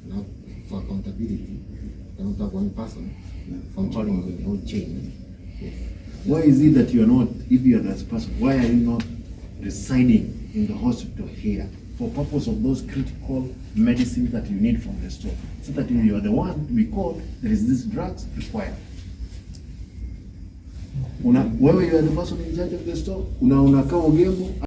Now, for accountability, you cannot have one person functioning the whole chain. Yes. Why is it that you are not, if you are that person, why are you not residing in the hospital here for purpose of those critical medicines that you need from the store, so that if you are the one to be called, there is this drugs required. Wewe you are the person in charge of the store, unakaa Ogembo.